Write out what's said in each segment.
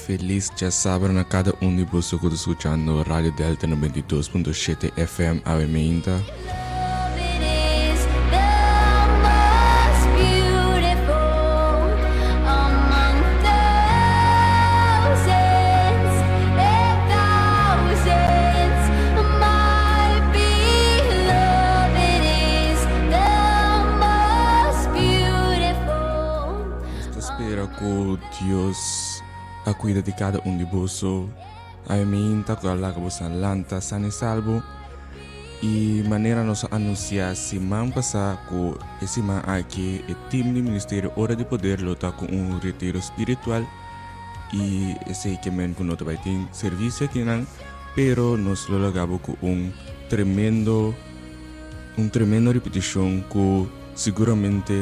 Felis djasabra na kada un di boso ku ta skuchando Radio Delta 92.7 FM awe meinta. Nos ta spera ku Dios a kuida di kada un di boso. Awe meinta ku a laga boso lanta san i salbo. I manera nos a anunsiá siman pasá ku e siman aki e tim di Ministerio Ora di Poder lo ta ku un retiro spiritual i esei ke men ku no ta bai tin servisio akinan pero nos lo laga bo ku un tremendo un tremendo ripitishon ku siguramente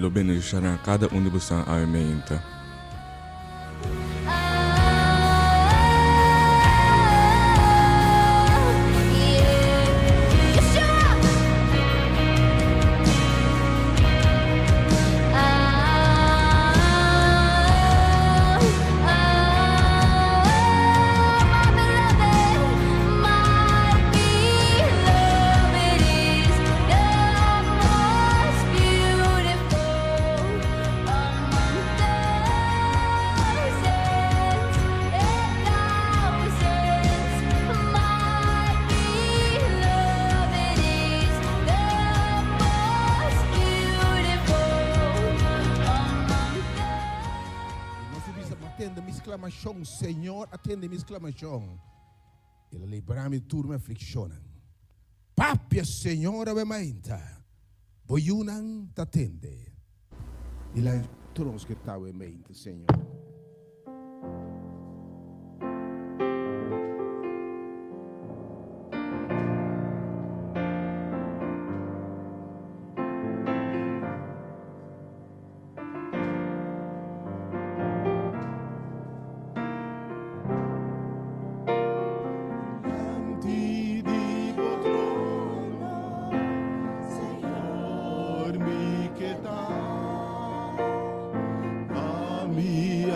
lo benefisiá na kada un di bosan awe meinta. Nos a bisa, Atende mi sklamashon, Señor, atende mi sklamashon. El a libra mi di tur mi aflikshonnan. Papia, Señor, awe mainta, bo yunan ta tende. Di la tur nos ke ta awe mainta, Señor. Dilanti di bo trono, Señor, mi ke ta, pa mi.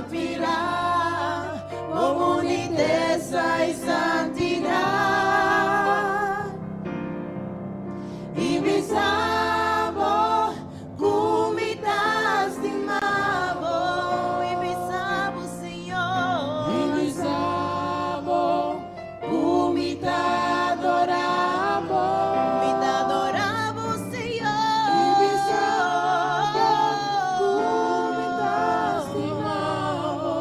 admirá bo bunitesa i santidat. I bisa bo ku mi ta stima bo. I bisa bo, Señor. I bisa bo ku mi ta adorá bo. Mi ta adorá bo, Señor. I bisa bo ku mi ta stima bo.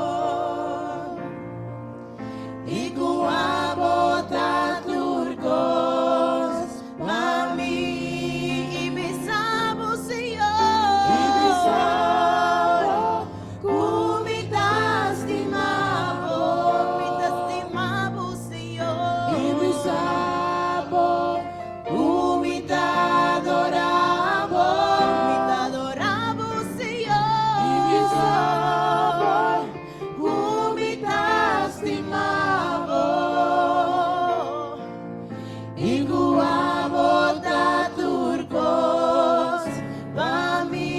I ku abo ta tur kos pa mi. I bisa bo, Señor. I bisa bo ku mi ta stima bo. Mi ta stima bo, Señor. I bisa bo ku mi ta adorá bo. Mi ta adorá bo, Señor. I bisa bo ku mi ta stima bo. I ku abo ta tur kos pa mi.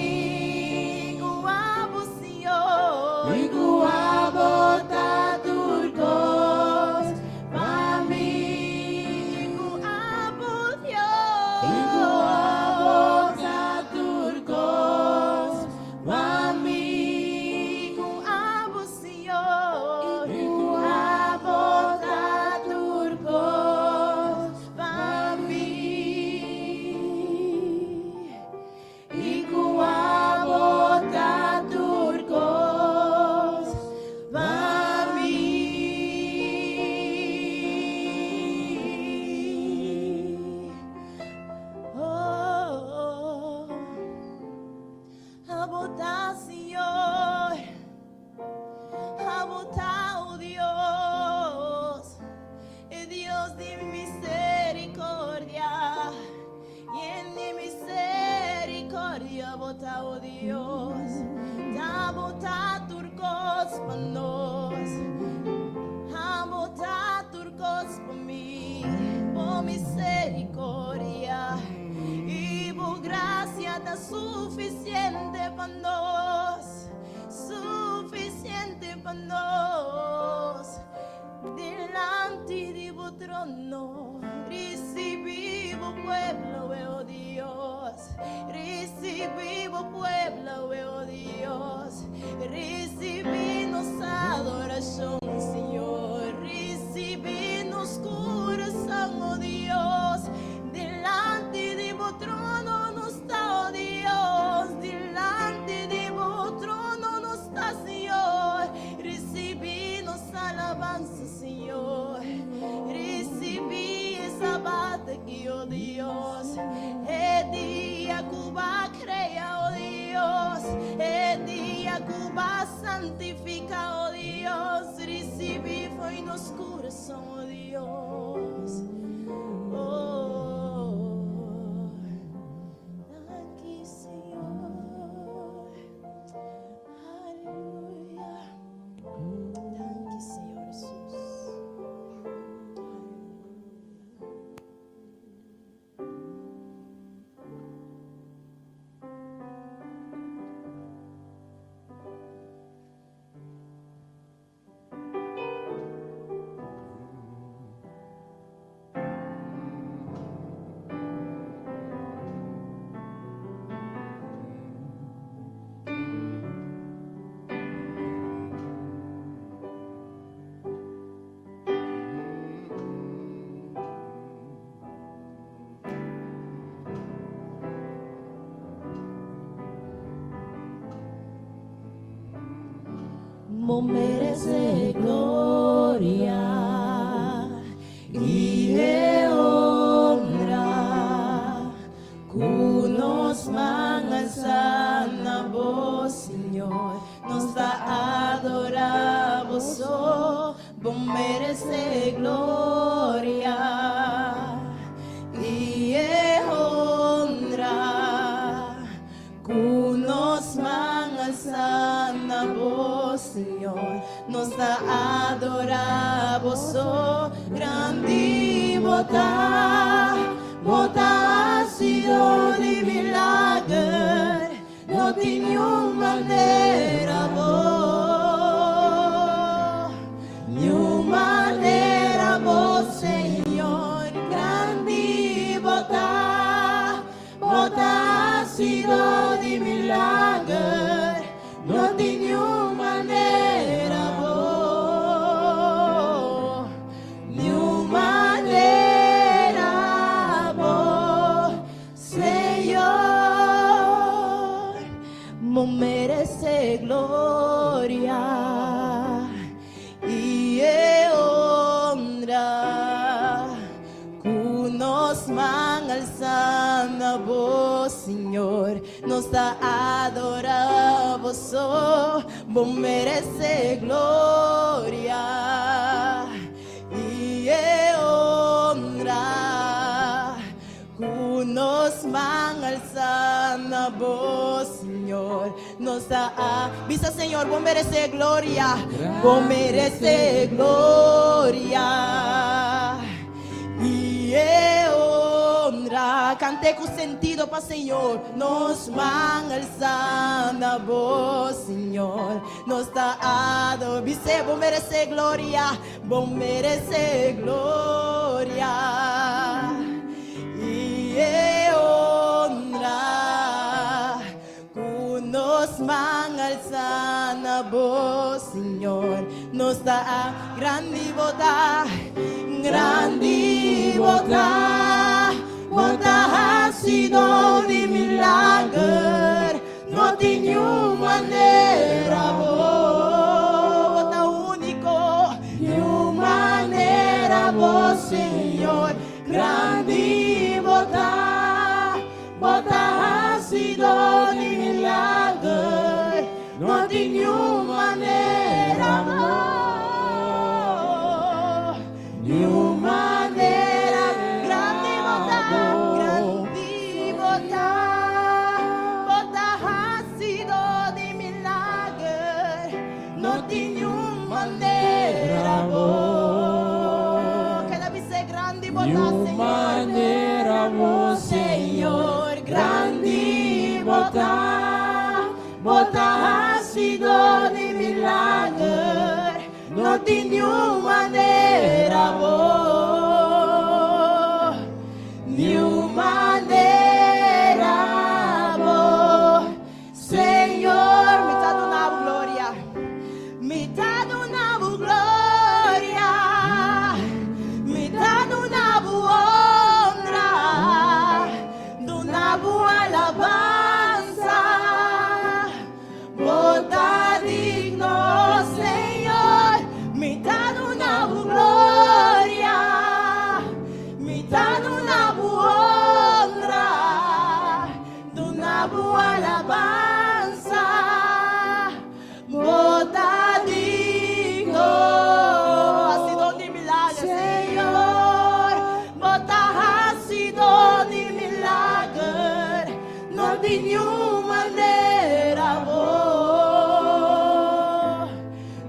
Ku abo, Señor. I ku abo ta tur kos pa mi. Ku abo, Dios. I ku abo ta tur kos pa mi. Ku abo, Señor. I ku abo ta tur kos pa mi. I ku abo ta tur kos pa mi. Oh, abo ta, Señor. Abo ta, oh Dios, e Dios di miserikòrdia, yen di miserikòrdia, bo ta, oh Dios, abo ta tur kos pa nos, abo ta tur kos pa mi, bo miserikòrdia i bo grasia ta sufisiente pa nos, sufisiente pa nos. Dilanti di bo trono, risibí bo pueblo, oh Dios. Risibí bo pueblo, oh Dios. Risibí nos adorashon, Señor. Risibí nos kurason, oh Dios. Dilanti di bo trono nos ta, oh Dios. Dilanti di bo trono nos ta, Señor. Risibí nos alabansa, Señor. Risibí e sabat aki, oh Dios. E dia ku b'a krea, oh Dios. E dia ku b'a santifiká, oh Dios. Risibí for di nos kurason, oh Dios. Oh, danki, Señor. Aleluya. Danki, Señor Jesus. Aleluya. Bo meresé gloria i honra ku nos man alsá na bo, Señor, nos ta adorá bo, bo meresé gloria i honra ku nos man alsá na bo, Señor, nos ta adorá bo, grandi bo ta, bo ta hasidó di milager, no tin ningun manera bo. Gloria i e honra ku nos man alsa na bo, Señor. Nos ta adora bo so, bo merece gloria i e honra ku nos man alsa na bo, Señor. Nos ta a bisa Señor, bo merece gloria, bo merece gloria i e honra. Cant'é ku sentido pa Señor. Nos man alsa na bo, Señor. Nos ta ado bis'é, bo merece gloria, bo merece gloria i e honra. Ku nos man alsa na bo, Señor. Nos ta a grandi bo ta, grandi bo ta, bo ta hasidó di milager, no tin niun manera bo, bo ta úniko, niun manera bo, Señor, grandi bo ta. Bo ta hasidó di milager, no tin niun manera bo, niun manera. Grandi bo ta, grandi bo ta, bo ta hasidó di milager, no tin niun manera bo. Keda bis'é grandi bo ta, Señor. Manera bo, Señor, grandi bo ta, bo ta hasidó di milager, no tin niun manera bo, niun manera bo, Señor. Mi ta duna bo gloria, mi ta duna bo gloria, mi ta duna bo honra, duna bo alabansa. Bo ta digno, Señor. Mi ta duna bo gloria, mi ta duna bo honra, duna bo alabansa. Bo ta digno. Hasidó di milager, Señor. Bo ta hasidó di milager. No tin niun manera bo.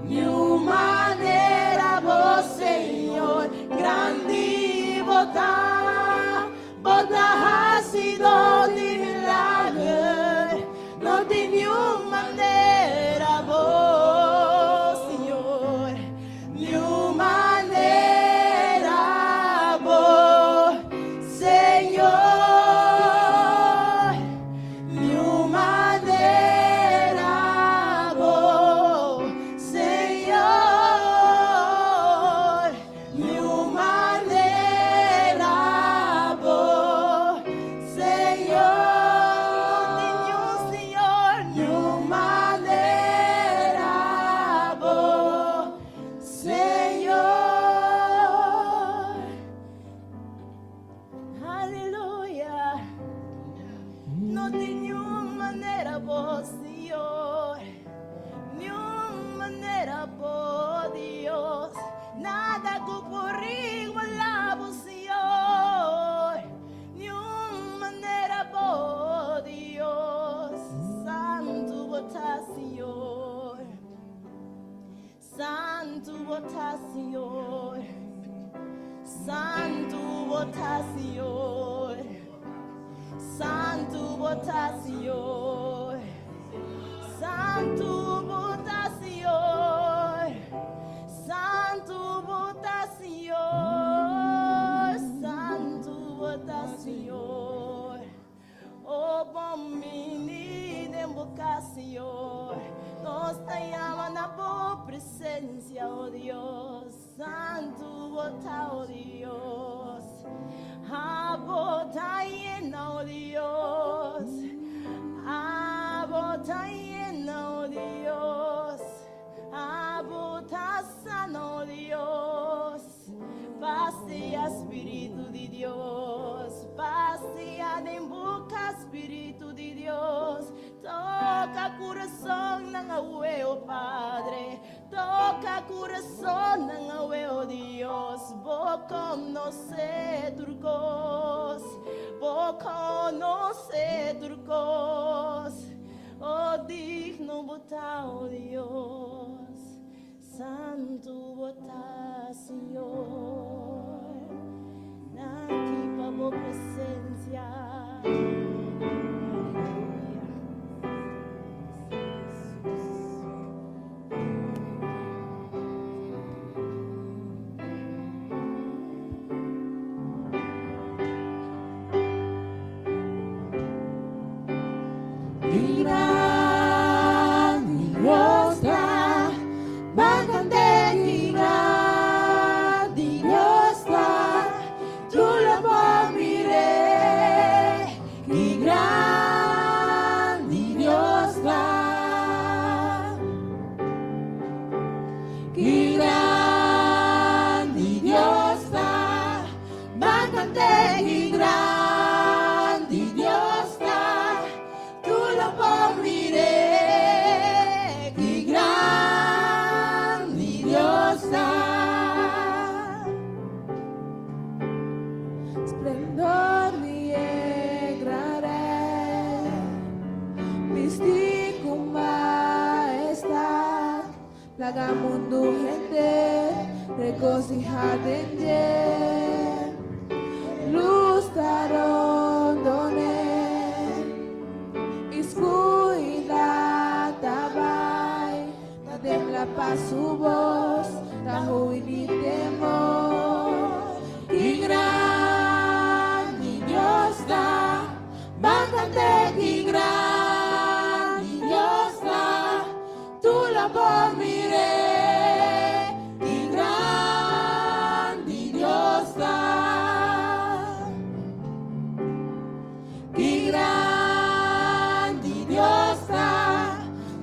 Niun manera bo, Señor. Grandi bo ta. Bo ta hasidó di milager. No tin niun manera bo, Señor. Niun manera bo, Señor. Niun manera bo, Señor. Niun manera bo, Señor. No tin niun, Señor, niun manera bo, Señor. Aleluya. No tin niun manera bo, Señor. Niun manera bo, Dios. Nada ku por igualá bo, Señor. Niun manera bo, Dios. Santu bo ta, Señor. Santu bo ta, Señor. Santu bo ta, Señor. Santu bo ta, Señor. Santu bo ta, Señor. Santu bo ta, Señor. Santu bo ta, Señor. Oh, bon bini den bo kas, Señor. Nos ta yama na bo presensia, oh Dios. Santu bo ta, oh Dios. Abo ta yena, oh Dios. Abo ta yena, oh Dios. kurasonnan awe, o Dios, Bo konosé tur kos, Bo konosé tur kos, o digno Bo ta, o Dios, Santu Bo ta, Señor, Danki pa Bo presensia. Aleluya. Jesus. Splendor di e gran Rei, bisti ku mahestat, laga mundu henter regosihá den dje. Lus ta rondon'é, i skuridat ta bai, ta tembla pa su bos, ta hui di temor. Ki grandi Dios ta, ban kant'é ki grandi Dios ta, tur lo por mir'é, ki grandi Dios ta. Ki grandi Dios ta,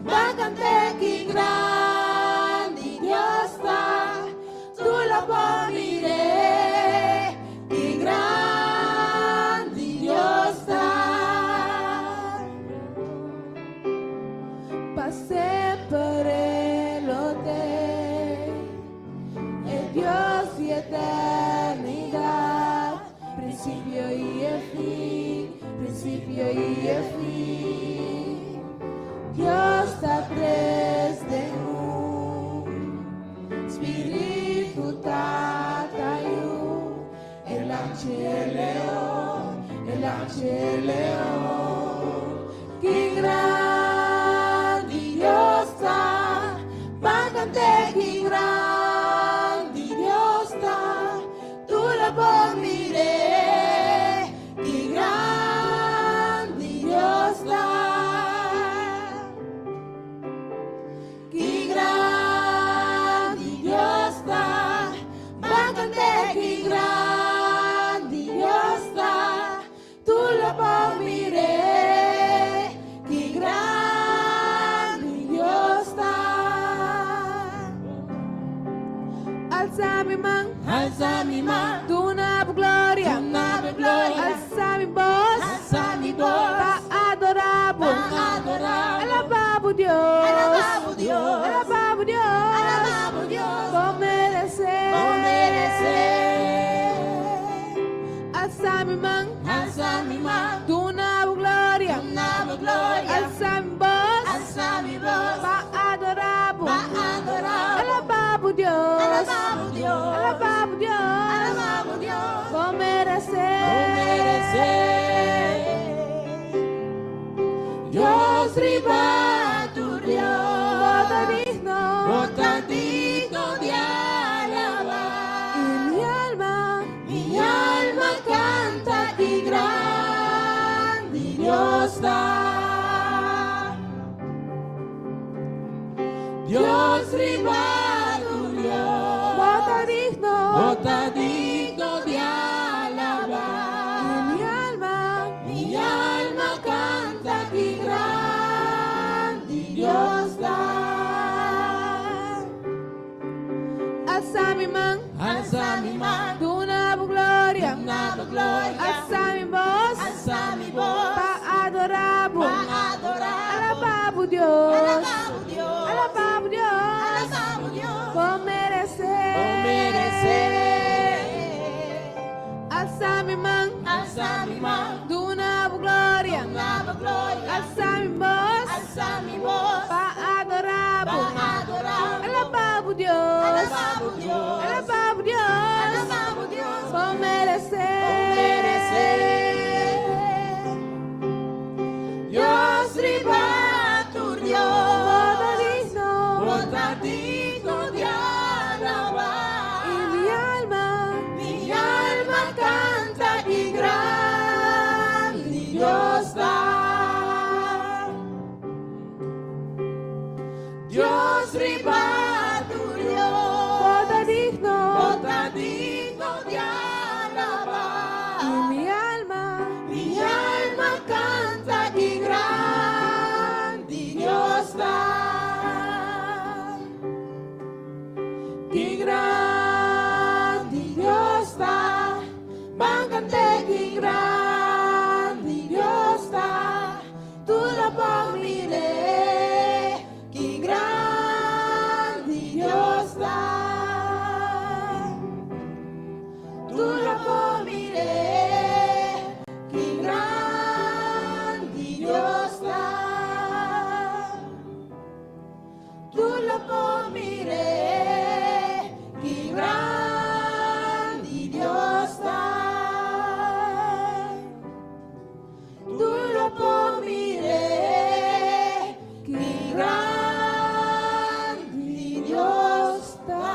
ban kant'é ki grandi Dios ta, tur lo por mir'é, ki grandi Dios ta. Pa semper e lo t'ei, e Dios di eternidat, prinsipio i e fin, prinsipio i e fin. Dios ta tres den un, Spiritu Tata Yu, e Lamchi e Leon, e Lamchi e Leon. Ki grandi Dios ta, ban kant'é ki grandi Dios ta, tur lo por mir'é, ki grandi Dios ta. Ki grandi Dios ta, ban kant'é ki grandi Dios ta, tur lo por mir'é, ki grandi Dios ta. Alsa mi man, Alsa mi man, duna Bo gloria. Duna Bo gloria. Alsa mi bos, Alsa mi bos, pa adorá Bo. Pa adorá Bo. Alabá bo Dios. Alabá bo Dios. Alabá bo Dios. Alabá bo Dios. Bo meresé. Bo meresé. Alsa mi man, Alsa mi man, duna Bo gloria. Duna Bo gloria. Alsa mi bos, Alsa mi bos, pa adorá Bo. Pa adorá Bo. Alabá bo Dios. Alabá bo Dios. Alabá bo Dios. Alabá bo Dios. Bo meresé. Bo meresé. Dios riba tur Dios. Bo ta digno. Bo ta digno di alabá. I mi alma. Mi alma kanta ki grandi Dios ta. Dios riba tur Dios. Bo ta digno. Bo ta digno di alabá. I mi alma. Mi alma kanta ki grandi Dios ta. Alsa mi man. Alsa mi man, Duna Bo gloria. Duna Bo gloria. Alsa mi bos. Alsa mi bos, Pa adorá Bo. Pa adorá Bo. Alabá bo Dios. Alabá bo Dios. Alabá bo Dios. Alabá bo Dios. Bo Alsa mi bos. Pa adorá bo. Pa adorá bo. Alabá bo Dios. Alabá bo Dios. Alabá bo Dios. Alabá bo Dios. Bo meresé. Bo meresé. Dios riba tur Bo Dios. ta digno. Bo ta digno di alabá. I mi alma. Mi alma kanta ki grandi Dios ta. Dios riba tur Dios. Bo ta digno. Bo ta digno di alabá. I mi alma. Mi alma kanta ki grandi Dios ta. Ki grandi Dios ta. Ban kant'é ki grandi Dios ta. Tur lo por mir'é. Ki grandi Dios ta. Tur lo por mir'é. Ki grandi Dios ta. Tur lo por mir'é. Ki grandi Dios ta. Tur lo por mir'é. Ki grandi Dios ta.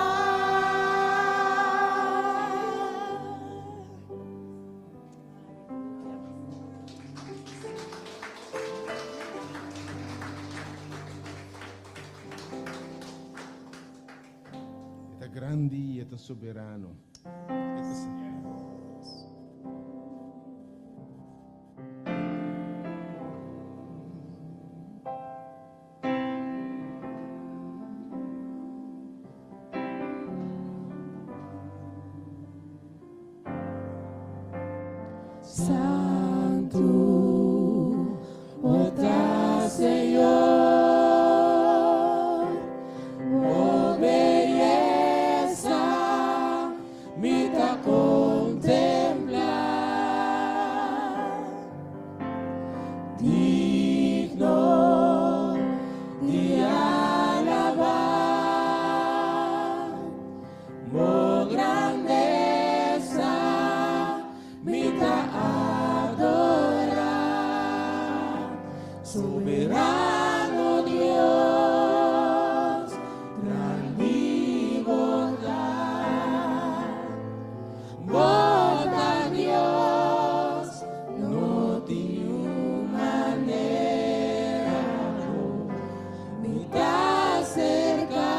E ta grandi i e ta soberano. E ta Señor. Santu, bo ta Señor, bo beyesa mi ta kontemplá. Digno di alabá, bo grandesa mi ta adorá. Soberano Dios, grandi bo ta. Bo ta Dios, no tin manera mi ta aserká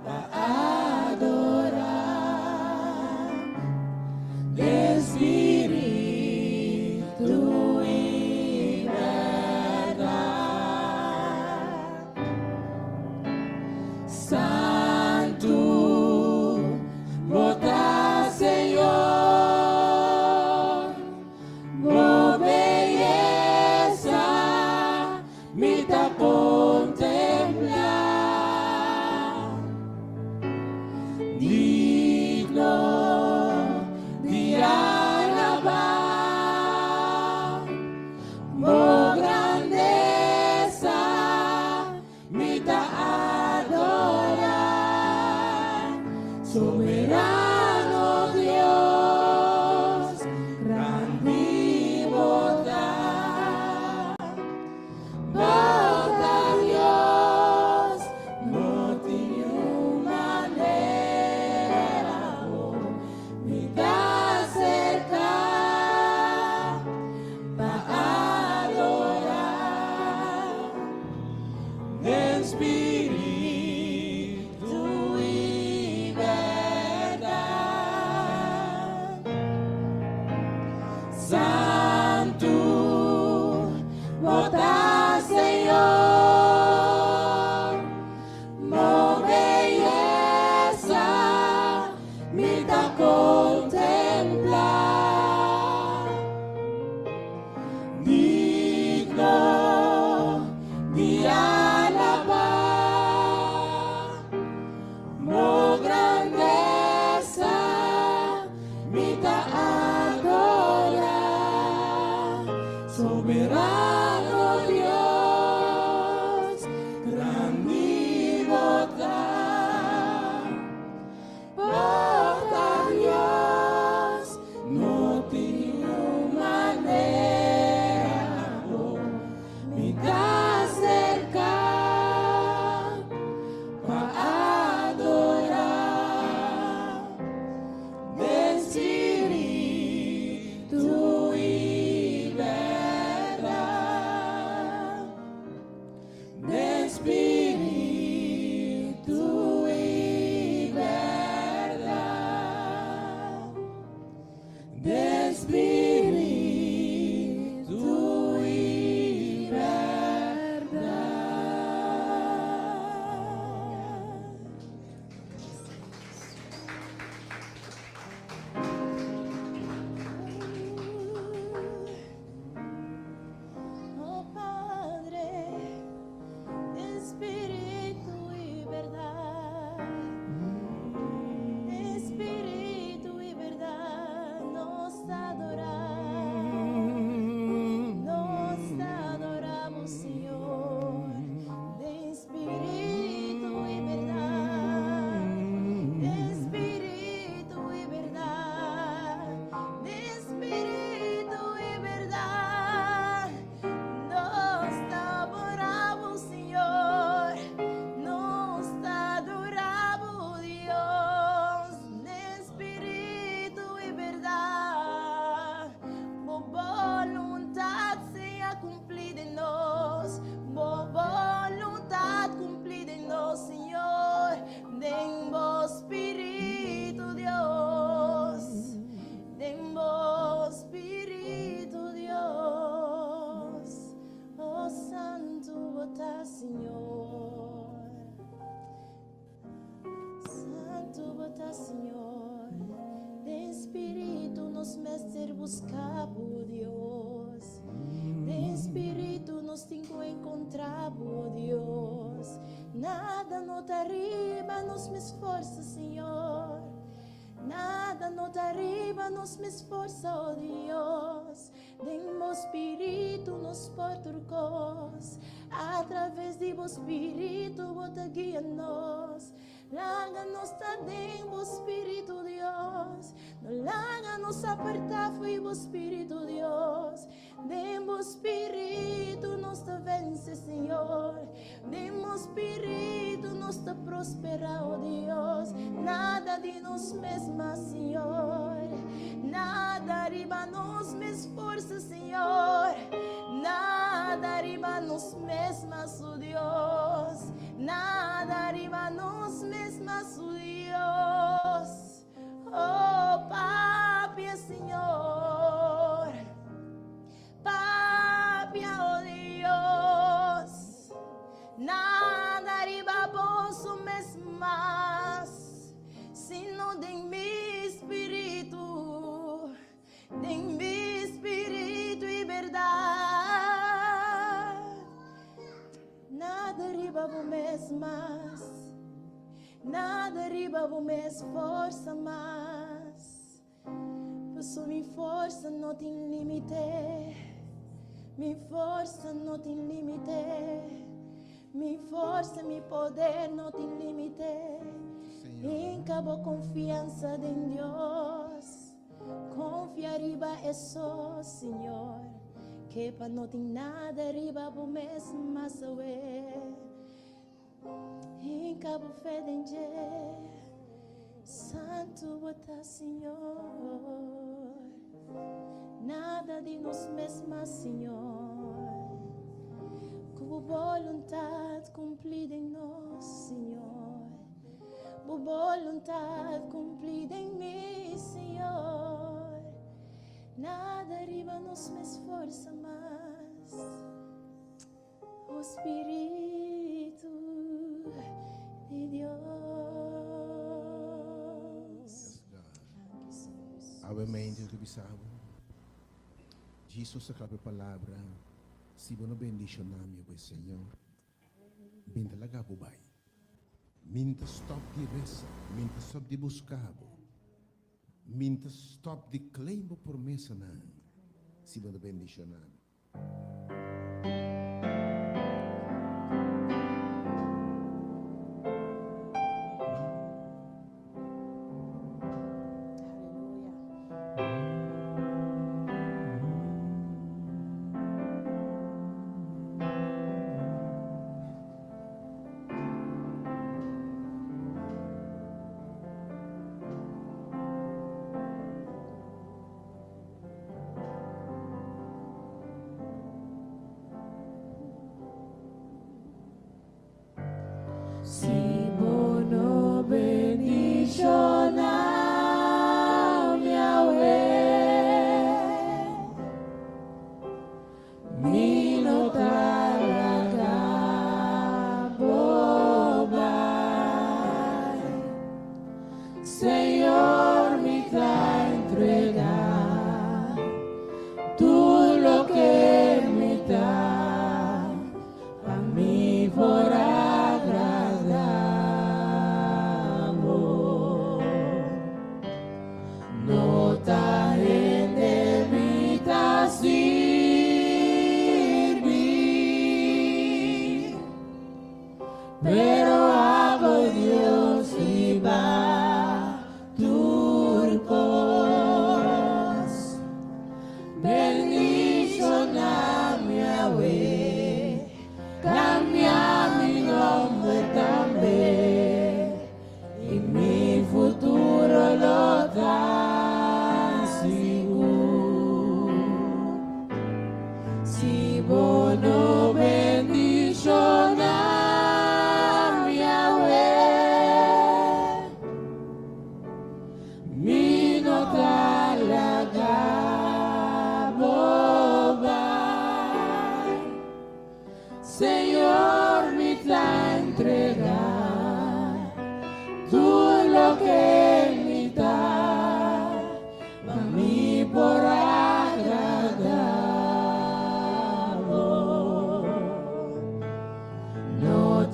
pa adorá. Den spiritu i berdat. Santu, bo ta Señor, bo beyesa mi ta kontemplá. Digno di alabá, bo grandesa mi ta adorá. Soberano Dios, grandi bo ta. Bo ta Dios, no tin manera mi ta aserká pa adorá. Den spiritu i berdat. Santu, bo ta Señor, bo beyesa mi ta kontemplá. Digno di alabá. Señor. Santu bo ta Señor. Den spiritu nos mester busca bo Dios. Den spiritu nos tin cu encontra bo Dios. Nada no ta riba nos mes forsa Señor. Nada no ta riba nos mes forsa oh Dios. Den bo spiritu nos por tur kos. A traves di bo spiritu bo ta guia nos. Laga nos ta den bo spiritu Dios. No laga nos aparta fo'i bo spiritu Dios. Den bo spiritu nos ta vense Señor. Den bo spiritu nos ta prospera oh Dios. Nada di nos mes mas Señor. Nada riba nos mes forsa Señor. Nada riba nos mes mas oh Dios. Nada riba nos mes mas oh Dios. Oh papia Señor. Papia oh Dios. Nada riba boso mes mas, sino den mi spiritu, den mi spiritu i berdad. Nada riba bo mes mas, nada riba bo mes forsa mas. Paso mi forsa no tin limite, mi forsa no tin limite, mi forsa, mi poder no tin limite. Hinka bo konfiansa den Dios, konfia riba e so, Señor, ke pa no tin nada riba bo mes mas awe. Hinka bo fe den dje, Santu bo ta Señor. Nada di nos mes mas Señor. Ku bo boluntad kumpli den nos, Señor. Bo boluntad kumpli den mi, Señor. Nada riba nos mes forsa mas. O Spiritu di Dios. Yes, God. Awe mente ku bisa bo. Jesus a klap e palabra, Si bo no bendishoná mi, awe Señor, mi ta laga bo bai. Mi ta stòp di resa, mi ta stòp di buska bo, mi ta stòp di claim bo promesanan, si bo no bendishoná mi. Si bo no bendishoná mi awe, mi no ta laga bo bai. Señor, mi ta entregá tur loke mi ta, pa mi por agradá bo. No ta hende mi ta sirbi. Pero abo Dios riba tur kos. Bendiciona mi awe, cambia mi nomber tambe, y mi futuro lo ta sigur. Si bo no bendishoná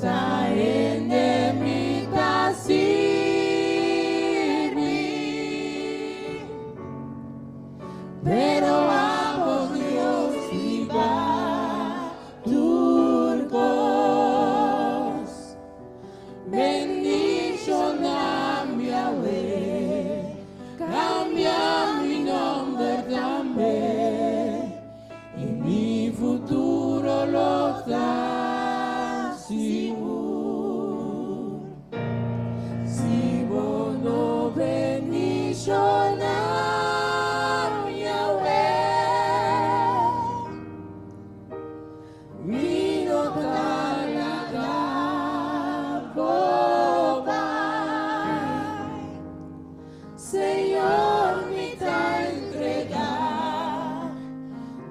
ta hende mi ta sirbi, pero abo Dios riba tur kos. Bendishoná mi Yahweh, kambia mi nòmber tambe, i mi futuro lo ta sigur. Si bo no bendishoná mi Yahweh, mi no ta laga bo bai. Señor, mi ta entregá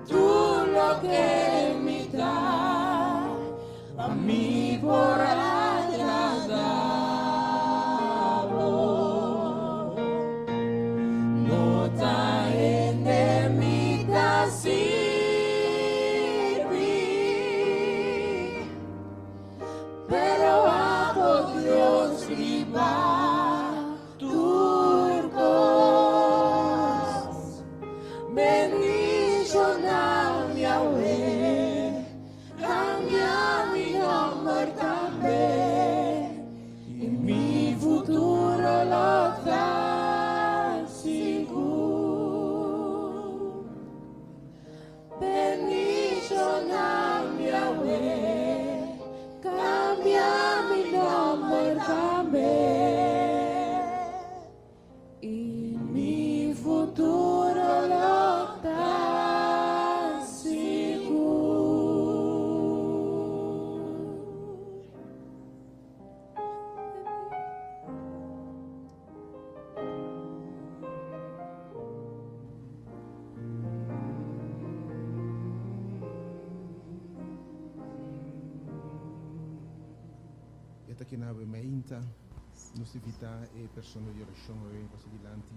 tur loke mi ta, pa mi por agradá bo. No ta hende mi ta sirbi, pero abo Dios riba tur kos. Bendishoná mi Yahweh, kambia mi nòmber tambe, i mi futuro lo ta sigur. Bendishoná mi Yahweh, kambia mi nòmber tambe, i mi futuro lo ta sigur. E ta akinan awe mainta. Nos ta invitá e persona di orashon awe pasa dilanti.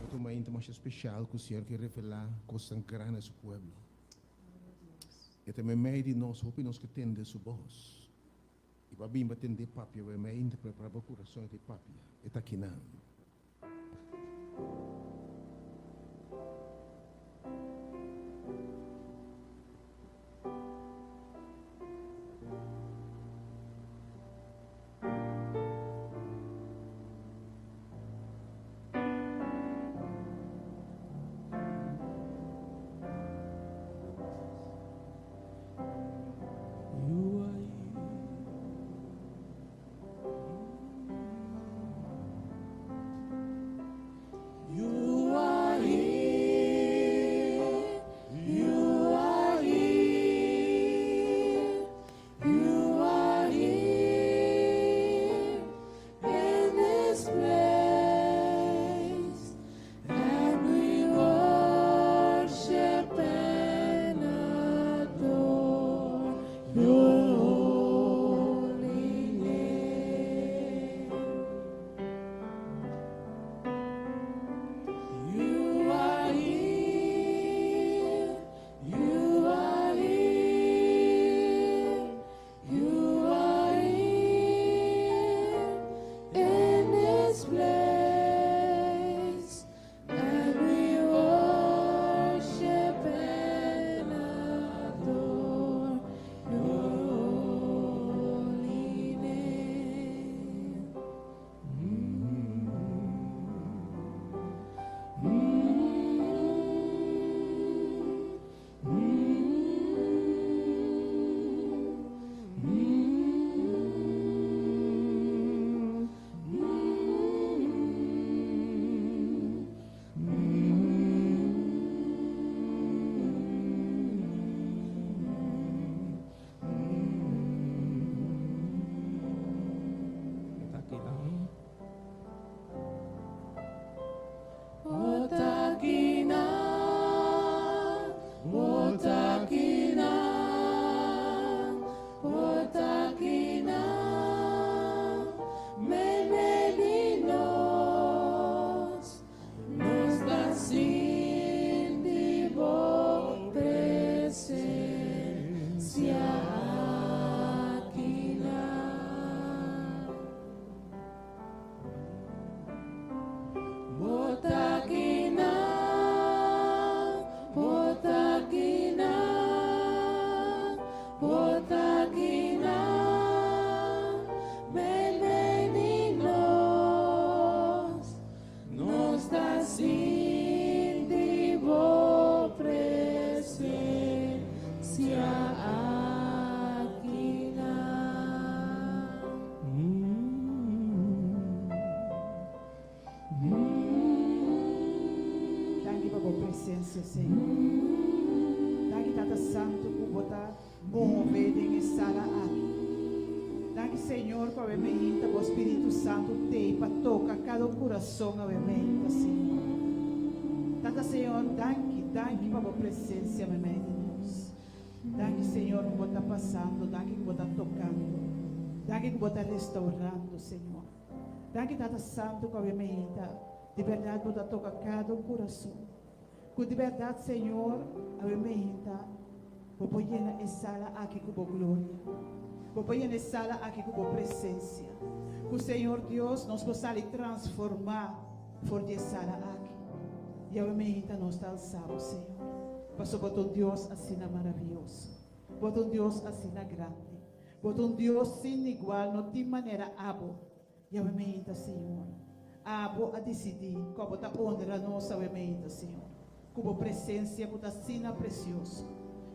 E ta un mainta masha spesial ku Señor ke revelá kosnan gran na su pueblo. E ta meimei di nos, hopi nos ke tende su bos. I bo a bin pa tende papia awe mainta, prepará bo kurason e ta e papia. E ta akinan. You are here. You presensia, Señor. Danki, Tata Santu, ku bo ta move den e sala aki. Danki, Señor, ku awe meinta bo Spiritu Santu t'ei pa toka kada un kurason awe meinta, Señor. Tata Señor, danki, danki pa bo presensia meimei di nos. Danki, Señor, ku bo ta pasando, danki ku bo ta tokando, danki ku bo ta restaurando, Señor. Danki, Tata Santu, ku awe meinta di bèrdat bo ta toka kada un kurason. Ku di bèrdat, Señor, awe meinta bo por yena e sala aki ku bo gloria. Bo por yena e sala aki ku bo presensia. Ku, Señor Dios, nos por sali transformá for di e sala aki. I awe meinta nos ta alsa bo, Señor, pasobra bo ta un Dios asina maravioso. Bo ta un Dios asina grandi. Bo ta un Dios sin igual, no tin manera abo. Yahweh meinta, Señor. Abo a disidí ku abo ta honra nos awe meinta, Señor, ku bo presensia ku ta asina presioso.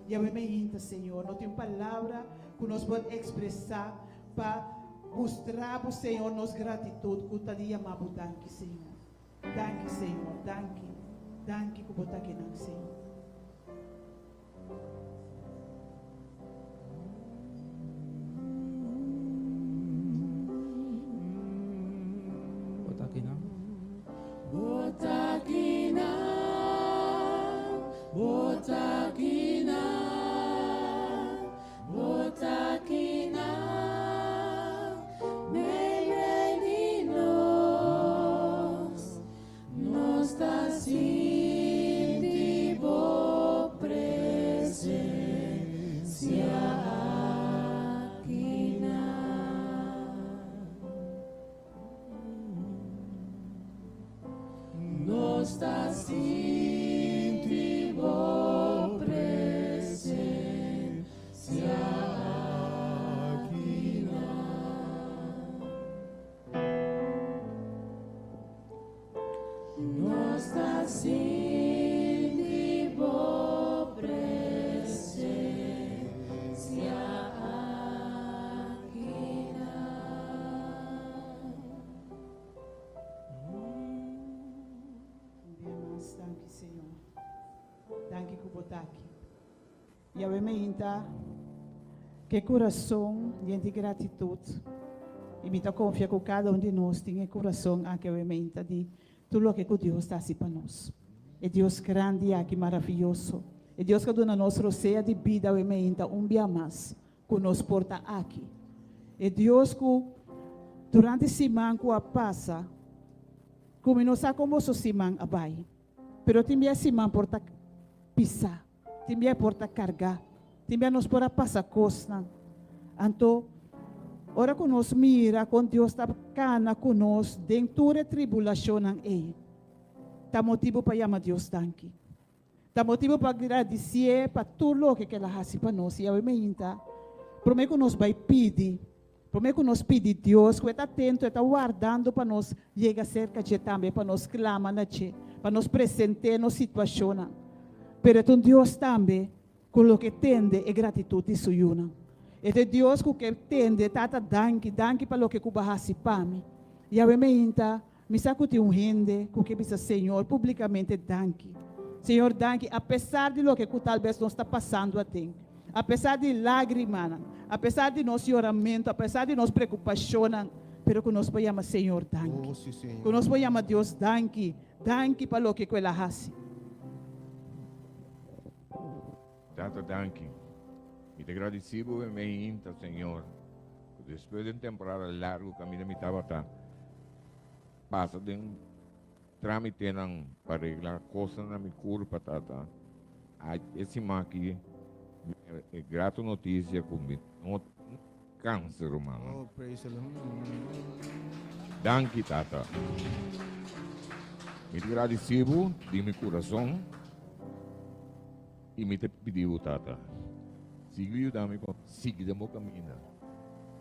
Yahweh meinta, Señor, no tin palabra ku nos por ekspresá pa mustra bo, Señor, nos gratitut ku ta di yama bo danki, Señor. Danki, Señor, danki, danki ku bo ta akinan, Señor. Bo ta akinan. Bo ta akinan, bo ta akinan, bo ta akinan, meimei di nos. Nos ta sinti bo presencia akinan. Nos ta sinti bo presencia akinan. Nos ta sinti bo presencia akinan. Un bia mas, danki Señor. Danki ku bo ta aki. Yahweh meinta ku e kurason yen di gratitut i mi ta konfia ku kada un di nos tin e kurason aki Yahweh meinta di tur loke ku Dios ta hasi pa nos. E Dios grandi aki maraviyoso, e Dios ku a duna nos rosea di bida Yahweh meinta un bia mas ku nos por ta aki. E Dios ku durante siman ku a pasa ku mi no sa kon boso siman a bai pero tin bia siman por ta pisa. Tin bia e por ta kargá. Tin bia nos por a pasa kosnan. Anto, ora ku nos mira kon Dios ta kana ku nos den tur e tribulashonnan ei, ta motibu pa yama Dios danki. Ta motibu pa gradisié pa tur loke ku el a hasi pa nos. I awe meinta, promé ku nos bai pidi, promé ku nos pidi Dios ku e ta atento, e ta wardando pa nos yega serka dje tambe, pa nos klama na dje, pa nos present'é nos situashonnan. Pero e ta un Dios tambe ku lo ke tende e gratitut di su yunan. E ta e Dios ku ke tende, Tata, danki, danki pa loke ku bo a hasi pa mi. Yahweh meinta, mi sa ku tin un hende ku ke bisa Señor publikamente danki. Señor, danki apesar di loke ku talbes nos ta pasando aden, apesar di lágrimanan, apesar di nos yoramentu, apesar di nos preokupashonnan, pero ku nos por yama Señor danki. Oh, sí, Señor. Ku nos por yama Dios danki. Danki pa loke ku el a hasi. Tata danki. Mi ta gradisi bo e meinta, Señor, ku despues di un temporada largu kaminda mi tabata pasa den tramitenan pa regla kosnan na mi kurpa, Tata, a e siman aki mi e grato notisia ku mi no tin kanser, rumannan. Oh, praise the Lord. Danki, Tata. Mi ta gradisi bo di mi kurason i mi ta pidi bo, Tata, sigui yuda mi pa sigui den bo kaminda.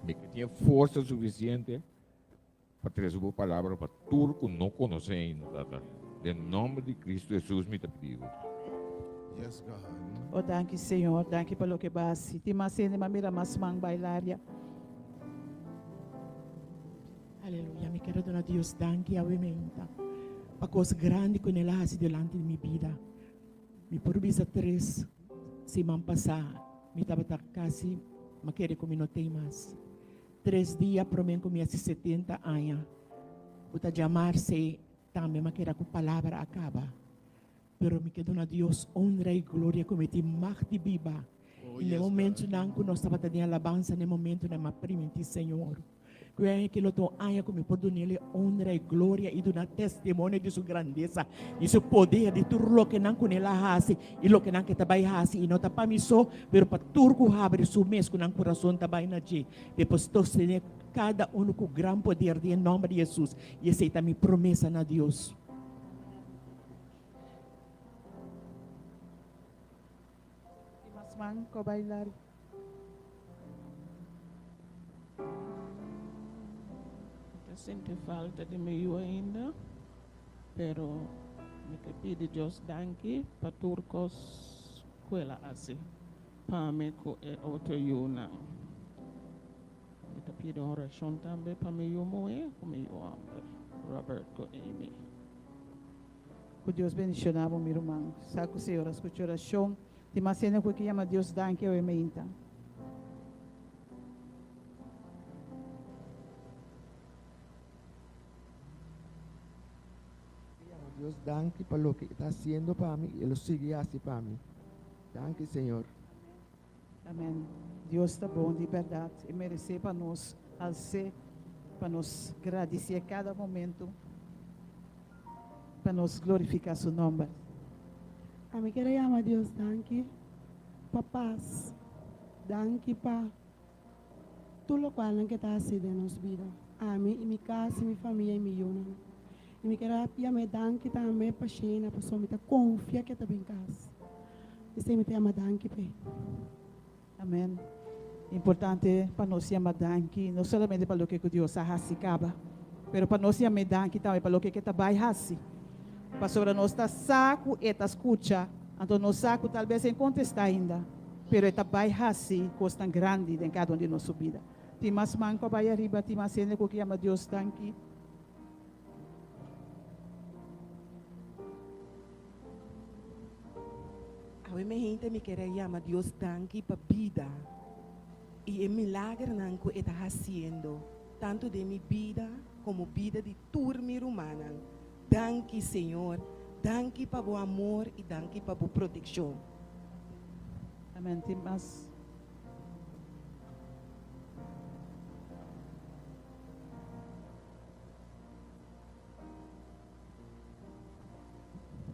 Mi ke tin e forsa sufisiente Pa trese bo palabra pa tur ku no konosé ainda, Tata. Den nòmber di Kristu Hesus mi ta pidi bo. Yes, God. Oh danki Señor, danki pa loke bo a hasi. Tin mas hende, m'a mira mas man bailaria. Aleluya, mi kere duna Dios danki awe meinta pa kos grandi ku el a hasi dilanti di mi bida. Mi por bisa tres siman pasá mi tabata kasi m'a kere ku mi no tei mas. Tres dia promé ku mi hasi 70 aña ku ta djamarse tambe m'a keda ku palabra a kaba. Pero mi ke duna Dios honra i gloria ku mi tin mag di biba. Oh, I na e yes, God. momentunan ku nos tabata den alabansa na e momentunan m'a primintí Señor ku e aña aki lo ta un aña ku mi por dun'El e honra i gloria i duna testimonio di Su grandesa, di Su poder, di tur lokenan ku El a hasi i lokenan ku E ta bai hasi. I no ta pa mi so, pero pa tur ku habri su mes ku nan kurason ta bai na dje. Despues sostené kada unu ku gran poder den e nòmber di Hesus. I esei ta mi promesa na Dios. Di mas man ko bailar. Mi ta sinti falta di mi yu ainda, pero mi ta pidi Dios danki pa tur kos ku el a hasi pa mi ku e otro yunan. Mi ta pidi un orashon tambe pa mi yu muhé ku mi yu hòmber, Robert ku Amy. Ku Dios bendiciona bo mi ruman. Sa ku Señor a scucha oracion. Tin mas hende ku ke yama Dios danki awe meinta. Mi yama Dios danki pa loke e ta haciendo pa mi y e lo sigui haci pa mi. Danki Señor. Amen. Dios ta bon di berdad. E merece pa nos alce, pa nos gradicie cada momento, pa nos glorifica su nomber. Ami kier a yama Dios danki pa pas, danki pa tur locualnan ke ta haci den nos bida, ami y mi cas y mi famia y mi yunan. Y mi kier a yam'e danki tambe pa Shayna pasobra mi ta confia ke ta bin cas. Esei mi ta yama danki p'e. Amen. Importante pa nos yama danki no solamente pa loke ku Dios a hasi kaba, pero pa nos yam'e danki tambe pa loke ke ta bai hasi. Pasobra nos ta sa ku e ta skucha, anto nos sa ku tal bes e kontestá ainda, pero e ta bai hasi kosnan grandi den kada un di nos su bida. Tin mas man ku a bai ariba, tin mas hende ku ke yama Dios danki. Awe mi hente mi kere yama Dios danki pa bida y e milagernan cu e ta haciendo tanto den mi bida como bida di tur mi rumannan. Danki Señor, danki pa bo amor y danki pa bo proteccion. Amen tin mas.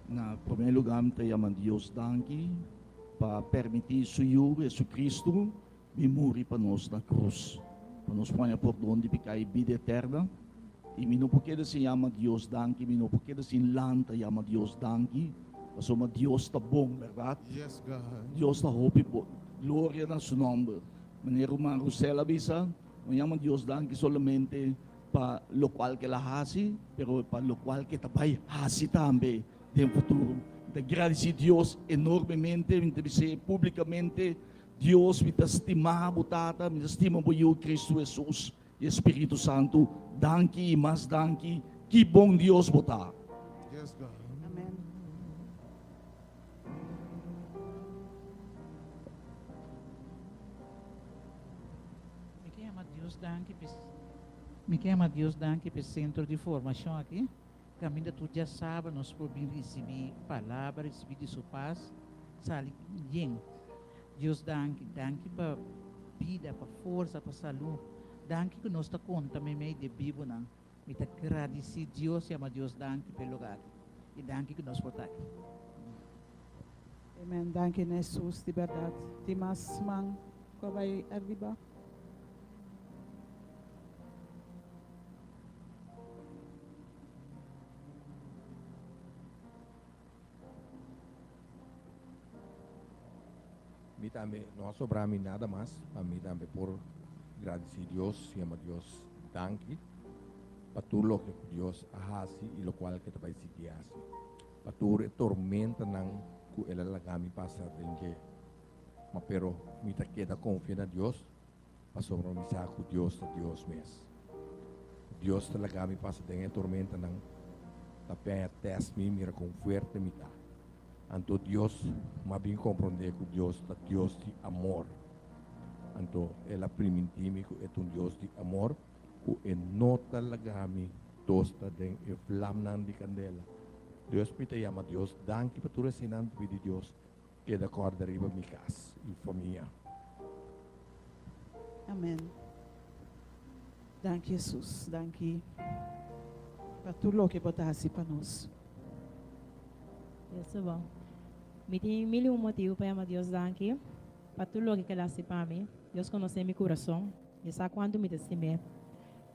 Na promé lugá mi ta yama Dios danki pa permití su Yu Jesucristo bin muri pa nos na krus, pa nos por haña pordon di piká i bida eterna. I mi no por keda sin yama Dios danki, mi no por keda sin lanta yama Dios danki, pasobra Dios ta bon, bèrdat? Yes, God. Dios ta hopi bon. Gloria na su nòmber. Manera ruman Russell a bisa, no yama Dios danki solamente pa locual ke el a haci, pero pa locual ke ta bay haci tambe den futuro. Mi ta gradici Dios enormemente, mi ta bis'é publicamente, Dios mi ta stima bo Tata, mi ta stima bo Yiu Cristo Jesus y e Spiritu Santo, danki y mas danki, ki bon Dios bo ta. Yes, God. Amen. Mi ke yama Dios danki p'e Mi ke yama Dios danki p'e sentro di formashon aki, kaminda tur djasabra nos por bin risibí palabra, risibí di Su pas, sali yen. Dios danki, danki pa bida, pa forsa, pa salú. Danki ku nos ta konta meimei di e bibunan. Mi ta gradisí Dios, yama Dios danki p'e lugar aki i danki ku nos por ta aki. Amen danki na Hesus di berdad tin mas man ku a bai ariba. Mi tambe no a sobra mi nada mas pa mi tambe por gradici Dios, yama Dios danki pa tur loke cu Dios a haci y locual ke ta bay sigui haci, pa tur e tormentanan cu el a laga mi pasa den dje. Ma pero mi ta keda confia na Dios pasobra mi sa cu Dios ta Dios mes. Dios ta laga mi pasa den e tormentanan ta peña test mi mira con fuerte mi ta. Anto Dios, m'a bin komprondé ku Dios ta Dios di amor. Anto El a primintí mi ku E ta un Dios di amor, ku E no ta laga mi tosta den e vlamnan di kandela. Dios, mi ta yama Dios danki pa tur eseinan, ta pidi Dios keda kòrda riba mi kas i famia. Amen. Danki Jesus, danki pa tur loke bo ta hasi pa nos. Dios ta bon. Mi tin mil i un motibu pa yama Dios danki pa tur loke ku el a hasi pa mi. Dios konosé mi kurason i e sa kuantu mi ta stim'é.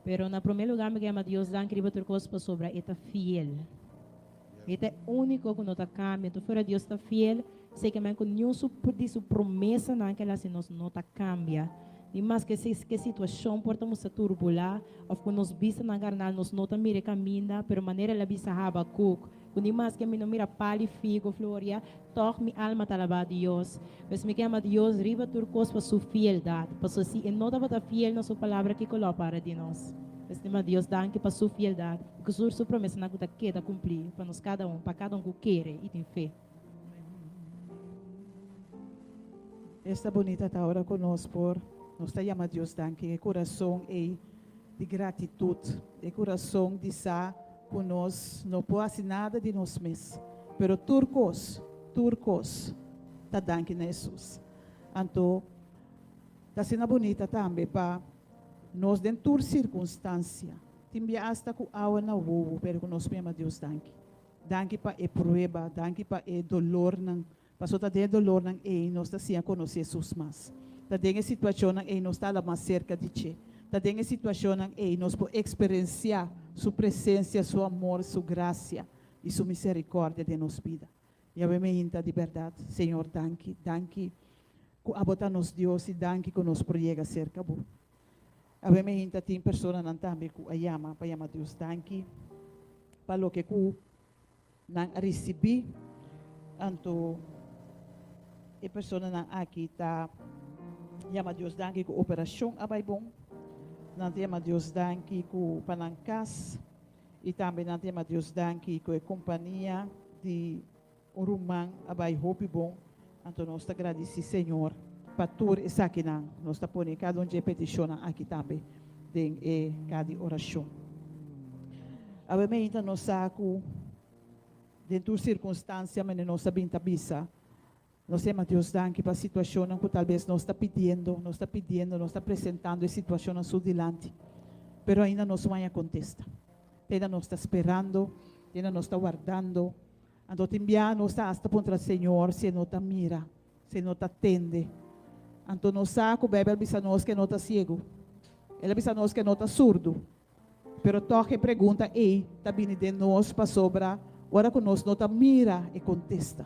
Pero na promé lugá mi ke yama Dios danki riba tur kos pasobra e ta fiel. E ta e úniko ku no ta kambia. Anto fuera Dios ta fiel, esei ke men ku niun su di su promesanan ku el hasi nos no ta kambia. Ni maske si ke situashon por ta mustra turbulá òf ku nos bistanan karnal nos no ta mira e kaminda, pero manera el a bisa Habakuk, ku ni maske mi no mira pal i figo floria, tòg mi alma ta alabá Dios. Pues mi ke ama Dios riba tur kos pa su fieldat, pasobra si e no tabata fiel na su palabra kiko lo a para di nos? Pues mi ama Dios danki pa su fieldat i ku tur su promesanan ku ta keda kumplí pa nos kada un, pa kada un ku kere i tin fe. Esta bunita ta ora ku nos por nos ta yama Dios danki e kurason ei di gratitut, e kurason di sa ku nos no por hasi nada di nos mes, pero tur kos, tur kos ta danki na Hesus. Anto ta asina bunita tambe pa nos den tur sirkunstansia, tin bia asta ku awa na wowo, pero ku nos por yama Dios danki. Danki pa e prueba, danki pa e dolornan, Paso ta den e dolornan ei nos ta siña konosé Hesus mas. Ta den e situashonnan ei nos ta hala mas serka di dje. Ta den e situashonnan ei nos por eksperensiá Su presensia, Su amor, Su grasia i Su miserikòrdia den nos bida. Yahweh mi hinta di bèrdat, Señor, danki, danki ku abo ta nos Dios i danki ku nos por yega serka bo. Awe mi hinta tin personanan tambe ku a yama pa yama Dios danki pa loke ku Nan a risibí, anto e personanan aki ta yama Dios danki ku operashon a bai bon, nan ta yama Dios danki ku pa nan kas i tambe nan ta yama Dios danki ku e kompania di un ruman a bai hopi bon, anto nos ta gradisí Señor pa tur esakinan. Nos ta pone kada un dje petishonnan aki tambe den e ka di orashon. Awe meinta nos sa ku den tur sirkunstansia manera nos ta bin ta bisa, nos yama Dios danki pa situashonnan ku talbes nos ta pidiendo, nos ta pidiendo, nos ta presentando e situashonnan su dilanti, pero ainda nos no haña kontesta. Te ainda nos ta sperando, te ainda nos ta wardando. Anto tin bia nos ta asta puntra Señor si e no ta mira. Si no ta tende. Anto nos sa ku Beibel bisa nos ku e no ta siegu. El a bisa nos ku e no ta surdu. Pero tòg e pregunta ei ta bini den nos pasobra ora ku nos no ta mira e kontesta.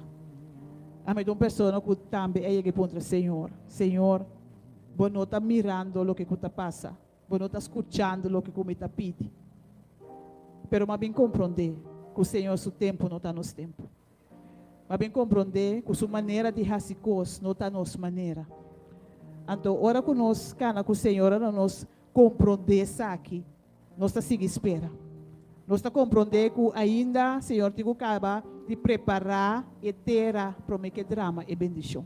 Ami ta un persona ku tambe a yega i puntra Señor, Señor, bo no ta mirando loke ku ta pasa? Bo no ta skuchando loke ku mi ta pidi? Pero mi a bin komprondé ku Señor su tempu no ta nos tempu. Ma bin komprondé ku su manera di hasi kos no ta nos manera. Anto ora ku nos kana ku Señor, ora nos komprondé esaki, nos ta sigui spera. Nos ta komprondé ku ainda Señor tin ku kaba di prepará e tera promé ku e drama e bendishon.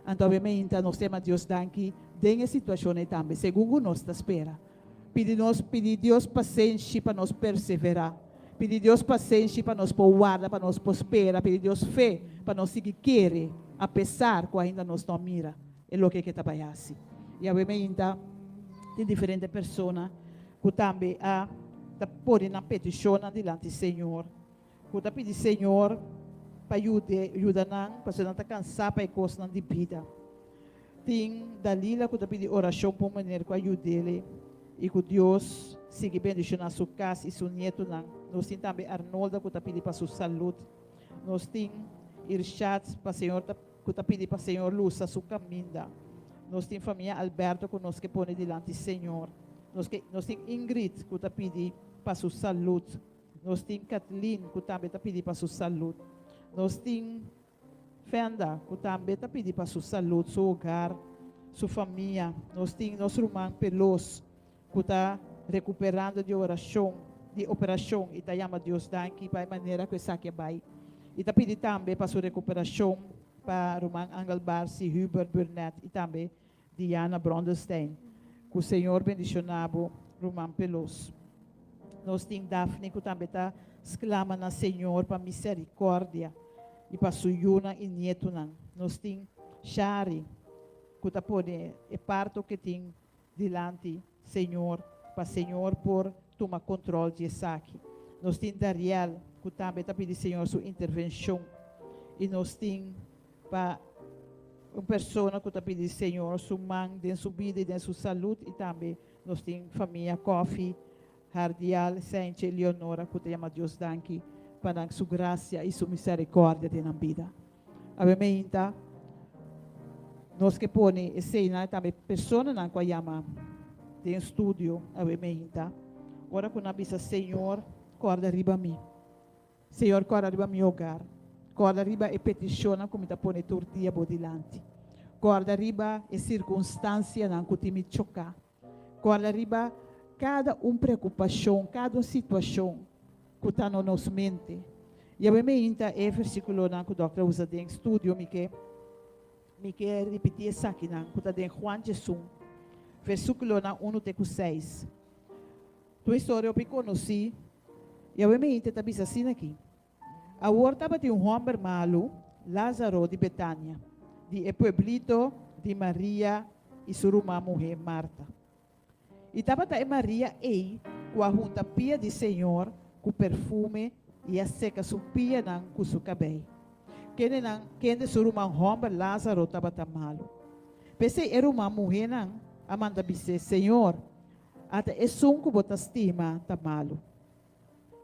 Anto awe meinta nos tema Dios danki den e situashon ei tambe, segun ku nos ta spera. Pidi nos, pidi Dios pasenshi pa nos perseverá. Pidi Dios pasenshi pa nos por warda, pa nos por spera. Pidi Dios fe pa nos sigui kere, apesar ku ainda nos no a mira e loke ke ta bai hasi. I awe meinta tin diferente persona ku tambe a ta pone nan petishonnan dilanti Señor, ku ta pidi Señor pa yude, yuda nan, pasobra nan ta kansá pa e kosnan di bida. Tin Dalila ku ta pidi orashon pa un manera ku a yud'el i ku Dios sigui bendishoná su kas i su nietunan. Nos tin tambe Arnolda ku ta pidi pa su salud. Nos tin Irshad pa Señor ta ku ta pidi pa Señor lusa su kaminda. Nos tin famia Alberto ku nos ke pone dilanti Señor. Nos ke nos tin Ingrid ku ta pidi pa su salud. Nos tin Kathleen ku tambe ta pidi pa su salud. Nos tin Fenda, ku tambe ta pidi pa su salud, su hogar, su famia. Nos tin nos ruman Pelos, ku ta rekuperando di orashon, di operashon i ta yama Dios danki pa e manera ku esaki a bai. I ta pidi tambe pa su rekuperashon pa ruman Angel Barsi, Hubert Burnett i tambe Diana Brondelstein. Ku Señor bendishoná bo ruman Pelos. Nos tin Daphne ku tambe ta sklama na Señor pa miserikòrdia i pa su yunan i nietunan. Nos tin Shari ku ta pone e parto ke tin dilanti Señor pa Señor por tuma control di esaki. Nos tin Dariel cu tambe ta pidi Señor su intervencion y nos tin pa un persona cu ta pidi Señor su man den su bida y den su salud y tambe nos tin famia Coffee, Hardial, Sentje y Leonora cu ta yama Dios danki pa nan su gracia y su misericordia den nan bida. Awe meinta nos ke pone eseinan i tambe personanan ku a yama den studio awe meinta, ora ku nan bisa, Señor, kòrda riba mi. Señor, kòrda riba mi hogar. Kòrda riba e petishonnan ku mi ta pone tur dia bo dilanti. Kòrda riba e sirkunstansianan ku tin mi choká. Kòrda riba kada un preokupashon, kada un situashon ku ta na nos mente. Yawé meinta e versíkulonan ku dòkter a usa den studio, mi ke mi ke ripití esakinan ku ta den Juan djesun, versíkulonan unu te ku seis. Ta un historia hopi konosí. Yawé meinta ta bisa asina aki, Awor tabatin un hòmber malu, Lázaro di Betania, di e pueblito di Maria i su ruman muhé Marta. I tabata e Maria ei ku a hunta pia di Señor ku perfume i a seka su pianan ku su kabei, kendenan kende su ruman hòmber Lázaro tabata malu. P'esei e ruman muhénan a manda bis'é, Señor, ata esun ku bo ta stima ta malu.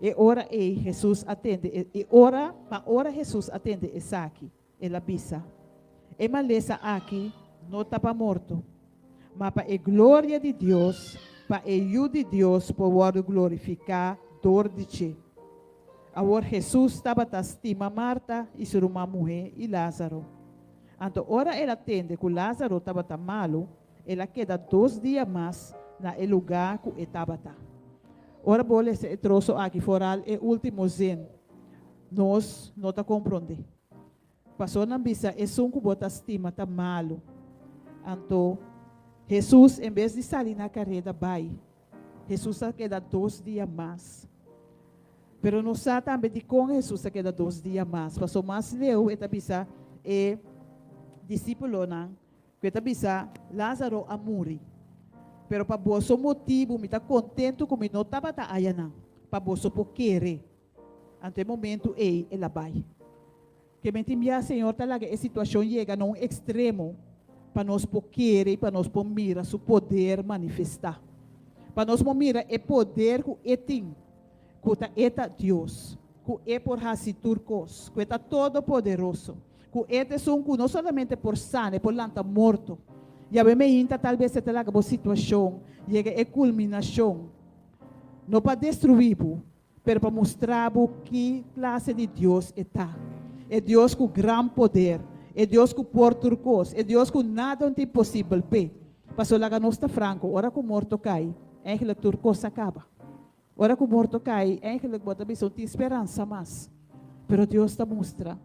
E ora ei Hesus a tende e, i ora, ma ora Hesus a tende esaki, el a bisa, E malesa aki no ta pa morto, ma pa e gloria di Dios, pa e Yu di Dios por wòrdu glorifiká dor di dje. Awor Hesus tabata stima Marta i su ruman muhé i Lázaro. Anto ora el a tende ku Lázaro tabata malu, El a keda dos dia mas na e lugá ku e tabata. Ora bo lesa e troso aki, foral e último zin, nos no ta komprondé. Pasobra nan bisa esun ku bo ta stima ta malu. Anto, Hesus, en bes di sali na kareda bai, Hesus a keda dos dia mas. Pero nos sa tambe dikon Hesus a keda dos dia mas. Pasobra mas leu e ta bisa e disípulonan Ku e ta bisa, Lázaro a muri. Pero pa boso motibu mi ta kontentu ku mi no tabata ayanan, pa boso por kere. Anto e momentu ei el a bai. Ke men tin bia Señor ta laga e situashon yega na un ekstremo pa nos por kere i pa nos por mira su poder manifestá. Pa nos por mira e poder ku e tin, ku ta e ta Dios, ku e por hasi tur kos, ku e ta todopoderoso. Ku e ta esun ku no solamente por sana, e por lanta morto. Yahweh meinta tal bes e ta laga bo situashon yega e kulminashon, no pa destruí bo, pero pa mustra bo ki klase di Dios e ta. E Dios ku gran poder, e Dios ku por tur kos, e Dios ku nada no ta imposibel p'e. Pasobra laga nos ta franko, ora ku morto kai, eigenlijk tur kos a kaba. Ora ku morto kai, eigenlijk bo ta bisa un tin speransa mas. Pero Dios ta mustra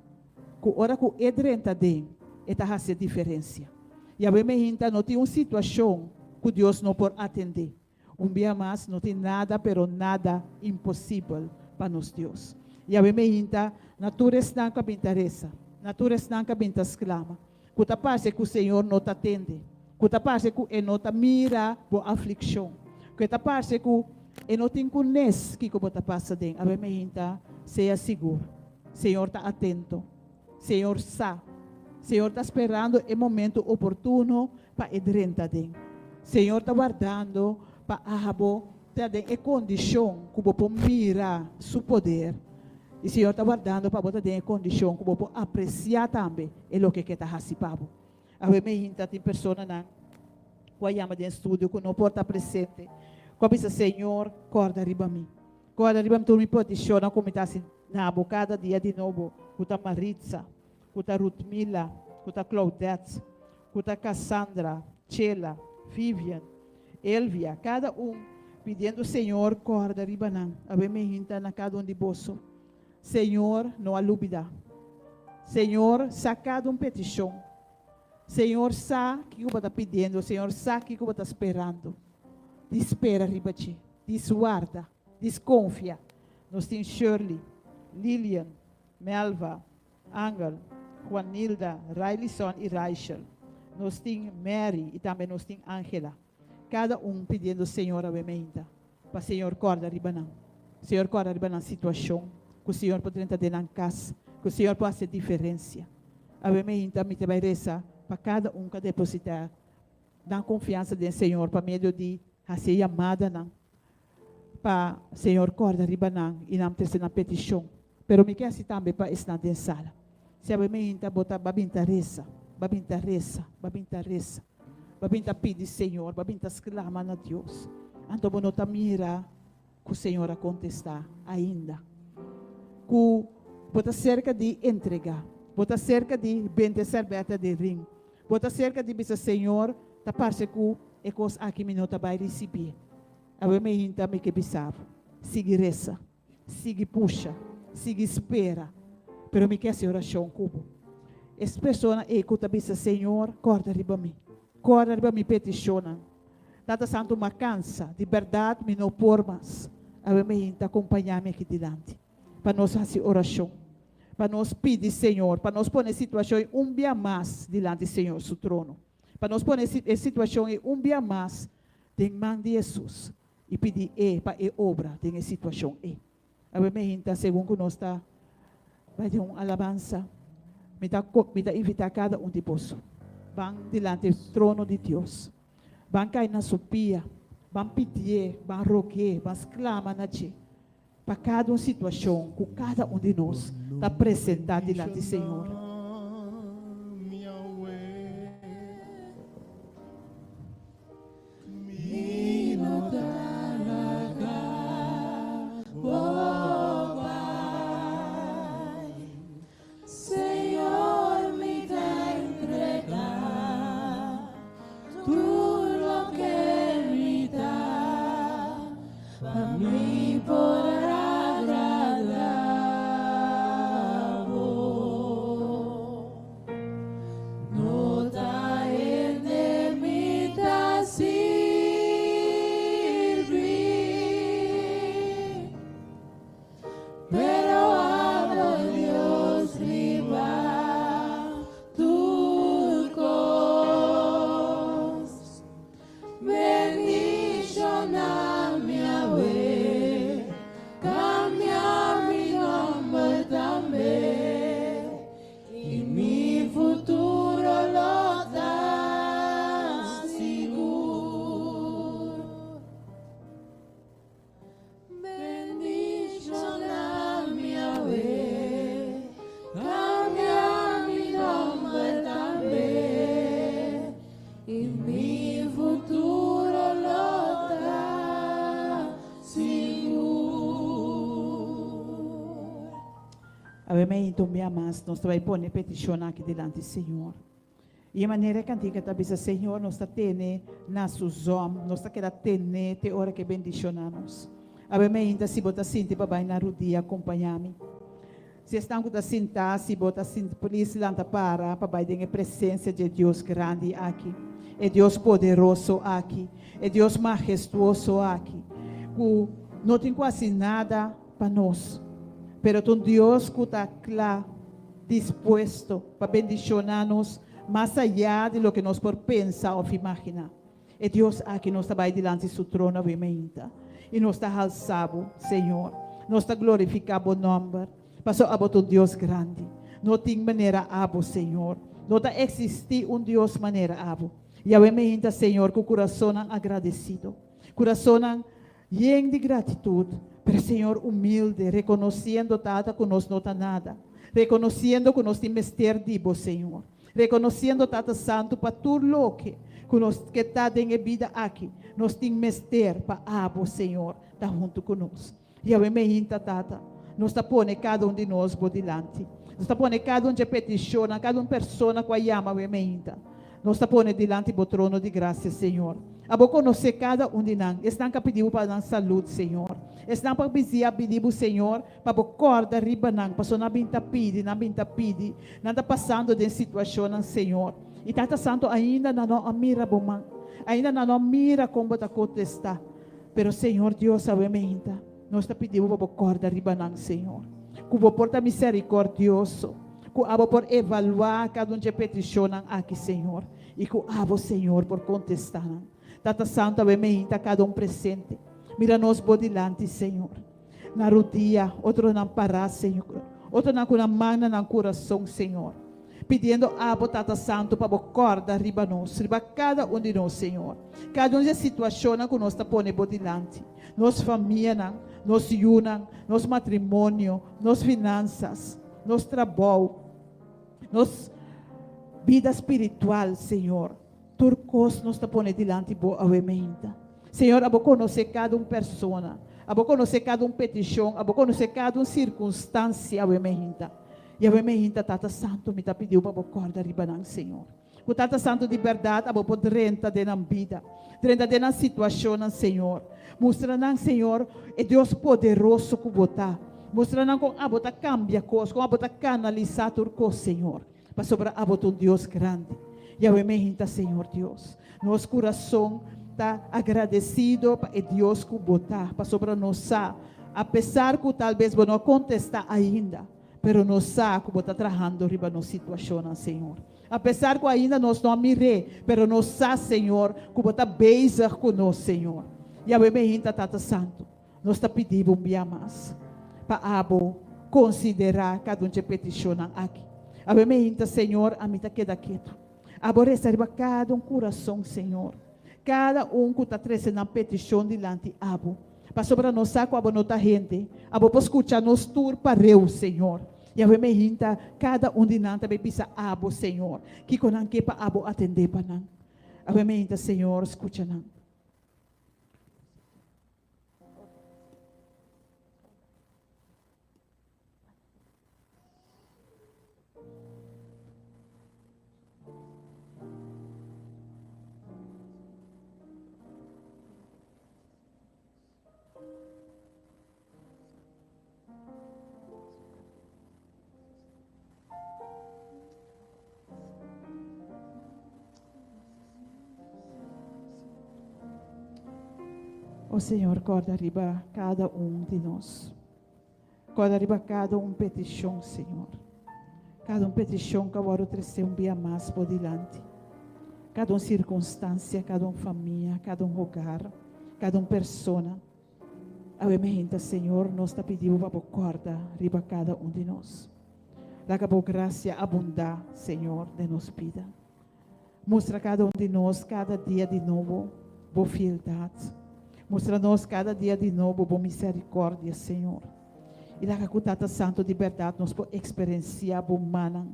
ku ora ku E drenta den, E ta hasi e diferensia. Yahweh mehinta no tin un situashon ku Dios no por atendé. Un bia mas, no tin nada, pero nada imposibel pa nos Dios. Yahweh mehinta na tur esnan ku a bin ta resa, na tur esnan ku a bin ta sklama, ku ta parse ku Señor no ta tende, ku ta parse ku E no ta mira bo aflikshon, ku e ta parse ku E no tin ku nes kiko bo ta pasa den. Awe meinta, sea sigur, Señor ta atento. Señor sa. Señor ta sperando e momento oportuno pa E drenta den. Señor ta wardando pa abo ta den e kondishon ku bo por mira Su poder. I Señor ta wardando pa bo ta den e kondishon ku bo por apresiá tambe e loke ke ta hasi pa bo. Awe meinta tin personanan ku a yama den studio ku no por ta presente, ku a bisa, Señor, kòrda riba mi. Kòrda riba mi tur mi petishonnan ku mi ta hasi na bo kada dia di nobo, ku ta Maritza, ku ta Ruthmila, ku ta Claudette, ku ta Cassandra, Chela, Vivian, Elvia, kada un pidiendo Señor kòrda riba nan. Awe meinta na kada un di boso. Señor no a lubidá. Señor sa kada un petishon. Señor sa kiko bo ta pidiendo, Señor sa kiko bo ta sperando. Di spera riba dje, di warda, di konfia. Nos tin Shirley, Lilian, Melva, Angel, Juanilda, Railison i Rachel. Nos tin Mary i tambe nos tin Angela. Kada un pidiendo Señor awe meinta pa Señor kòrda riba nan. Señor kòrda riba nan situashon, ku Señor por drenta den nan kas, ku Señor por hasi diferensia. Awe meinta mi ta bai resa pa kada un ku a depositá nan konfiansa den Señor pa medio di hasi e yamadanan pa Señor kòrda riba nan i nan trese nan petishon. Pero mi ke hasi tambe pa esnan den sala. Si awe meinta bo ta ba bin ta resa, ba bin ta resa, ba bin ta resa, ba bin ta pidi Señor, ba bin ta sklama na Dios, anto bo no ta mira ku Señor a kontestá ainda. Ku bo ta serka di entregá, bo ta serka di bente sèrbèta den ring, bo ta serka di bisa Señor, ta parse ku e kos aki mi no ta bai risibí. Awe meinta mi ke bisa bo, sigui resa. Sigui pusha, sigui spera, pero mi ke hasi orashon ku bo. Es persona ei ku ta bisa, Señor, kòrda riba mi, kòrda riba mi petishonnan. Tata Santu, m'a kansa, di bèrdat mi no por mas. Awe mi hinta kompañá mi aki dilanti pa nos hasi orashon, pa nos pidi Señor, pa nos pone e situashon ei un bia mas dilanti Señor su trono, pa nos pone e situashon ei un bia mas den man di Hesus. i pidi E pa E obra den e situashon ei. Awe meinta, segun ku nos ta bai den un alabansa, mi ta mi ta invitá kada un di boso, ban dilanti e trono di Dios, ban kai na Su pia, ban pidié, ban rog'é, ban sklama na dje pa kada un situashon ku kada un di nos ta presentá dilanti Señor. Awe meinta un bia mas nos ta bai pone e petishonnan aki dilanti Señor. I e manera e kantika ta bisa, Señor, nos ta tene na su zòm, nos ta keda tene te ora ku e bendishoná nos. Awe meinta si bo ta sinti pa bai na rudia, kompañá mi. Si esnan ku ta sintá, si bo ta sinti, plis lanta para pa bai den e presensia dje Dios grandi aki, e Dios poderoso aki, e Dios mahestuoso aki, ku no tin ku hasi nada pa nos, pero ta un Dios ku ta kla, dispuesto pa bendishoná nos mas ayá di loke nos por pensa òf imaginá. E Dios aki nos ta bai dilanti su trono awe mainta i nos ta halsa bo, Señor. Nos ta glorifiká bo nòmber, pasobra abo ta un Dios grandi. No tin manera abo, Señor. No ta eksistí un Dios manera abo. I awe mainta, Señor, ku kurasonnan agradesido, kurasonnan yen di gratitut, pero Señor humilde, rekonosiendo, Tata, ku nos no ta nada, rekonosiendo ku nos tin mester di bo, Señor. Rekonosiendo Tata Santu pa tur loke ku nos ke ta den e bida aki, nos tin mester pa abo, Señor, ta huntu ku nos. Yahweh meinta, Tata, nos ta pone kada un di nos bo dilanti. Nos ta pone kada un dje petishonnan, kada un persona ku a yama awe meinta. Nos ta pone dilanti bo trono di gracia, Señor. Abo conoce cada un di nan, esnan cu a pidi bo pa nan salud, Señor. Esnan pa bizi a pidi bo, Señor, pa bo corda riba nan, pasobra nan bin ta pidi, nan bin ta pidi, nan ta pasando den situacionnan, Señor. Y Tata Santo, ainda nan no a mira bo man, ainda nan no a mira con bo ta contesta. Pero, Señor Dios, awe meinta, nos ta pidi bo pa bo corda riba nan, Señor. Cu bo por ta misericordioso, cu abo por evalua cada un dje peticionnan aki, Señor. I ku abo, Señor, por kontestá nan. Tata Santu, awe meinta kada un presente. Mira nos bo dilanti, Señor. Na rudia, otronan pará, Señor. Otronan ku nan man na nan kurason, Señor. Pidiendo abo, Tata Santu, pa bo kòrda riba nos, riba kada un di nos, Señor. Kada un di e situashonnan ku nos ta pone bo dilanti, nos famianan, nos yunan, nos matrimonio, nos finansas, nos trabou, Nos bida spiritual, Señor, tur cos nos ta pone dilanti Bo awe meinta. Señor, abo conoce cada un persona, abo conoce cada un peticion, abo conoce cada un circunstancia awe meinta. Y awe meinta, Tata Santo, mi ta pidiu pa Bo corda riba nan, Señor. Cu Tata Santo di berdad abo por drenta den nan bida, drenta den nan situacionnan, Señor. Mustra nan, Señor, e Dios poderoso cu Bo ta. Mustra nan con abo ta cambia cos, con abo ta canalisa tur cos, Señor. Pasobra abo ta un Dios grandi. Yahweh me hinta, Señor Dios. Nos curason ta agradecido pa e Dios cu Bo ta, pasobra nos sa, apesar cu tal bes Bo no a contesta ainda, pero nos sa cu Bo ta trahando riba nos situacionnan, Señor. Apesar ku ainda nos no a mir'é, pero nos sa, Señor, ku Bo ta bezig ku nos, Señor. Yahweh Mehinta, Tata Santu, nos ta pidi Bo un bia mas pa Abo konsiderá kada un dje petishonnan aki. Yahweh Mehinta, Señor, ami ta keda ketu. Abo resa riba kada un kurason, Señor, kada un ku ta trese nan petishon dilanti Abo. Pasobra nos sa ku Abo no ta hende. Abo por skucha nos tur pareu, Señor. Yahweh me hinta kada un di nan ta bay bisa Abo, Señor, kiko nan ke pa Abo atendé pa nan. Yahweh me hinta, Señor, skucha nan. O Señor, corda riba cada un di nos. Corda riba cada un peticion, Señor. Cada un peticion que awor trece un bia mas bo dilanti. Cada un circunstancia, cada un famia, cada un hogar, cada un persona. Awe meinta, Señor, nos ta pidi Bo pa Bo kòrda riba kada un di nos. Laga Bo grasia abundá, Señor, den nos bida. Mustra kada un di nos kada dia di nobo Bo fieldat. Mustra nos kada dia di nobo Bo miserikòrdia, Señor. I laga ku Tata Santu di bèrdat nos por eksperensiá Bo mannan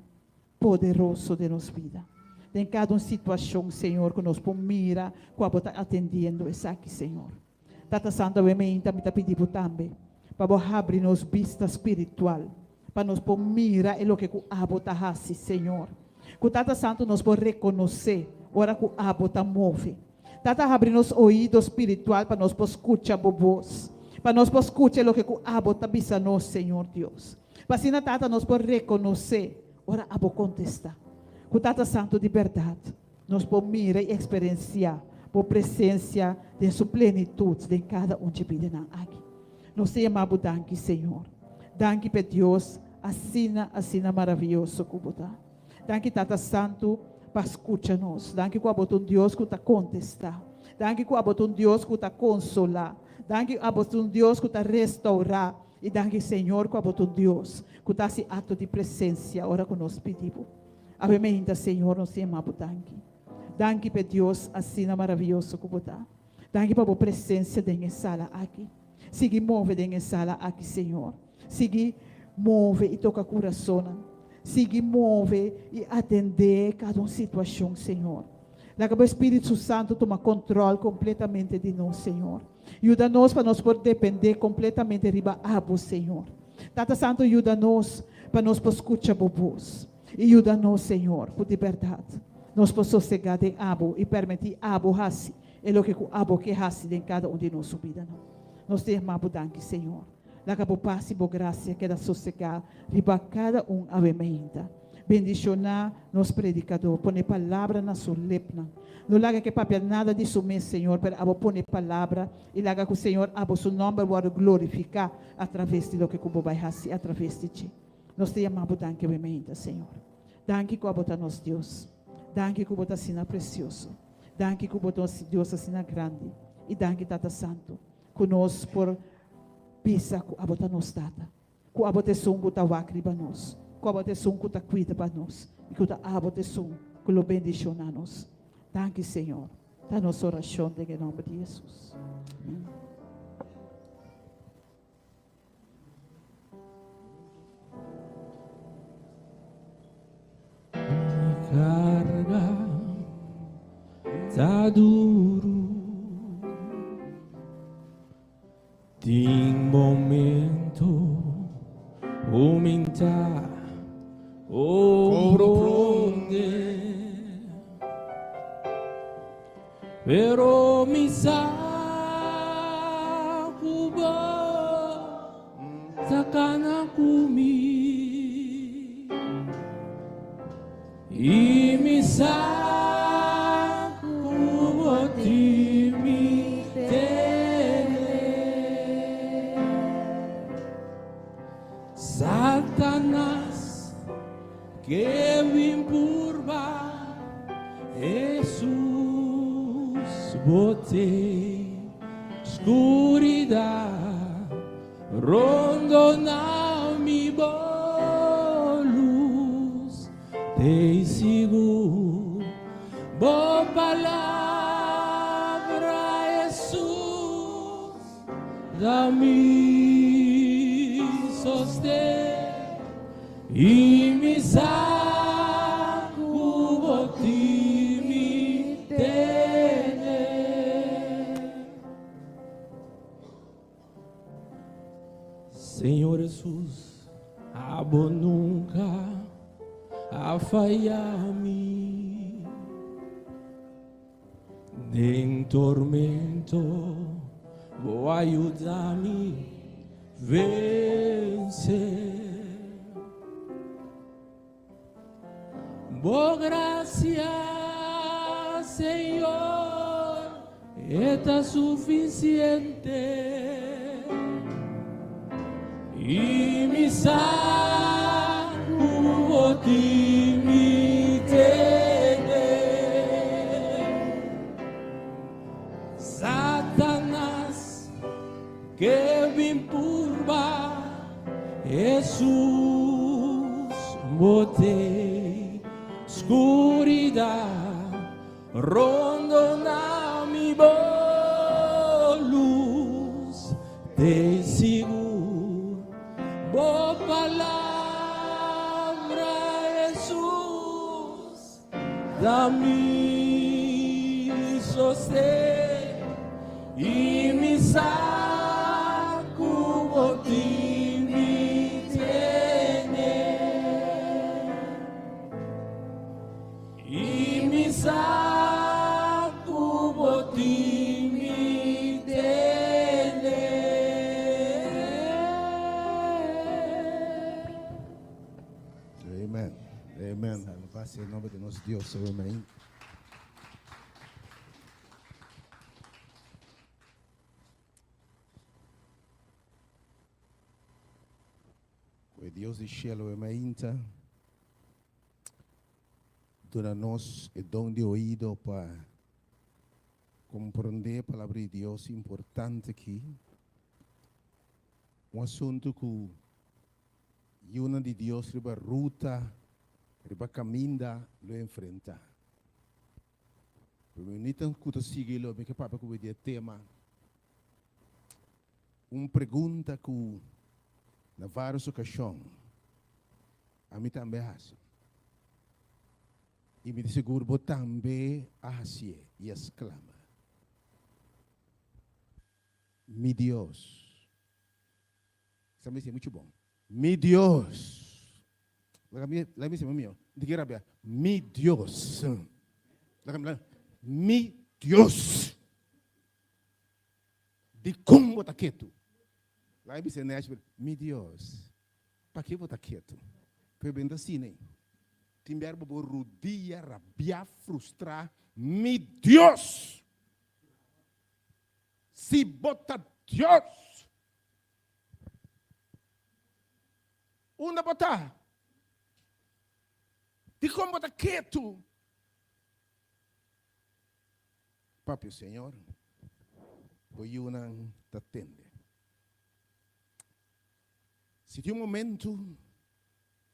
poderoso den nos bida. Den kada un situashon, Señor, ku nos por mira ku Abo ta atendiendo esaki, Señor. Tata Santu awe meinta mi ta pidi bo tambe pa bo habri nos bista spiritual pa nos por mira e loke ku abo ta hasi Señor. Ku Tata Santu nos por rekonosé ora ku abo ta move. Tata habri nos oido spiritual pa nos por skucha bo bos, pa nos por skucha e loke ku abo ta bisa nos Señor Dios. Pa asina Tata nos por rekonosé ora abo kontestá. Ku Tata Santu di bèrdat Nos por mira i eksperensiá Bo presensia den su plenitut den kada un dje bidanan aki. Nos ta yama Bo danki, Señor. Danki p'e Dios asina, asina maravioso ku Bo ta. Danki, Tata Santu, pa skucha nos. Danki ku Abo ta un Dios ku ta kontestá. Danki ku Abo ta un Dios ku ta konsolá. Danki Abo ta un Dios ku ta restourá. I danki, Señor, ku Abo ta un Dios ku ta hasi akto di presensia ora ku nos pidi Bo. Awe meinta Señor nos yama bo danki. Danki p'e Dios asina maraviyoso ku bo ta. Danki pa bo presensia den e sala aki. Sigui move den e sala aki Señor. Sigui move i toka kurasonnan. Sigui move i atendé kada un situashon Señor. Laga bo Spiritu Santu tuma kontròl kompletamente di nos Señor. Yuda nos pa nos por dependé kompletamente riba abo Señor. Tata Santu yuda nos pa nos por skucha bo bos. I yuda nos, Señor, ku di bèrdat. Nos por sosegá den Abo i permití Abo hasi e loke ku Abo ke hasi den kada un di nos su bidanan. Nos ta yama Bo danki, Señor. Laga Bo pas i Bo grasia keda sosegá riba kada un awe mainta. Bendishoná nos predikadó. Pone palabra na su lepnan. No laga ke papia nada di su mes, Señor, pero Abo pone palabra i laga ku Señor Abo su nòmber wòrdu glorifiká atraves di loke ku Bo bai hasi atraves di dje. Nos ta yama Bo danki awe mainta, Señor. Danki ku Abo ta nos Dios. Danki ku Bo ta asina presioso. Danki ku Bo ta un Dios asina grandi. I danki, Tata Santu, ku nos por bisa ku Abo ta nos Tata, ku Abo ta esun ku ta wak riba nos, ku Abo ta esun ku ta kuida pa nos i ku ta Abo ta esun ku lo bendishoná nos. Danki, Señor. Ta nos orashon den e nòmber di Hesus. Amèn. Mi carga ta duru Tin momento ku mi ta comprende Pero mi sa ku bo ta kana ku mi I mi sa ku bo tin mi tene Satanas Ke bin purba Hesus bo te Skuridat rondona mi bo lus Tei sigur bo palabra Hesus da mi sosten. I mi sa ku bo tin mi tene. Señor Hesus, abo nunka a faya mi. Den tormento bo a yuda mi vense. Bo gracia, Señor, e ta suficiente. I mi sa ku bo tin mi tene. Satanas ke bin purba Hesus bo te skuridat Rondona mi bo lus te sigur bo palabra Hesus da mi sosten i mi sa ku bo tin mi tene. I mi sa ku bo tin mi tene. Amen. Amen. Alabá sea e nomber di nos Dios. Amen. Ku e Dios di shelu e mainta. Duna nos e don di oido pa komprondé e Palabra di Dios importante aki. Un asuntu ku yunan di Dios riba ruta, riba kaminda lo enfrentá. Pero mi nita ku ta sigui lo mi ke papia ku bo di e tema. Un pregunta ku na vários okashon Ami tambe a hasi. I mi ta sigur bo tambe a hasié i a sklama, Mi Dios. Sa mi siña muchu bon. Mi Dios. Laga mi, laga mi siña mihó. Mi ta kere rabia. Mi Dios. Mi Dios! Dikon bo ta ketu? Laga bisa Nashville, Mi Dios, pake bo ta ketu? Pero ben ta asina ei. Tin bia bo bo rudia, rabia, frustra, Mi Dios! Si bo ta Dios! Unda bo ta? Dikon bo ta ketu? Papia, Señor, bo yunan ta tende. Si tin un momento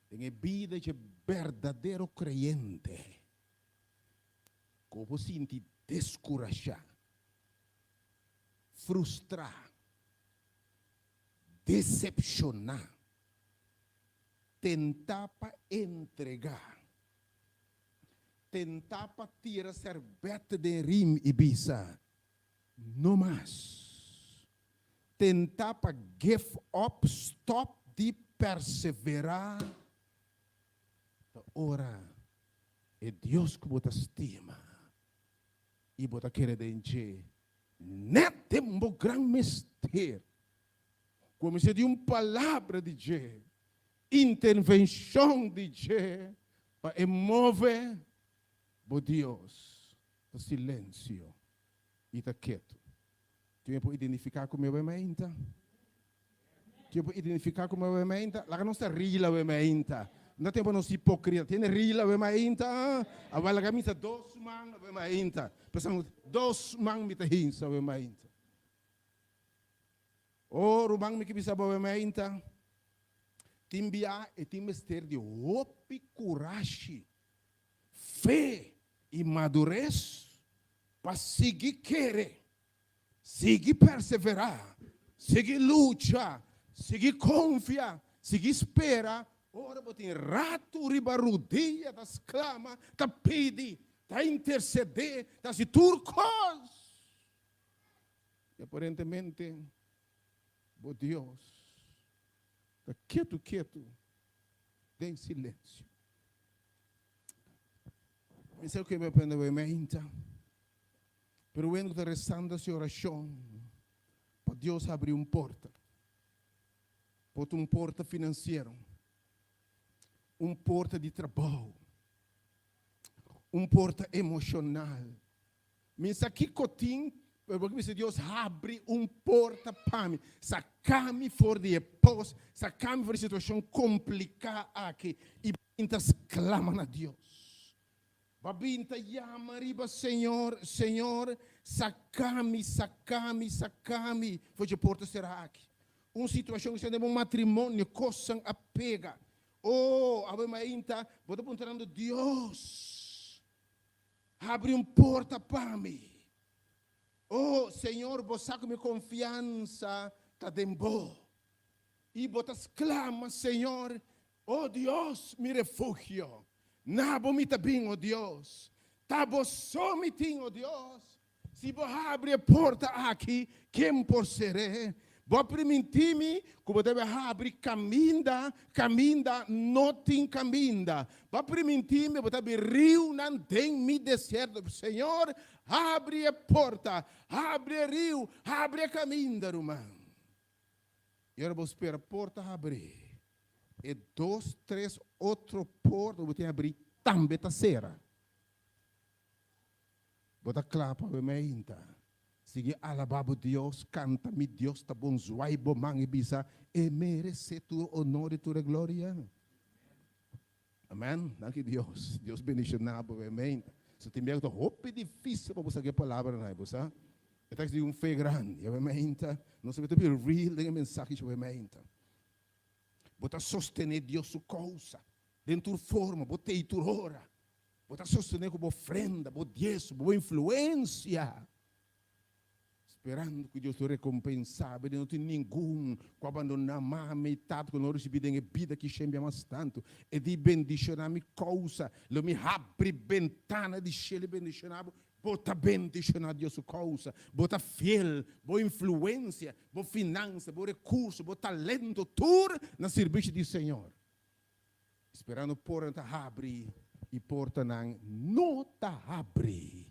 den e bida dje berdadero kreyente ku bo por sinti deskurashá, frustrá, desepshoná, tentá pa entregá, Tentá pa tira sèrbèt den rim i bisa, No mas. Tentá pa give up, stòp di perseverá. Ta ora e Dios ku bo ta stima i bo ta kere den dje nèt den bo gran mester, kuminsá di un palabra di dje, Intervenshon di dje pa e move bo Dios ta silensio i ta ketu. Tin e por identifiká ku mi awe mainta? Tin e por identifiká ku mi awe mainta? Laga nos ta rila awe mainta. No ta tempu pa nos hipokrita. Tin e rila awe mainta? Awor laga mi ta dos man awe mainta. Pensando dos man mi ta hinsa awe mainta. Oh, ruman, mi ke bisa bo mainta, tin bia e tin mester di hopi kurashi, fe i madures pa sigui kere, sigui perseverá, sigui lucha, sigui konfia, sigui spera ora bo tin ratu riba rudia ta sklama, ta pidi, ta intersedé, ta hasi tur kos. I aparentemente bo Dios ta ketu ketu den silensio. Mi sa ku e bai prende bai meinta, pero wende ku ta resando hasi orashon pa Dios habri un porta. Por ta un porta finansiero, un porta di trabou, un porta emoshonal. Mi sa kiko tin, pero bo bisa Dios habri un porta pa mi, saka mi for di e pos, saka mi for di e situashon kompliká aki i bin ta sklama na Dios. Bo bin ta yama riba Señor, Señor, saka mi, saka mi, saka mi for di e porta será aki. Un situashon ku sta den bo matrimonio, kosnan a pega. Oh, awe mainta bo ta puntrando Dios, Habri un porta pa mi. O Señor, bo sa ku mi konfiansa ta den bo. I bo ta sklama, Señor, O Dios, mi refugio. Na bo mi ta bin, o Dios. Ta bo so mi tin, o Dios. Si bo habri e porta aki, ken por ser'é? Bo a primintí mi ku bo debe habri kaminda kaminda no tin kaminda. Bo a primintí mi bo ta habri riunan den mi desierto. Señor, habri e porta, habri e riu, habri e kaminda, ruman. I ora bo spera porta habrí, e dos, tres otro porta ku bo tin habrí tambe ta sera. Bo ta kla pa bo meinta? Sigui alabá bo Dios, kanta Mi Dios ta bon, zwai bo man i bisa, E meresé tur onor i tur e gloria. Amen. Danki Dios. Dios bendishoná bo meinta. So tin biaha ku ta hopi difísil pa bo sa ki e palabranan ei, bo sa. E ta eksigí un fe grandi. Awe meinta, nos ta mester be real den e mensahe awe meinta. Bo ta sostené Dios su kousa den tur forma, bo t'ei tur ora. Bo ta sostené ku bo ofrenda, bo diesmo, bo influensia, sperando ku Dios lo rekompensá bo. No tin ningun ku a bandoná mama i tata ku no risibí den e bida ki shembia mas tantu. E di bendishoná mi kousa, lo mi habri bentana di shelu i bendishoná bo. Bo ta bendishoná Dios su kousa, bo ta fiel, bo influensia, bo finansa, bo rekurso, bo talento, tur na sirbishi di Señor. Sperando por nan ta habri. I portanan no ta habri,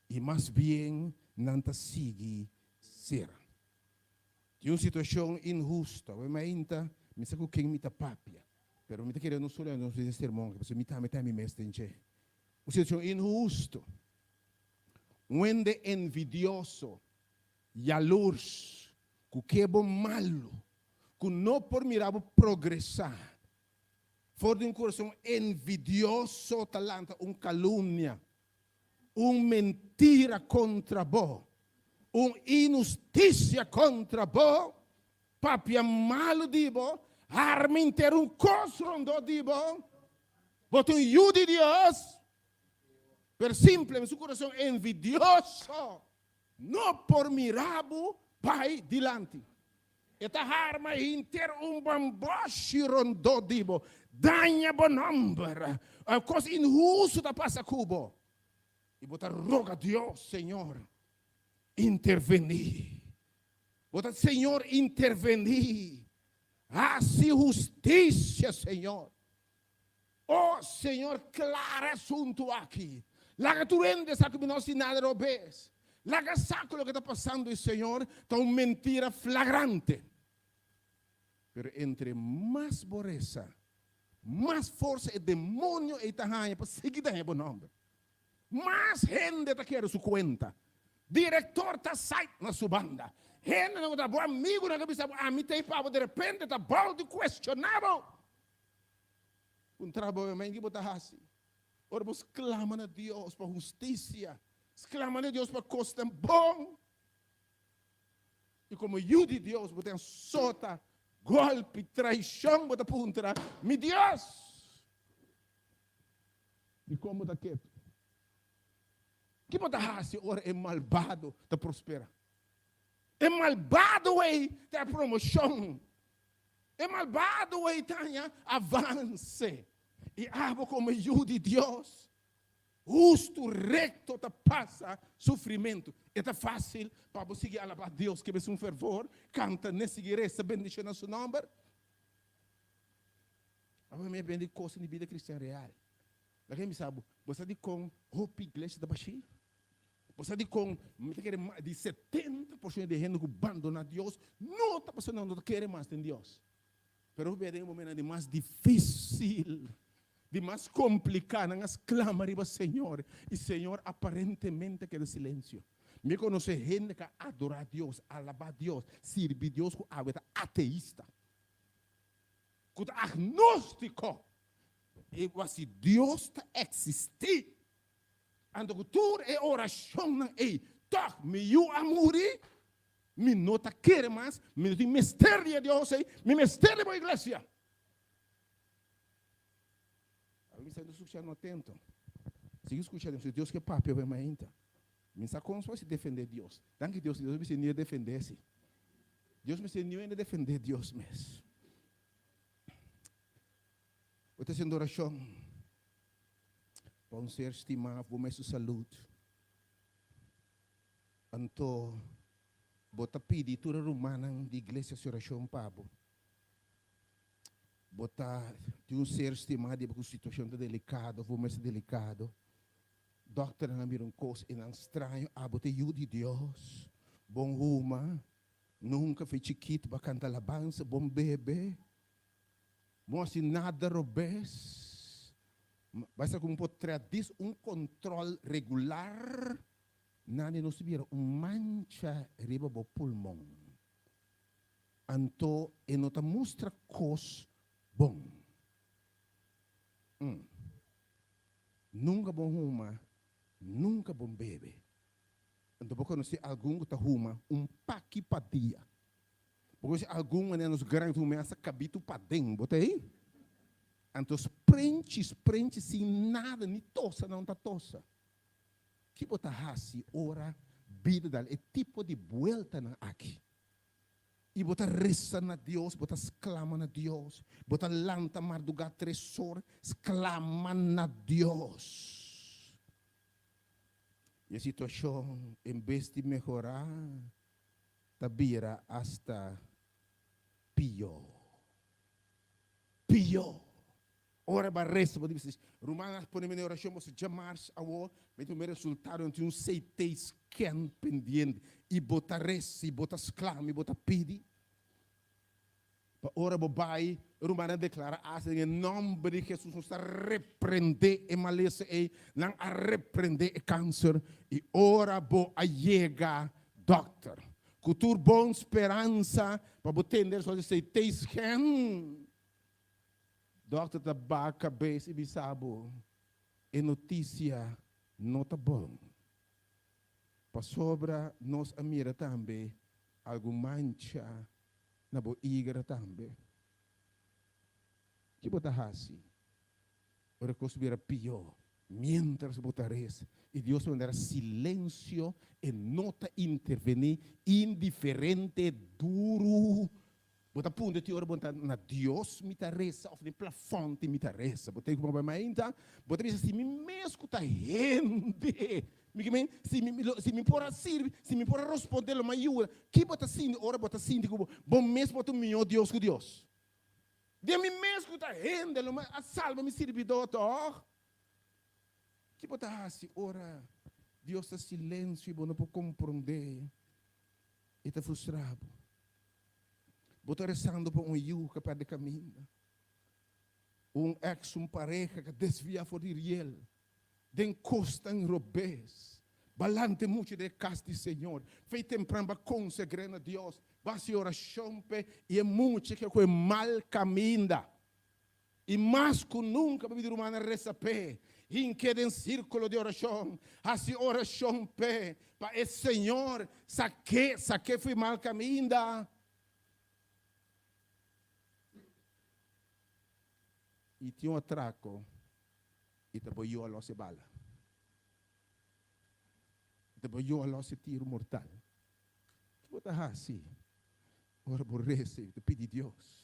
i mas bien nan ta sigui sera. Tin un situashon inhusto. Awe mainta mi sa ku ken mi ta papia, pero mi ta kere no solo nos den sermon aki, pasobra mi tambe ta mi mes den dje. Un situashon inhusto. Un hende envidioso, yalurs, ku ke bo malu, ku no por mira bo progresá. For di un kurason envidioso ta lanta un kalumnia, un mentira kontra bo, un inhustisia kontra bo, papia malu di bo, harma henter un kos rondó di bo. Bo ta un yu di Dios, pero simplemente su kurason envidioso no por mira bo bai dilanti. E ta harma henter un bamboshi rondó di bo, daña bo nòmber. Kos inhustu ta pasa ku bo. I bo ta roga Dios, Señor, intervení. Bo ta, Señor, intervení. Hasi hustisia, Señor. O Señor, klara e asuntu aki. Laga tur hende sa ku mi no hasi nada robes. Laga sa ku loke ta pasando i Señor ta un mentira flagrante. Pero entre mas bo resa, mas forsa e demonio ei ta haña pa sigui daña bo nòmber. Mas hende ta kere su kuenta. Direktor ta sait na su banda. Hendenan ku ta bo amigunan ta bisa bo, Ami ta ei pa bo, derepente ta bou di kuestioná bo. Puntra bo men ki bo ta hasi ora bo sklama na Dios pa hustisia, sklama na Dios pa kosnan bon. I komo yu di Dios bo ten sota, gòlpi, traishon, bo ta puntra, Mi Dios! Dikon bo ta ketu? Ki bo ta hasi ora e malbado ta prospera? E malbado ei ta promoshon. E malbado ei ta haña avanse. I abo komo yu di Dios, hustu, rekto ta pasa sufrimentu. E ta fásil pa bo sigui alabá Dios ku mesun fervor, kanta n'e, sigui resa, bendishoná su nòmber? Abo mi a bende kos di bida kristian real. Laga mi bisa bo, bo sa dikon hopi iglesia ta bashí? Bo sa dikon mi ta kere di 70% di hende ku bandoná Dios no ta pasobra nan no ta kere mas den Dios. Pero hopi bia den e momentonan di mas difísil, di mas kompliká, nan a sklama riba Señor i Señor aparentemente a keda silensio. Mi konosé hende ku a adorá Dios, alabá Dios, sirbi Dios ku awe ta ateista, ku ta agnóstiko. I si Dios ta eksistí, Anto ku tur e orashonnan ei, tòg mi yu a muri, mi no ta kere mas, mi no tin mester di e Dios ei, mi mester di bo iglesia. Awe mi sta skuchando atento. Sigui skucha Dios, Dios ke papia awe mainta. Mi sa kon si defende Dios. Danki Dios, Dios mester niu defende si. Dios mester niu hende defende Dios mes. Bo ta hasiendo orashon pa un ser stimá bo mes su salud. Anto bo ta pidi tur e rumannan di iglesia hasi orashon pa bo. Bo ta tin un ser stimá di bo ku situashon ta delikado òf bo mes ta delikado. Dòkternan a mira un kos i nan straño, abo ta e yu di Dios, bon huma, nunka fe chikit bo a kanta alabansa, bon bebe. Bo hasi nada robes. Bai sa ku un por tradis un kontrol regular nani nos ta bira un mancha riba bo pulmon. Anto e no ta mustra kos bon. Mm. Nunka bo huma, nunka bo bebe. Anto bo konosé algun ku ta huma un paki pa dia. Bo konoce algun manera nos gran tu mesa kabitu paden, bo ta ei? Anto sprenchi, sprenchi sin nada, ni tosa nan ta tosa. Ki bo ta hasi ora bida dal e tipo di bueltanan aki? I bo ta resa na Dios, bo ta sklama na Dios, bo ta lanta mardugá tres or, sklama na Dios. I e situashon en bes di mehorá, ta bira asta pió. Pió! Ora bo a resa, bo di bisa, Rumannan, pone mi den orashon, boso djamars awor, mi tin un resultado, mi tin un CT scan pendiente. I bo ta resa, i bo ta sklama, i bo ta pidi. Pa ora bo bai, e rumannan deklará asta den e nòmber di Hesus nos ta reprendé e malesa ei, nan a reprendé e kanser. I ora bo a yega dòkter ku tur bon speransa pa bo tende e resultado di CT scan, dòkter ta baha kabes i bisa bo, E notisia no ta bon. Pasobra nos a mira tambe algun mancha na bo igra tambe. Ki bo ta hasi ora kos bira pió miéntras bo ta resa i Dios manera silensio e no ta intervení, indiferente, duru? Bo ta puntra ti ora bo ta na Dios mi ta resa òf den plafòn ti mi ta resa. Bo ta kuma bai mainta, bo ta bisa si mi mes ku ta hende. Mi ke men, si mi si mi por a sirbi, si mi por a rospondé lo mi a yuda. Ki bo ta sinti ora bo ta sinti ku bo bo mes bo ta un mihó Dios ku Dios? Den mi mes ku ta hende lo mi a salba mi sirbidó tòg? Ki bo ta hasi ora Dios ta silensio i bo no por komprondé i ta frustra bo? Bo ta resando pa un yu ku a pèrdè kaminda, un èks, un pareha ku a desviá for di riel. Den kosnan robes, balante muchu den e kas di Señor. Fei tempran ba konsagr'é na Dios, ba hasi orashon p'e i e mucha ke ku e mal kaminda. I mas ku nunka bo pidi rumannan resa p'e, hink'é den sírkulo di orashon, hasi orashon p'e, pa e Señor sak'é, sak'é fu e mal kaminda. I tin un atrako. I ta bo yu a los e bala. I ta bo yu a los e tiru mortal. Ki bo ta hasi ora bo resa i bo ta pidi Dios?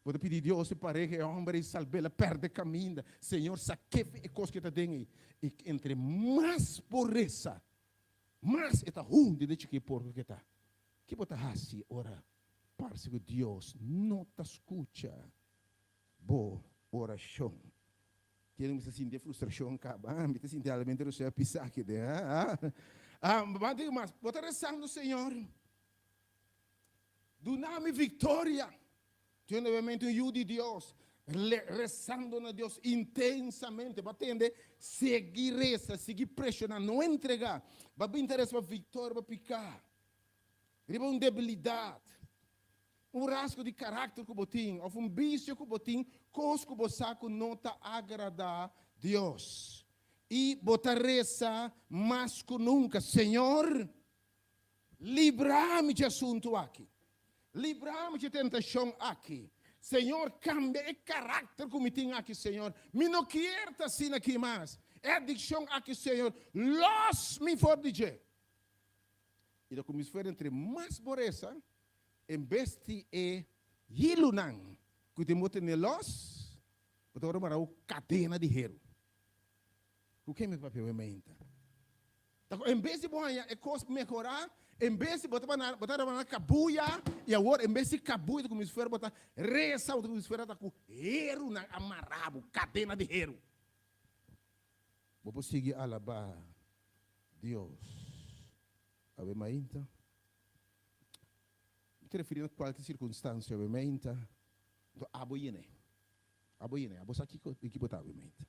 Bo ta pidi Dios e pareha e homber ei salb'el a perde kaminda. Señor sak'é fe e kos ke ta den ei. I entre mas bo resa, mas e ta hundi den chikí porko ke ta. Ki bo ta hasi ora parse ku Dios no ta skucha bo orashon? Kende mi ta sinti e frustrashon kaba? Mi ta sinti alamente rosea pisa aki den. Ah, ban tin mas. Bo ta resando, Señor, duna mi viktoria. Tin nuevamente un yu di Dios resando na Dios intensamente. Bo a tende? Sigui resa, sigui presiona, no entrega. Bo a bin ta resa pa viktoria, pa piká. Riba un debilidat. Un rasgo di karakter ku bo tin òf un bisio ku bo tin, kos ku bo sa ku no ta agradá Dios. I bo ta resa mas ku nunka, Señor, libra mi dje asuntu aki. Libra mi dje tentashon aki. Señor, kambia e karakter ku mi tin aki, Señor. Mi no kier ta asina aki mas. E adikshon aki, Señor, lòs mi for di dje. I ta kuminsá fuera entre mas bo resa, En bes di e hilunan ku tin bo tene lòs, bo ta wòrdu mará ku kadena di heru. Ku ken mi papia wei mainta? Ta ku en bes di bo haña e kos mehorá, en bes di bo ta bo ta na kabuya, i awor en bes di kabuya ta kuminsá fuera bo ta resa, bo ta kuminsá fuera ta ku herunan a mará bo, kadena di heru. Bo por sigui alabá Dios awe mainta? Mi ta referí na kualke sirkunstansia awe meinta, anto abo yene. Abo yene, abo sa kiko di ki bo ta awe meinta.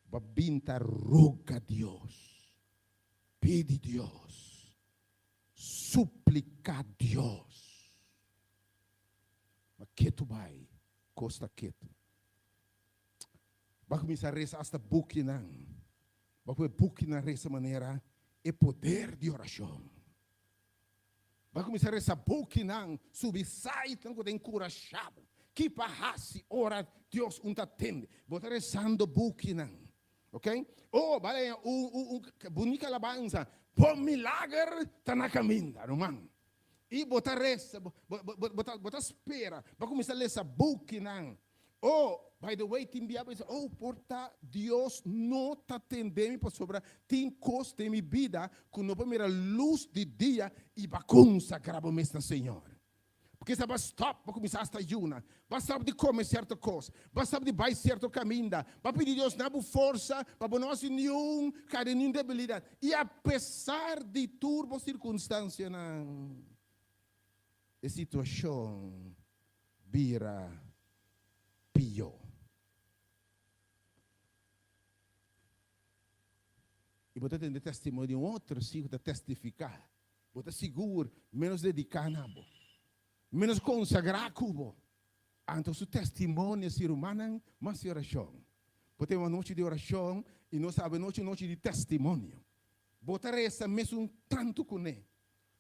Bo a bin ta roga Dios, pidi Dios, supliká Dios. Ma ketu bai, kos ta ketu. Bo a kuminsá resa asta bukinan. Bo a pone bukinan resa manera e poder di orashon. Bo a kuminsá resa bukinan, subi sitenan ku ta enkurashá bo. Ki pa hasi ora Dios un ta tende? Bo ta resando bukinan. Ok? Oh, bale un, un, un bunita alabansa. Bo milager ta na kaminda, ruman. I bo ta resa, bo, bo, bo, bo ta, bo ta spera. Bo a kuminsá lesa bukinan. Oh, by the way, tin bia bo bisa, oh, por ta Dios no ta tende mi pasobra tin kos den mi bida ku no por mira lus di dia i bo a konsagrá bo mes na Señor. Kisa bo a stòp, bo kuminsá asta yuna, bo a stòp di kome sierto kos, bo a stòp di bai sierto kaminda, bo a pidi Dios na bo forsa pa bo no hasi niun kai den niun debilidat. I apesar di tur bo sirkunstansianan, e situashon bira pió. I bo ta tende testimonio di un otro si ku ta testifiká. Bo ta sigur ménos dediká na bo, ménos konsagrá ku bo. Anto su testimonio si rumannan mas di orashon. Bo tin un anochi di orashon i nos a habi anochi un nochi di testimonio. Bo ta resa mesun tantu kuné.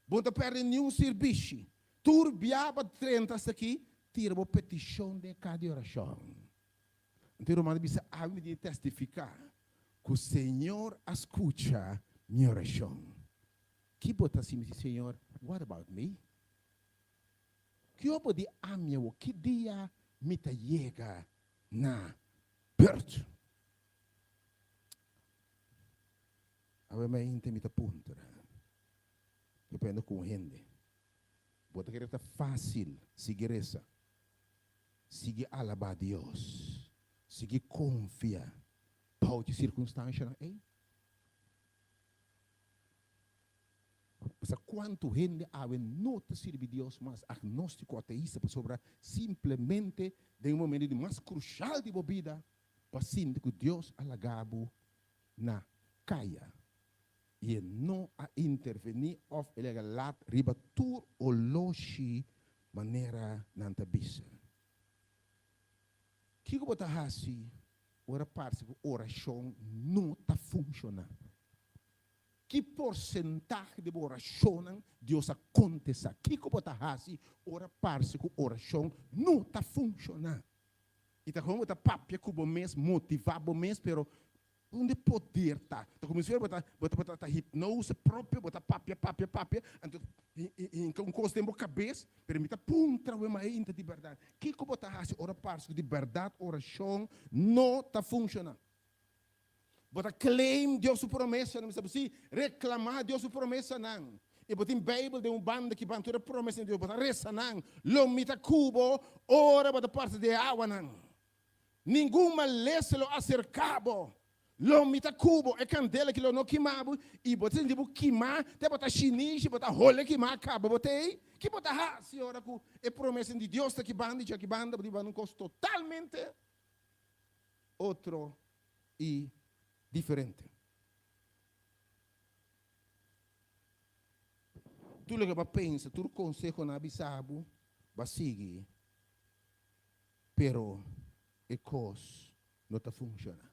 Bo no ta pèrdè niun sirbishi. Tur bia bo drenta esaki, tira bo petishon den e kas di orashon. Anto e ruman a bisa, Abi mi tin di testifiká ku Señor a skucha mi orashon. Ki bo ta hasi? Mi di, Señor, what about me? Kio bo di ami awor? Ki dia mi ta yega na bùrt? Awe mainta mi ta puntra, depende ku un hende, bo ta kere ta fásil sigui resa, sigui alabá Dios, sigui konfia bou di sirkunstanshanan ei? Pasobra kuantu hende awe no ta sirbi Dios mas, agnóstiko, ateista, pasobra simplemente den e momento di mas krushal di bo bida, bo a sinti ku Dios a laga bo na kaya i e no a intervení òf e laga lat riba tur oloshi manera nan ta bisa. Kiko bo ta hasi ora parse ku orashon no ta funshoná? Ki porsentahe di bo orashonnan Dios a kontestá? Kiko bo ta hasi ora parse ku orashon no ta funshoná? I ta komo bo ta papia ku bo mes, motivá bo mes, pero unda e poder ta? Ta komo si bo ta bo ta ta hipnose propio, bo ta papia, papia, papia, anto hinka un kos den bo kabes, pero mi ta puntra awe mainta di bèrdat, kiko bo ta hasi ora parse ku di bèrdat orashon no ta funshoná? Bo ta claim Dios su promesanan, mi sa si reclama Dios su promesanan. I bo tin Bijbel den un banda ki ban tur e promesanan di Dios, bo ta resa nan, lo mi ta ku bo ora bo ta parti di e awanan. Ningun malesa lo acerca bo, lo mi ta ku bo, e candela ki lo no kima bo, i bo ta sinti bo kima te bo ta shinishi, bo ta hole kima caba bo t'ei. Ki bo ta hasi ora ku e promesanan di Dios ta ki banda i djaki banda, bo ta biba un kos totalmente otro i diferente. Tur loke bo a pensa, tur konseho nan a bisa bo, bo a sigui, pero e kos no ta funshoná.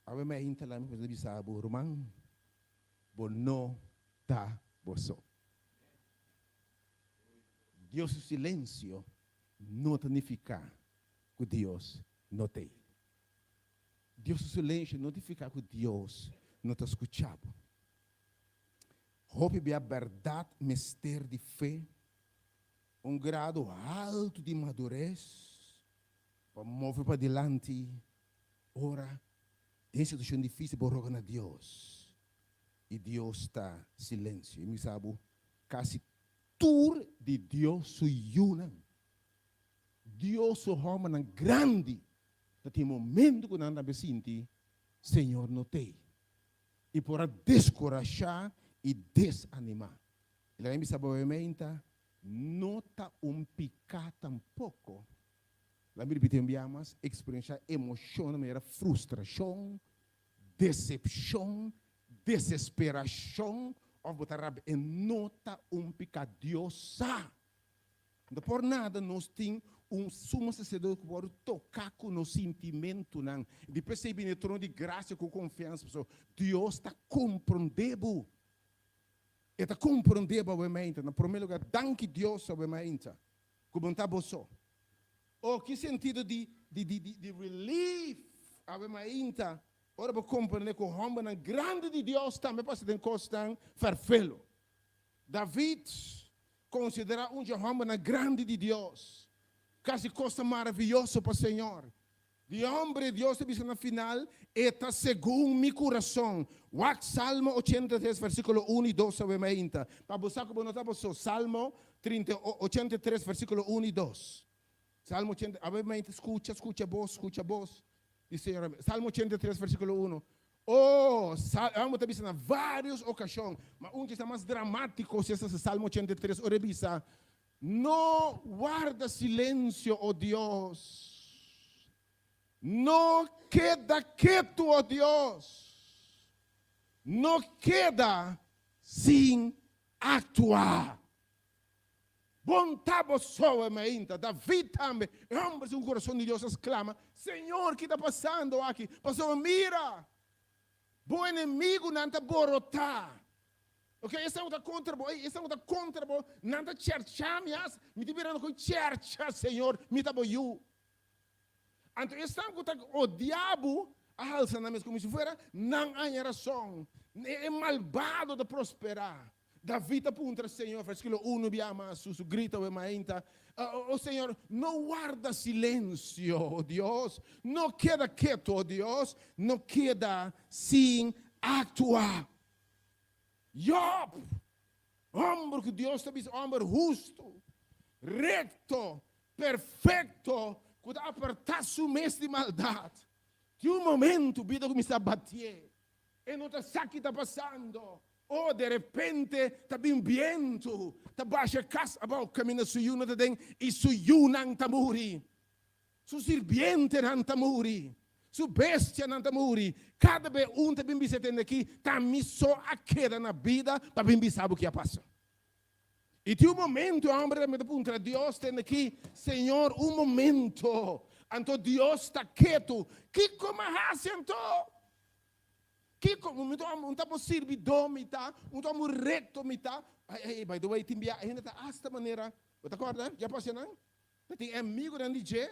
Awe mi a intalá mi pa bisa bo, ruman, bo no ta bo so. Dios su silensio no ta nifiká ku Dios no t'ei. Dios su silensio no nifiká ku Dios no ta skucha bo. Hopi bia bèrdat mester di fe, un grado haltu di madures pa move padilanti ora den situashon difísil bo roga na Dios i Dios ta silensio. I mi sa bo kasi tur di Dios su yunan Dios su hòmbernan grandi ta tin momento ku nan tambe sinti Señor no t'ei i por a deskurashá i desanimá. I laga mi bisa bo meinta, no ta un piká tampoko. Laga mi ripití un bia mas, eksperenshá emoshonnan manera frustrashon, desepshon, desesperashon òf bo ta rabia. E no ta un piká. Dios sa. No por nada nos tin un sumo saserdote ku por toká ku nos sintimentunan. Di p'esei bini e trono di grasia ku konfiansa, pasobra Dios ta komprondé bo. E ta komprondé bo awe-mainta. Na promé lugá, danki Dios awe-mainta ku bo no ta bo so. Oh, ki sentido di di di di relief awe-mainta ora bo komprondé ku hòmbernan grandi di Dios tambe pasa den kosnan fèrfelu. David Konsiderá un dje hòmbernan grandi di Dios. Kasi kosnan maravioso pa Señor. Di hòmber Dios ta bisa na final, E ta segun mi kurason. Wak Salmo 83 versíkulo unu i dos awe mainta. Pa bo sa ku bo no ta bo so. Salmo 83, versíkulo 1 i 2. Salmo 80, awe mente skucha, skucha bos, skucha bos di Señor. Salmo 83, versíkulo 1. Oh, sal, amo ta bisa na vários okashon, ma un ku ta mas dramátiko si esta Salmo 83, ora e bisa, No warda silensio, oh Dios. No keda ketu, oh Dios. No keda sin aktua. Bon ta bo so e mainta. David tambe, e homber segun kurason di Dios, a sklama, Señor, ki ta pasando aki? Pasobra mira, bo enemigunan ta borotá. Ok, esnan ku ta kontra bo, ey, esnan ku ta kontra bo, nan ta chèrchá mi as, mi ta birando kon chèrcha, Señor, mi ta bo yu. Anto esnan ku ta odiá bo a halsa nan mes komo si fuera nan a haña rason. E malbado ta prosperá. David a puntra Señor, versíkulo unu bia mas, su su grito awe mainta, O Señor, no warda silensio, o Dios, no keda ketu, o Dios, no keda sin aktua. Job, hòmber ku Dios ta bisa hòmber hustu, rekto, perfekto, ku ta apartá su mes di maldat. Tin un momentu bida kuminsá batié. E no ta sa ki ta pasando. Oh, derepente ta bin bientu, ta basha e kas abou, kaminda su yunan ta den i su yunan ta muri. Su sirbientenan ta muri, su bestianan ta muri. Kada be un ta bin bisa e tende aki, Ta mi so a keda na bida pa bin bisa bo ki a pasa. I tin un momento e homber ta puntra Dios tende aki, Señor, un momento. Anto Dios ta ketu. Kiko mi a hasi anto? Kiko? Mi ta un ta bo sirbidó mi ta, un ta un rekto mi ta. Hey, by the way, tin bia hende ta hasta manera, bo ta kòrda? Ya pasa nan? Ta tin e amigunan di dje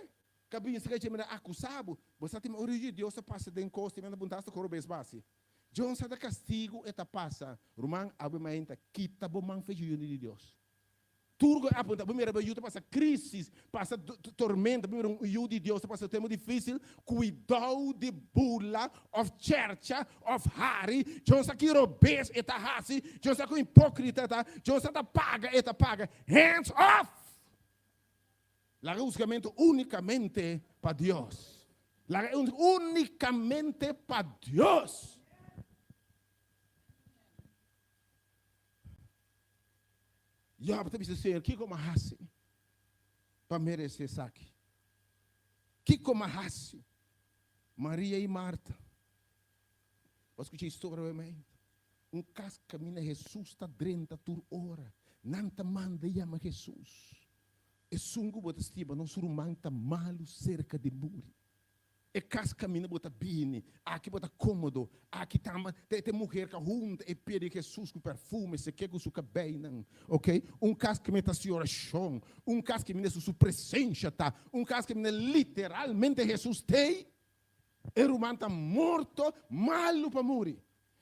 ka bin serka dje mira akusá bo. Bo sa tin ora yu Dios ta pasa den kos, tin manda punta hasta koro bes basi. Djon sa ta kastigu e ta pasa. Ruman, awe mainta, kita bo man fecha yu di Dios. Tur ku e apunta, bo mira bo yu ta pasa krisis, pasa tormenta, bo mira un yu di Dios ta pasa tempu difisil, kuidou di burla òf chèrcha òf hari. Djon sa ki robes e ta hasi, djon sa kon hipokrita e ta, djon sa ta paga e ta paga. Hands off! Laga husgamentu únikamente pa Dios. Laga e únikamente pa Dios. Job ta bisa, Señor, kiko mi a hasi pa meresé esaki? Kiko mi a hasi? Maria i Marta. Bo a skucha e historia awe mainta. Un kas kaminda Hesus ta drenta tur ora. Nan ta manda yama Hesus. Esun ku bo ta stima nos ruman ta malu serka di muri. E kas kaminda bo ta bini, aki bo ta kómodo, aki tamba ta e muher ka hunta e pia di Hesus ku perfume, seke ku su kabeinan, ok. Un kas kaminda ta hasi orashon, un kas kaminda su su presensha ta, un kas kaminda literalmente Hesus t'ei. E ruman ta morto, malu pa muri.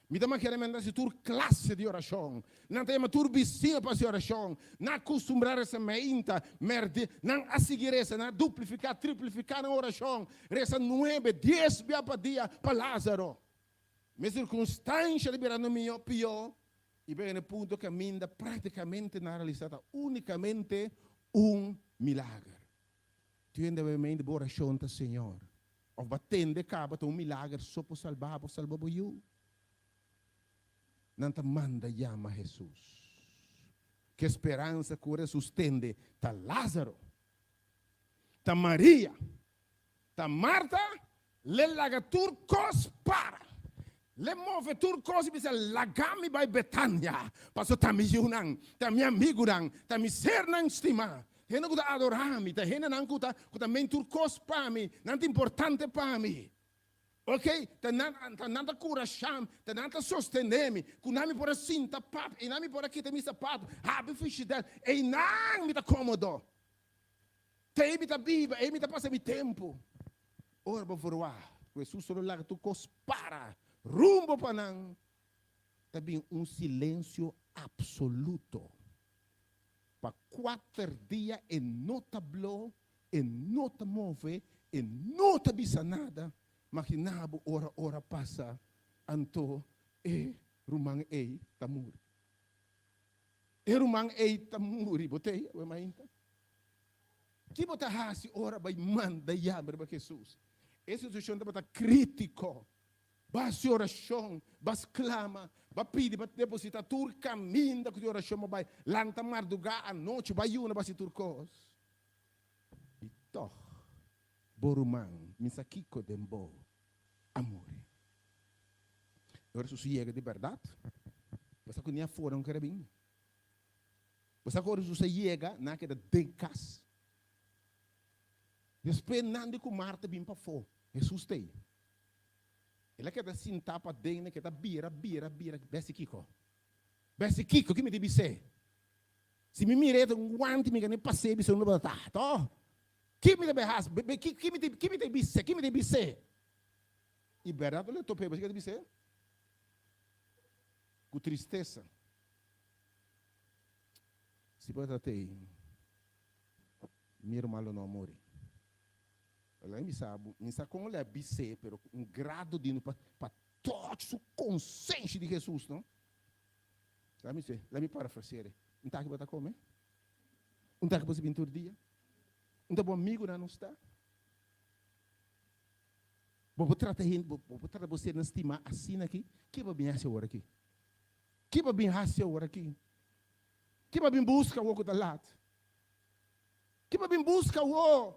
Mi ta makera mi a hasi tur klase di orashon. Nan ta yama tur bisiño pa hasi orashon. Nan a kustumbrá resa meinta, mèrdi. Nan a sigui resa, nan a duplifiká, triplifiká nan orashon, resa nuebe, dies bia pa dia pa Lázaro. Mi sirkunstansha ta birando mihó, pió, i bega na e punto kaminda práktikamente nan a realisá ta únikamente un milager. Tende awe mei di bo orashon ta Señor. Of bo a tende kaba ta un milager so por salba bo, salba bo yu. Nan ta manda yama Hesus. Ke speransa ku ora Hesus tende ta Lázaro, ta Maria, ta Marta, l'e laga tur kos para. L'e move tur kos i bisa, Laga mi bai Betania, pasobra ta mi yunan, ta mi amigunan, ta mi sernan stimá, hende ku ta adorá mi, ta hendenan ku ta ku ta men tur kos pa mi, nan ta importante pa mi. Oke, ta nan ta nan ta kurashá mi, ta nan ta sostené mi, ku nan mi por a sinta papia, einan mi por a kita mi sapato, habri fishidèr, einan mi ta kómodo. Ta ei mi ta biba, ei mi ta pasa mi tempu. Ora bo verwagt ku Hesus lo laga tur kos para rumbo pa nan, ta bin un silensio apsoluto. Pa kuater dia e no ta blo, e no ta move, e no ta bisa nada. Magina bo ora ora pasa, anto e ruman ei ta muri. E ruman ei ta muri, bo t'ei awe mainta? Ki bo ta hasi ora bai manda yama riba Hesus? E situashon tabata kritiko. Bo hasi orashon, bo a sklama, bo a pidi pa depositá tur kaminda ku di orashon bo bai, lanta mardugá, anochi, bo a yuna, bo a hasi tur kos. I tòg bo ruman mi sa kiko den bo a muri. E ora Hesus yega di bèrdat, bo sa ku ni afó nan kere bin. Bo sa ku ora Hesus a yega, nan a keda den kas. Despues nan di ku Marta bin pafó, Hesus ta ei. El a keda sintá paden, el a keda bira, bira, bira, bèsi kiko? Bèsi kiko? Ki mi ta bis'é? Si mi mira e ta un guanti mi ka ni pas'é bisa unda bo ta ta, to? Ki mi ta bai hasi? Ki mi ta, ki mi ta bis'é? Ki mi ta bis'é? I bèrdat lo e top'é, bo sa ke ta bis'é? Ku tristesa. Si bo ta t'ei, mi ruman lo no a muri. Laga mi sa bo, mi sa kon lo a bis'é, pero ku un grado di pa pa touch su konsenshi di Hesus, no? Laga mi se, laga mi parafraseer e, Un taki bo ta kome? Un taki bo sa bin tur dia? Un ta bo amigunan no sta? Bo por trata hende, bo por trata bo sernan stimá asina aki? Ke bo bin hasi awor aki? Ke bo bin hasi awor aki? Ke bo bin buska awor ku ta lat? Ke bo bin buska awor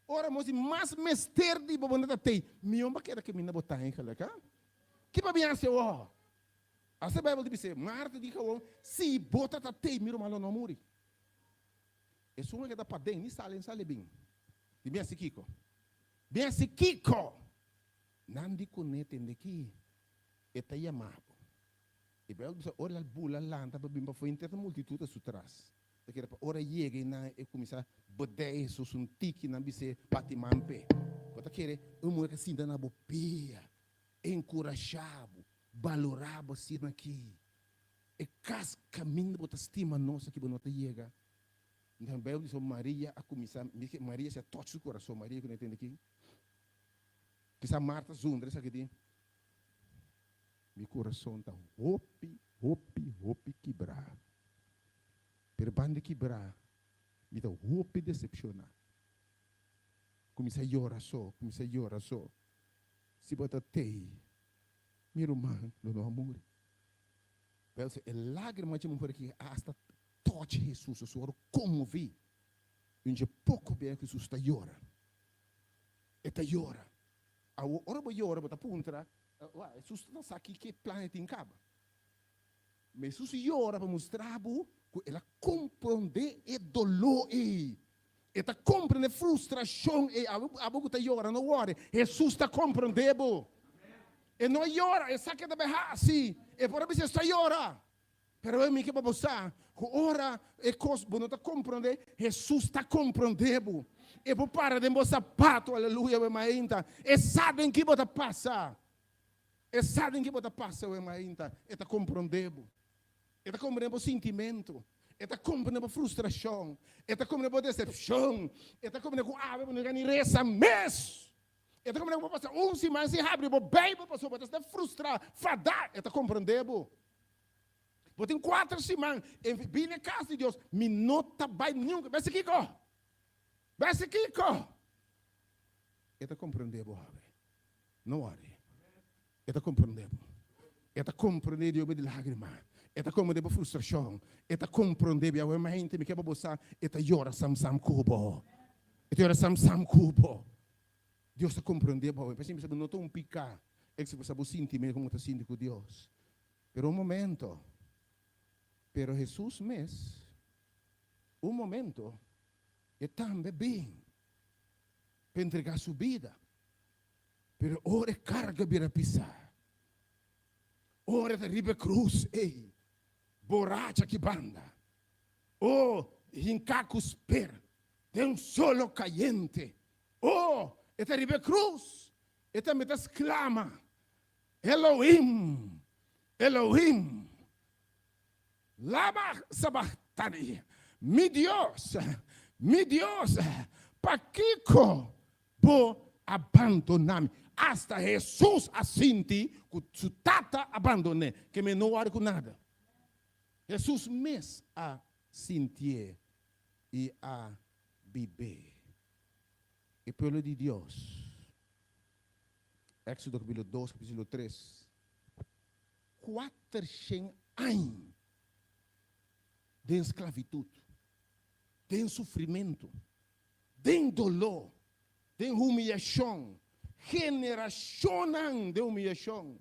ora nos di mas mester di bo bo no ta tei? Mihó bo keda kaminda bo ta eigenlijk, ha? Ke bo bin hasi awor? Asina Bijbel ta bisa, Marta di awor, si bo ta ta tei, mi ruman lo no muri. Esun a keda paden, ni sali, ni sali bin. Di bin hasi kiko? Bin hasi kiko? Nan di kuné, Tende ki e ta yama bo. E Bijbel bisa, ora el a bula lanta pa bin pafó, henter ta multitud a su tras. Ta kere pa ora yega i nan e kuminsá bedei Hesus un tiki, nan bis'é, Bati man p'e. Bo ta kere un muhé ka sinta na bo pia, enkurashá bo, balorá bo asina aki. E kas kaminda bo ta stima nos aki bo no ta yega. Nton Bijbel bisa Maria a kuminsá, Maria si a touch su kurason, Maria ku no tende aki. Kisa Marta zundra esaki di, Mi kurason ta hopi, hopi, hopi kibrá. Pero banda kibrá, mi ta hopi desepshoná. Kuminsá yora so, kuminsá yora so. Si bo ta tei, mi ruman lo no a muri. Bijbel sa, e lágrima dje muher aki asta touch Hesus, su wòrdu konmoví. I un dje poko bia ku Hesus ta yora. E ta yora. Awor, ora bo yora, bo ta puntra, Wak, Hesus ta sa ki plan e tin kaba. Ma Hesus yora pa mustra bo ku el a komprondé e doló ei. E ta komprendé frustrashon ei. Abo ku ta yora, no wòri. Hesus ta komprondé bo. E no yora, e sa ke ta bai hasi. E por a bisa, Esta yora. Pero mi ke pa bo sa ku ora e kos bo no ta komprondé, Hesus ta komprondé bo. E por para den bo sapato, aleluya, we mainta. E sa den ki bo ta pasa. E sa den ki bo ta pasa, we mainta. E ta komprondé bo. E ta komprondé bo sintimentu. E ta komprondé bo frustrashon. E ta komprondé bo desepshon. E ta komprondé ku awe bo no yega ni resa mes. E ta komprondé ku bo pasa un siman sin habri bo Beibel pasobra bo ta sta frustrá, fadá. E ta komprondé bo. Bo tin kuater siman e bini e kas di Dios, mi no ta bai niun. Besi kiko? Besi kiko? E ta komprendé bo awe. No wòri. E ta komprendé bo. E ta komprendé di obe di lágrima. E ta komprendé bo frustrashon. E ta komprendé bo. Awe mente mi ke pa bo sa, e ta yora sam sam ku bo. E ta yora sam sam ku bo. Dios ta komprendé bo awe. P'esei mi bisa bo no ta un piká ekspresá bo sintimentu komo bo ta sinti ku Dios. Pero un momento, pero Hesus mes, un momento, e tambe bin pa entrega su bida. Pero ora e carga bira pisa, ora e ta riba e cruz ey, boracha aki banda, oh, hinca cu sper den un solo cayente, oh, e ta riba e cruz, e tambe ta sclama, Elohim, Elohim, lama sabachtani, mi Dios, mi Dios, pakiko bo a bandoná mi? Asta Hesus a sinti ku su Tata a bandon'é, ke mi no wòri ku nada. Hesus mes a sintié i a bib'é. E pueblo di Dios. Éxodo capítulo dos, capítulo tres. Kuatershen añ den sklavitut, den sufrimentu, den doló, den humiyashon, generashonnan den humiyashon.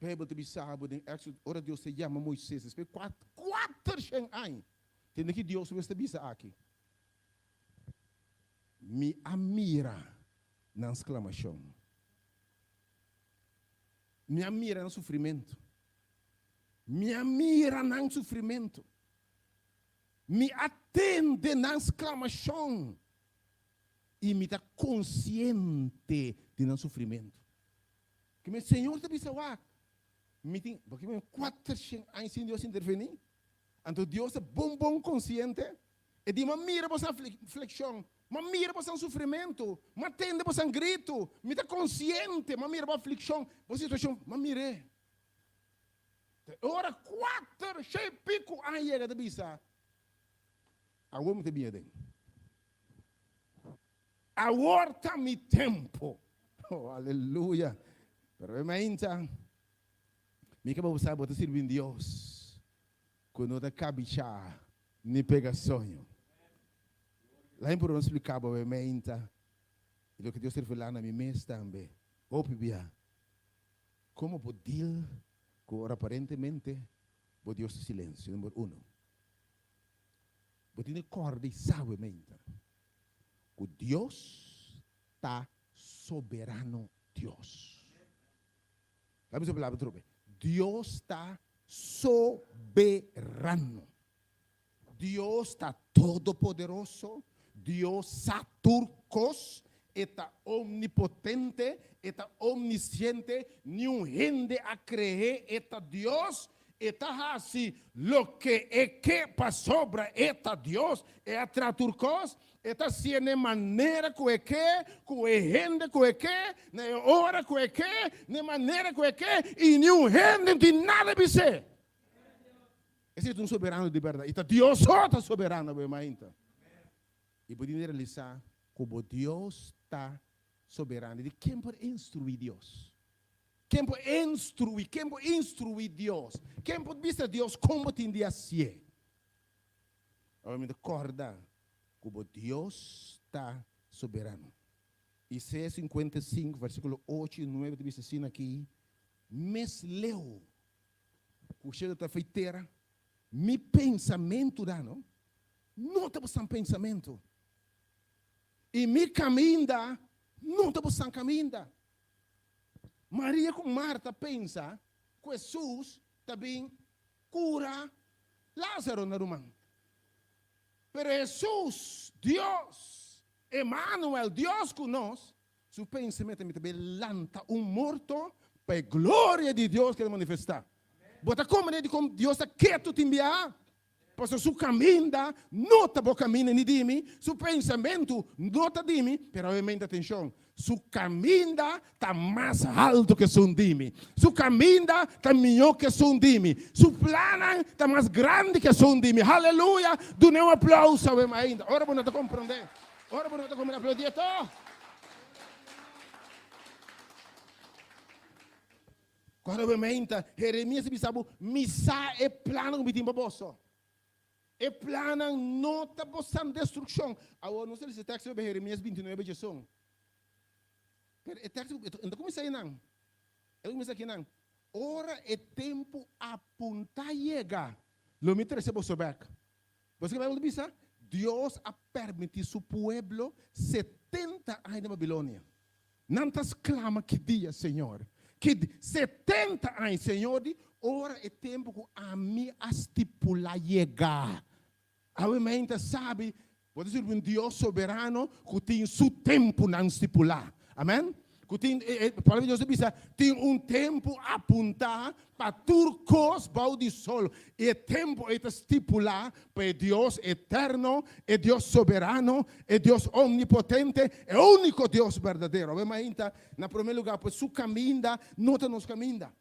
Beibel ta bisa bo den Éxodo, ora Dios ta yama Moises despues kuatershen añ, tende ki Dios mes ta bisa aki, Mi a mira nan sklamashon. Mi a mira nan sufrimentu. Mi a mira nan sufrimentu. Mi a tende nan sklamashon i mi ta konsiente di nan sufrimentu. Ke men Señor ta bisa wak, mi tin, paske mi kuatershen aña sin Dios intervení. Anto Dios ta bon bon konsiente. E di, M'a mira boso aflikshon, m'a mira boso sufrimentu, m'a tende boso gritu, mi ta konsiente, m'a mira bo aflikshon, bo situashon, m'a mir'é. Te ora kuatershen i piku aña yega ta bisa, Awor mi ta bin aden. Awor ta mi tempu. Oh, aleluya. Pero e mainta, mi ke pa bo sa bo ta sirbi un Dios ku no ta kabichá ni pega soño. Lain por un splika bo e mainta i loke Dios ta revelá na mi mes tambe hopi bia. Komo bo deal ku ora aparentemente bo Dios ta silensio? Number uno, bo tin di kòrda i sa bo e mainta ku Dios ta soberano Dios. Laat mi bisa palabra atrobe. Dios ta soberano. Dios ta todopoderoso. Dios sa tur kos. E ta omnipotente. E ta omnisiente. Niun hende a kree e ta Dios. E ta hasi loke e ke pasobra e ta Dios. E a traha tur kos. E ta hasié na e manera ku e ke, ku e hende ku e ke, na e ora ku e ke, na e manera ku e ke, i niun hende no tin nada bis'é. Esei ta un soberano di bèrdat. I ta Dios so ta soberano, bo mainta. I bo tin di realisá ku bo Dios ta soberano. Di ken por instruí Dios? Ken por instruí? Ken por instruí Dios? Ken por bisa Dios kon bo tin di hasié? Awor mi ta kòrda ku bo Dios ta soberano. Isaías 55, versíkulo ocho i nuebe ta bisa asina aki, Mes leu ku shelu ta fei tera, mi pensamentunan no, no ta bosan pensamentu, i mi kaminda no ta bosan kaminda. Maria ku Marta pensa ku Hesus ta bin kura Lázaro na ruman. Pero Hesus, Dios, Emanuel, Dios ku nos, su pensamentu mi ta bin lanta un morto pa e gloria di Dios keda manifestá. Bo ta komprendé dikon Dios ta ketu tin biaha? Pasobra su kaminda no ta bo kaminda ni di mi, su pensamentu no ta di mi, pero obviamente atenshon, su kaminda ta mas haltu ku esun di mi, su kaminda ta mihó ku esun di mi, su plannan ta mas grandi ku esun di mi. Haleluya! Dun'é un aplauso awe mainta. Ora bo no ta komprondé, ora bo no ta komprondé, aplaudié tòg. Ora bo menta, Jeremias a bisa bo, Mi sa e plannan ku mi tin pa boso. E plannan no ta bosan destrukshon. Awor nos ta lesa e teksto riba Jeremias bintinuebe djeson. Pero e teksto e no ta kuminsá einan. E ta kuminsá akinan, Ora e tempu apuntá yega, lo mi trese boso bèk. Bo sa ke Beibel ta bisa? Dios a permití su pueblo setenta aña den Babilonia. Nan ta sklama ki dia, Señor? Ki dia? 70 aña, Señor di, ora e tempu ku ami a stipulá yega. Awe mainta sabi, bo ta sirbi un Dios soberano ku tin su tempunan stipulá. Amen? Ku tin, e, e, Palabra di Dios ta bisa, tin un tempu apuntá pa tur kos bou di sol. I e tempu ei ta stipulá pa e Dios eterno, e Dios soberano, e Dios omnipotente, e úniko Dios berdadero. Awe mainta, na promé lugá, pues su kaminda no ta nos kaminda.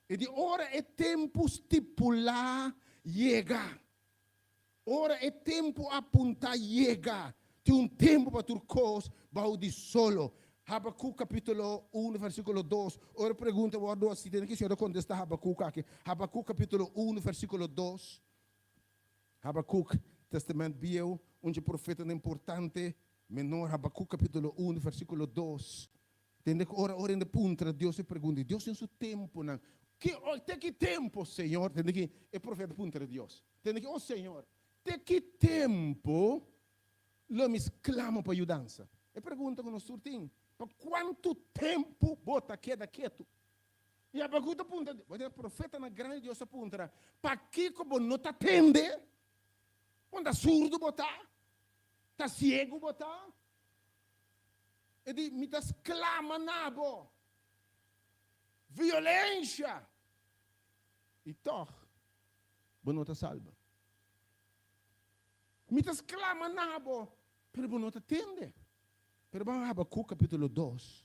E di ora e tempu stipulá yega. Ora e tempu apuntá yega. Tin un tempu pa tur kos bou di solo. Habakuk kapítulo unu versíkulo dos. Ora e pregunta wòrdu hasi, tende ki Señor ta kontestá Habakuk aki. Habakuk kapítulo unu versíkulo dos. Habakuk, Testament Bieu, un dje profetanan importante menor. Habakuk kapítulo unu versíkulo dos. Tende ku ora ora hende puntra Dios e pregunta, i Dios tin su tempunan. Ki te ki tempu, Señor? Tende ki e profeta puntra Dios. Tende ki, O Señor, te ki tempu lo mi sklama pa yudansa? E pregunta ku nos tur tin, Pa kuantu tempu bo ta keda ketu? I Habakuk ta puntra, bo ta profetanan grandi di Dios ta puntra, Pakiko bo no ta tende? Bo ta surdu bo ta? Ta siegu bo ta? E di, Mi ta sklama na bo. Violensha! I tòg bo no ta salba. Mi ta sklama na bo, pero bo no ta tende. Pero ban Habakuk kapítulo dos,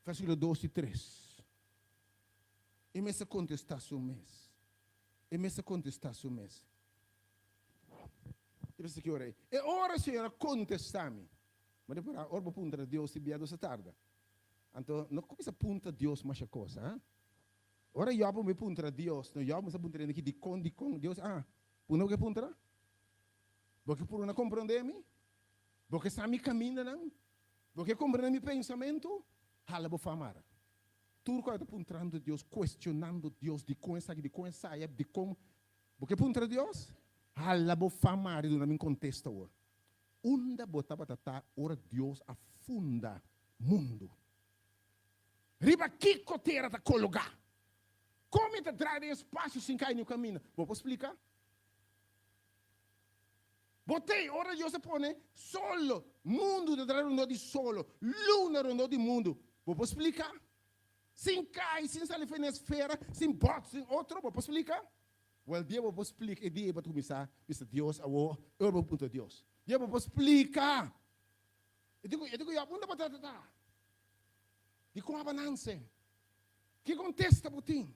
versíkulo dos i tres. E mester kontestá su mes. E mester kontestá su mes. Ti pensa ki ora ei? E ora Señor a kontestá mi. Ma repará, ora bo puntra Dios si bia nos a tarda. Anto no kuminsá puntra Dios masha kos, ha? Ora Job a bai puntra Dios, no Job a puntra hende ki dikon, dikon, Dios, ah, puna bo ke puntra? Bo ke purba na komprondé mi? Bo ke sa mi kamindanan? Bo ke komprondé mi pensamentu? Hala bo famara. Tur ku a ta puntrando Dios, kuestionando Dios, dikon esaki, dikon esaya, dikon. Bo ke puntra Dios? Hala bo famara i duna mi un kontesta awor. Unda bo tabata ta ora Dios a funda mundu? Riba kiko tera ta kologá? Kon e ta drai den espasio sin kai niun kaminda? Bo por splika? Bo tei ora Dios a pone solo, mundu ta drai rondó di solo, luna rondó di mundu. Bo por splika? Sin kai, sin sali for e esfera, sin bòt, sin otro, bo por splika? Wèl, dia bo por splika, e dia ei bo ta kuminsá bisa Dios awor, e ora bo puntra Dios. Dia bo por splika. E di ku, e di ku Job, unda bo ta ta? Di kon aba nanse? Ki kontesta bo tin?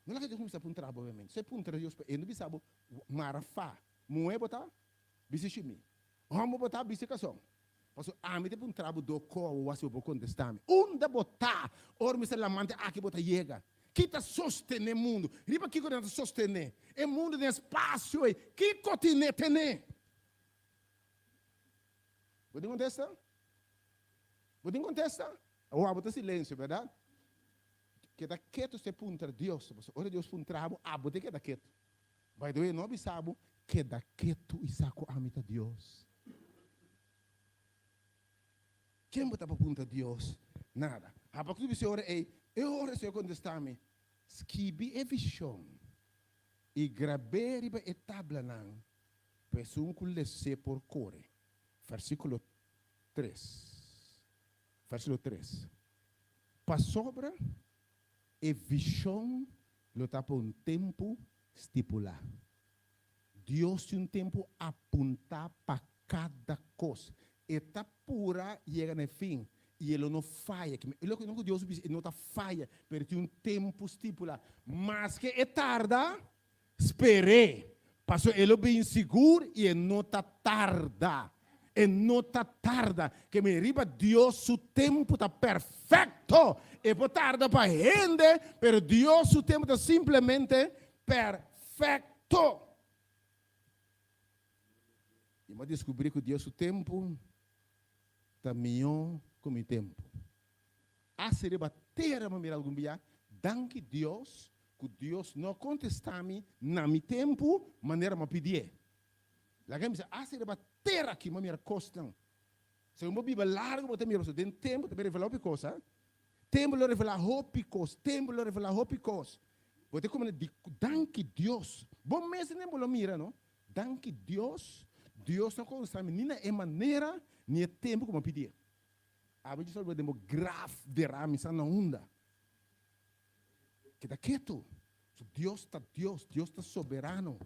No laga Dios kuminsá puntra bo obviamente. So e puntra Dios pa e no bisa bo mara fa. Muhé bo ta? Bisa shimi. Hòmber bo ta? Bisa kason. Pasobra ami ta puntra bo do ko awor si bo por kontestá mi. Unda bo ta ora mi sa lamante aki bo ta yega? Ki ta sostené mundu? Riba kiko nan ta sostené e mundu den espasio ei? Kiko tine tené? Bo tin kontesta? Bo tin kontesta? Awor abo ta silensio, bèrdat? Keda ketu si e puntra Dios. Pasobra ora Dios puntra bo, abo ta keda ketu. By the way, no a bisa bo, keda ketu i sa ku ami ta Dios. Ken bo ta pa puntra Dios? Nada. Habakuk bisa e ora ei, e ora Señor kontestá mi, Skibi e vishon i grab'é riba e tablanan pa esun ku les'é por kore. Versíkulo tres. Versíkulo tres. Pasobra E vishon lo ta pa un tempu stipulá. Dios tin un tempu apuntá pa kada kos. E ta pura yega na e fin i e lo no faya. E loke ku Dios bisa e no ta faya, pero e tin un tempu stipulá. Maske e tarda, sper'é, pasobra e lo bin sigur i e no ta tarda. E no ta tarda. Ke mi riba Dios su tempu ta perfekto. E por tarda pa hende, pero Dios su tempu ta simplemente perfekto. I mi a deskubrí ku Dios su tempu ta mihó ku mi tempu. Hasi riba tera mi mira algun bia, danki Dios ku Dios no a kontestá mi na mi tempu manera mi a pidié. Laga mi bisa, hasi riba tera aki mi a mira kosnan. Segun bo biba largu bo ta mira pasobra den tempu ta revelá hopi kos, ha? Tempu lo revelá hopi kos, tempu lo revelá hopi kos. Bo ta kuminsá di danki Dios. Bo mes den bo lo mira no. Danki Dios, Dios no kontestá mi ni na e manera ni e tempu ku mi a pidié. Abo djis algo den bo graf derá mi sa na unda. Keda ketu. So Dios ta Dios, Dios ta soberano.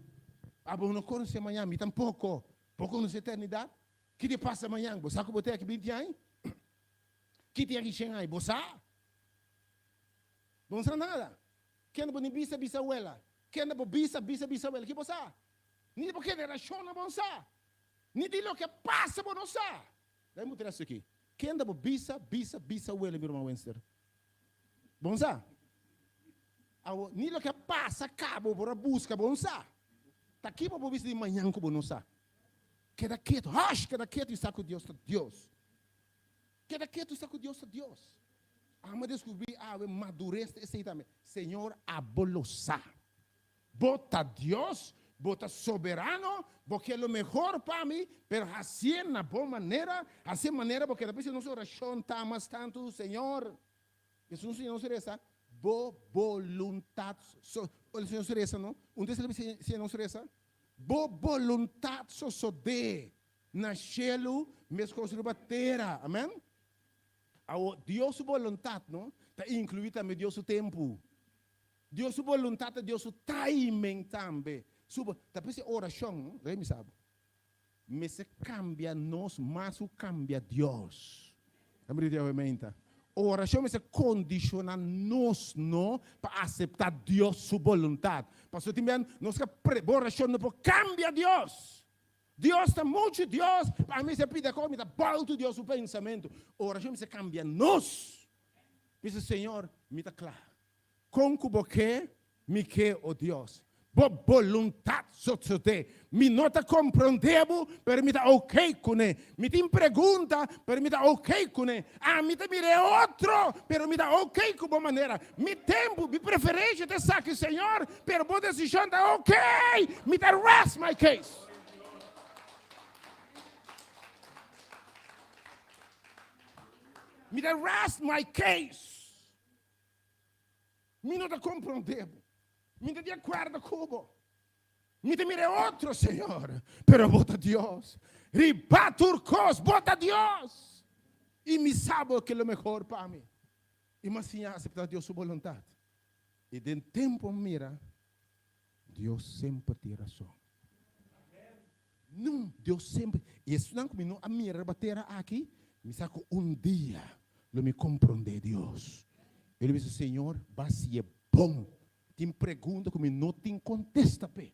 Abo no konosé mañan, mi tampoko. Bo konosé eternidat? Ki te pasa mañan? Bo sa ku bo te aki binti aña? Ki te aki shen aña? Bo sa? Bo no sa nada. Kende bo ni bisa bisa wela? Kende bo bisa bisa bisa wela? Ki bo sa? Ni di bo generashonnan bo no sa. Ni di loke a pasa bo no sa. Laga mi puntra esaki, Kende bo bisa bisa bisa wela, mi ruman Wenster? Bo no sa? Awo, ni loke a pasa kaba bo por a buska, bo no sa. Ta ki bo por bisa di mañan ku bo no sa? Keda ketu, hush, keda ketu i sa ku Dios ta Dios. Keda ketu i sa ku Dios ta Dios. Amo a deskubrí awe madures ta esei tambe. Señor, abo lo sa. Bo ta Dios, bo ta soberano, bo ke lo mehor pa mi, pero hasié na bo manera, hasié manera bo keda. P'esei nos orashon ta mas tantu, Señor, Esun Señor nos resa, Bo boluntat so, el Señor nos resa, no? Un ta esei Señor nos resa, Bo boluntat sosodé na shelu meskos riba tera. Amen? Awor, Dios su boluntat, no, ta inkluí tambe Dios su tempu. Dios su boluntat ta Dios su timing tambe. Su bo, ta p'esei orashon, no, rei mi sa bo, mester kambia nos mas ku kambia Dios. Ta mira di awe meinta. Orashon mester kondishoná nos, no, pa aseptá Dios su boluntat. Pasobra tin biaha nos ka pre, bo orashon no por kambia Dios. Dios ta muchu Dios, pa ami mester pidi akor mi ta bòltu Dios su pensamentu. Orashon mester kambia nos. Bisa, Señor, mi ta kla. Kon ku bo ke, mi ke, o Dios. Bo boluntat sosodé. Mi no ta komprondé bo, pero mi ta oké kuné. Mi tin pregunta, pero mi ta oké kuné. Ami ta mira e otro, pero mi ta oké ku bo manera. Mi tempu, mi preferensha ta esaki, Señor, pero bo desishon ta oké. Mi ta rest my case. Mi ta rest my case. Mi no ta komprondé bo. Mi ta di akuerdo ku bo. Mi ta mira e otro, Señor, pero bo ta Dios. Riba tur kos, bo ta Dios. I mi sa bo ke lo mehor pa mi. I mi a siña aseptá Dios su boluntat. I den tempu mi mira, Dios semper tin rason. No, Dios semper. I esunnan ku mi no a mira riba tera aki, mi sa ku un dia lo mi komprondé Dios. I lo bisa, Señor, bo a hasié bon. Tin pregunta ku mi no tin kontesta p'e,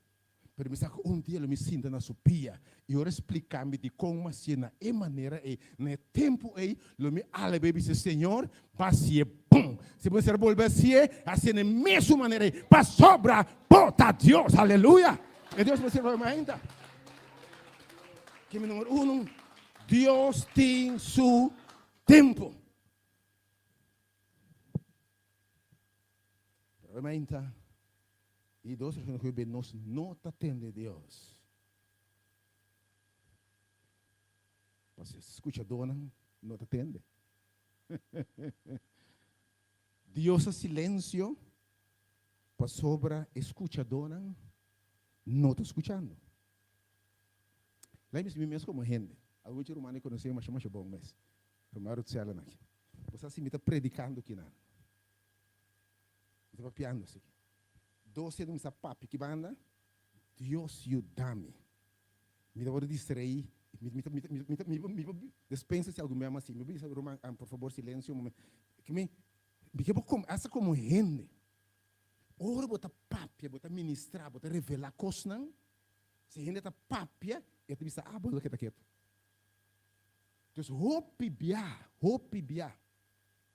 pero mi sa ku un dia lo mi sinta na su pia i ora e splika mi dikon mi a hasié na e manera ei, na e tempu ei, lo mi alab'é i bisa, Señor, bo a hasié bon. Si bo mester bolbe hasié, hasié na e mesun manera ei, pasobra bo ta Dios. Aleluya! E Dios mester bai mainta. Keme numero uno, Dios tin su tempu. Pero mainta, i dos rason ku nos no ta tende Dios. Pasobra skuchadónan no ta tende. Dios a silensio pasobra e skuchadónan no ta skuchando. Laat mi mi mes komo hende. Algun dje rumannan konosé mi masha masha bon mes. Ruman Rutsellen aki. Bo sa si mi ta predikando kinan. Mi ta papiando asiki. Dos hende mi sa papia ki banda, Dios yuda mi. Mi ta wòrdu distraí. Mi mi mi mi mi mi mi despensa si algun bia mi hasi. Mi bisa ruman, por fabor silensio un momento. Mi mi ke bo kom asta komo hende. Ora bo ta papia, bo ta ministrá, bo ta revelá kosnan, si hende ta papia, e ta bisa, ah, bo lo keda ketu. Dus hopi bia, hopi bia,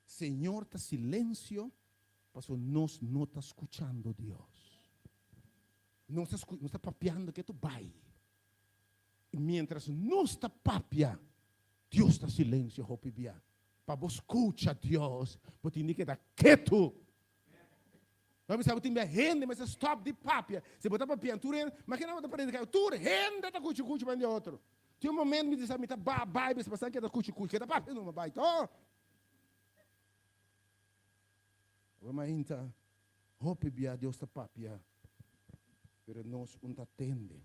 Señor ta silensio pasobra nos no ta skuchando Dios. Nos ta nos ta papiando ketu bai. I mientras nos ta papia, Dios ta silensio hopi bia. Pa bo skucha Dios, bo tin di keda ketu. Bo bisa bo tin bia hende mester stop di papia. Si bo ta papia tur hende, makina bo ta predica, tur hende ta kuchi kuchi ban di otro. Tin un momento mi di sa mi ta ba bai bisa pasan keda kuchi kuchi, keda papia numa bai to. Bo mainta hopi bia Dios ta papia, pero nos un ta tende.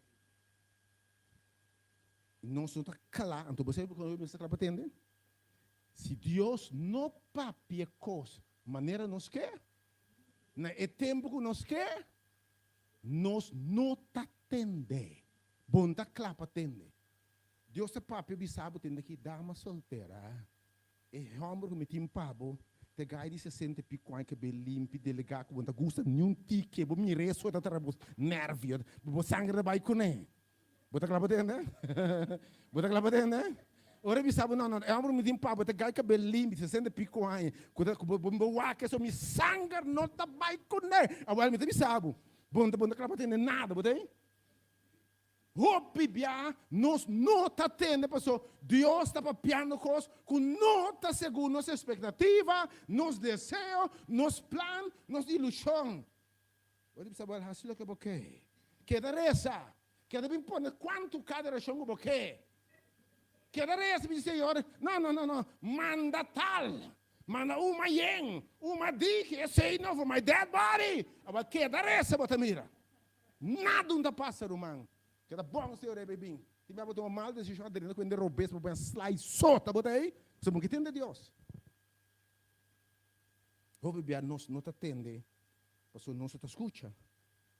Nos no ta kla, anto bo sabi kon nos ta kla pa tende? Si Dios no papia kos manera nos ke, na e tempu ku nos ke, nos no ta tende. Bo no ta kla pa tende. Dios ta papia bisa bo tende ki dama soltera, e hòmber ku mi tin pa bo. Te gai di 60 i pico aña ke be limpi, delegá ku bo no ta gusta niun tiki, bo mir'é so ta traha bo nervio, bo sangre ta bai kuné. Bo ta kla pa tende? Bo ta kla pa tende? Ora e bisa bo, no, no, e homber mi tin pa bo ta gai kabel limpi, 60 i pico aña, ku ta, ku bo, bo wak eso, mi sanger no ta bai kuné. Awel mi ta bisa bo, bo no ta, bo no ta kla pa tende nada, bo ta ei? Hopi bia nos no ta tende paso Dios ta papiando kos ku no ta segun nos espektativa, nos deseo, nos plan, nos ilushon. Bo di bisa bo el hasi loke bo ke. Keda resa. Keda bin pone kuantu kada orashon ku bo ke. Keda resa bisa Señor, no, no, no, no, manda tal, manda un mayen, un madiki, esei no for my dead body. Aba keda resa bo ta mira. Nada un ta pasa ruman. Keda bon Señor e bin. Tin bia bo tuma mal desishon a drenta ku hende robes bo pone slai sota bo ta ei, pasobra bo ke tende Dios. Hopi bia nos no ta tende pasobra nos no ta skucha,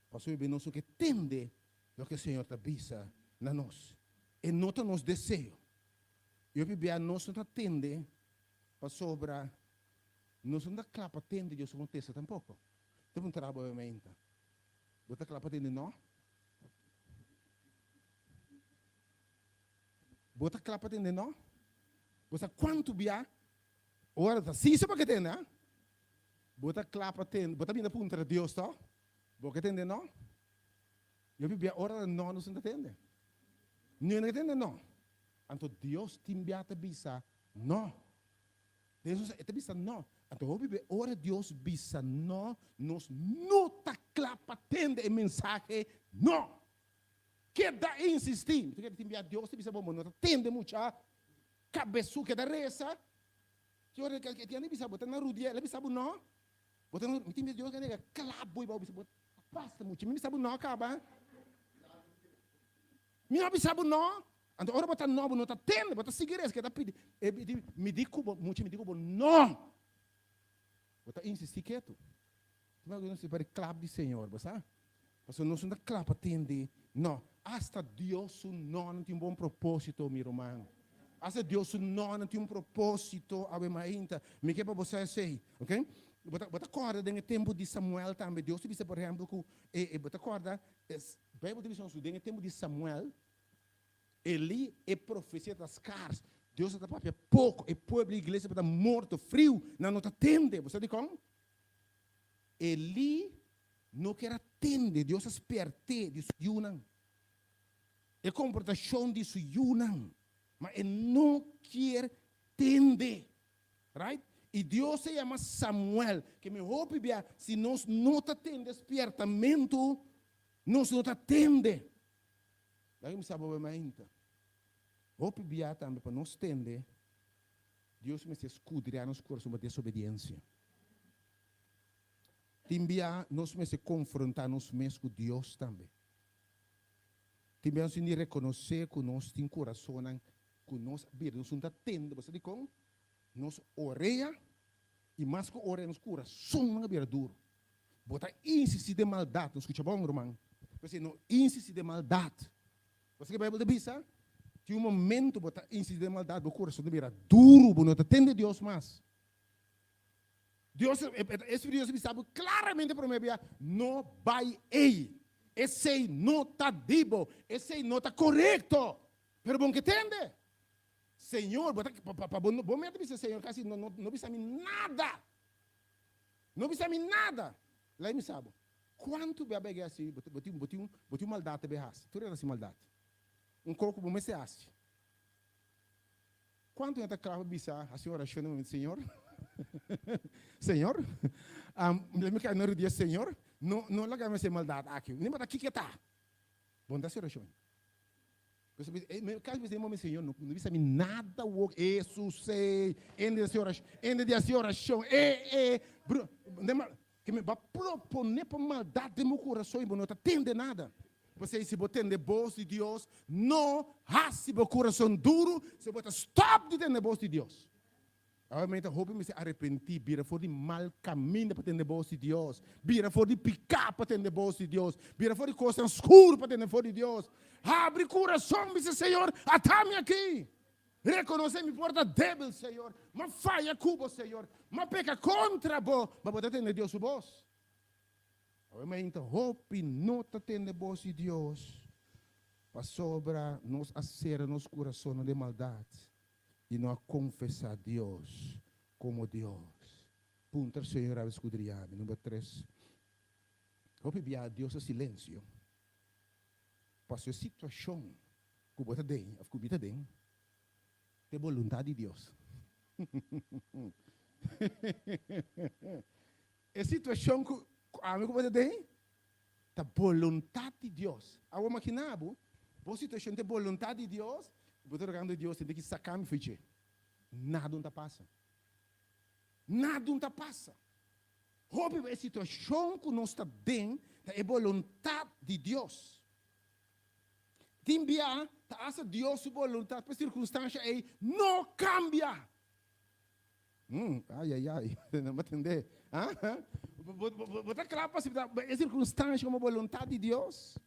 pasobra hopi bia nos no ke tende loke Señor ta bisa na nos. E no ta nos deseo. I hopi bia nos no ta tende pasobra nos no ta kla pa tende Dios su kontesta tampoko. Ta puntra bo obviamente, Bo ta kla pa tende no? Bo ta kla pa tende no? Bo sa kuantu bia Ora ta siso pa ke tende, ha? Bo ta kla pa tende, bo ta bini puntra Dios to? Bo ke tende no? Yo bibia ora ta no nos no ta tende. Niun no ke tende no. Anto Dios tin bia ta bisa no. Dios e ta bisa no. Anto hopi be ora Dios bisa no, nos no ta kla pa tende e mensahe no. Keda insisti. Mi ta kere tin bia Dios ta bisa bo, bo no ta tende mucha. Kabesu keda resa. Ki ora ke tiene bisa bo ta na rudia, el a bisa bo no. Bo ta na, mi tin Dios ke nega klap bo i bo bisa bo basta mucha. Mi bisa bo no kaba. Mi no bisa bo no. Anto ora bo ta no, bo no ta tende, bo ta sigui resa, keda pidi. E di, mi di ku bo, mucha mi di ku bo no. Bo ta insisti ketu. Tin algun nos pari klap di Señor, bo sa? Pasobra nos no ta kla pa tende no. Asta Dios su no nan tin un bon propósito, mi ruman. Asta Dios su no nan tin un propósito awe mainta. Mi ke pa bo sa esei, ok? Bo ta, bo ta kòrda den e tempu di Samuel tambe, Dios ta bisa, por ehèmpel, ku e, e, bo ta kòrda, Beibel ta bisa nos ku den e tempu di Samuel, Elí, e profesia ta skars. Dios ta papia poko. E pueblo, e iglesia tabata morto, friu, nan no ta tende. Bo sa dikon? Elí no kier a tende, Dios a spiert'é di su yunan, e komportashon di su yunan, ma e no kier tende. Right? I Dios a yama Samuel, ke mi hopi bia, si nos no ta tende spiertamentu, nos no ta tende. Laga mi sa bo be mainta. Hopi bia tambe pa nos tende, Dios mester skudriá nos kurason pa desobediensia. Tin bia nos mester konfrontá nos mes ku Dios tambe. Tin bia nos tin di rekonosé ku nos tin kurasonnan ku nos a bira, nos no ta tende. Bo sa dikon? Nos orea, i mas ku orea, nos kurasonnan a bira duru. Bo ta insistí den maldat. No skucha bon, ruman. P'esei no insistí den maldat. Bo sa ke Beibel ta bisa? Tin un momento bo ta insistí den maldat, bo kurason ta bira duru, bo no ta tende Dios mas. Dios, e Spiritu di Dios a bisa bo klaramente promé bia, no bai ei. Esei no ta di bo, esei no ta korekto. Pero bo no ke tende. Señor, bo ta, pa bo, bo mester bisa Señor kasi no, no, no bisa mi nada. No bisa mi nada. Lei mi sa bo. Kuantu bia bege hasi, bo, bo tin, bo tin, bo tin un maldat te be hasi. Tur hende hasi maldat. Un kos ku bo mester hasi. Kuantu hende ta kla pa bisa, hasi un orashon den momento, Señor, Señor, lei mi kai na rudia, Señor, no, no laga mi hasi e maldat aki. No importa kiko ta. Bo no ta hasi orashon. Casi bisa mi Señor, no bisa mi nada wok, e susei, ende di hasi oracion, ende di hasi oracion, e, e, bro, ke mi ba propone pa maldad den bo curason y bo no ta tende nada. P'esei si bo tende bos di Dios, no hasi bo curason duru, si bo ta stop di tende bos di Dios. Awe mester hopi mester arepentí, bira for di mal kaminda pa tende bos di Dios, bira for di piká pa tende bos di Dios, bira for di kosnan skur pa tende for di Dios. Habri kurason, bisa, Señor, ata mi aki. Rekonosé mi por ta débil, Señor. M'a faya ku bo, Señor. M'a peka kontra bo. Ma bo ta tende Dios su bos. Awe mainta hopi no ta tende bos di Dios pasobra nos a sera nos kurasonnan den maldat i no a konfesá Dios komo Dios. Puntra Señor awe skudriá mi. Number tres, hopi bia Dios ta silensio pasobra e situashon ku bo ta den òf ku mi ta den ta e boluntat di Dios. E situashon ku ami ku bo ta den ta boluntat di Dios. Awor makina bo, bo situashon ta e boluntat di Dios, i bo ta rogando Dios tende ki saka mi fo'i dje. Nada un ta pasa. Nada un ta pasa. Hopi e situashon ku nos ta den ta e boluntat di Dios. Tin bia ta asta Dios su boluntat pa e sirkunstansha ei no kambia. Ai ai ai, no bo tende. Ah? Bo ta kla pa aseptá e sirkunstansha komo boluntat di Dios?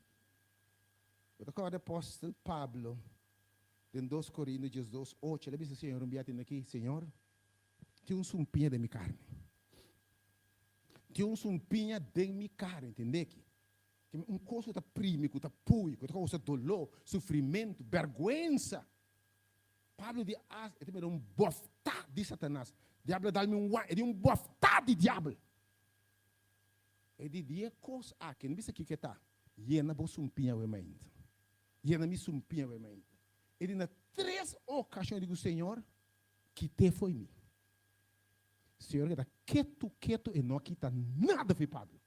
Bo ta kòrda apòstel Pablo den dos Korinto diesdos ocho, el a bisa Señor un bia tende aki, Señor, tin un sumpiña den mi karni. Tin un sumpiña den mi karni, tende aki. Tin un kos ku ta primi, ku ta pui, ku ta kousa doló, sufrimentu, bèrgwensa. Pablo di as, e ta mira un bòftá di Satanas. Diabel a dal mi un wan, e di un bòftá di diabel. E di, di e kos aki, no bisa kiko e ta, yena bo sumpiña awe mainta. Yena mi sumpiña awe mainta. E di na tres okashon e di ku Señor, kit'é fo'i mi. Señor keda ketu ketu, e no a kita nada fo'i Pablo.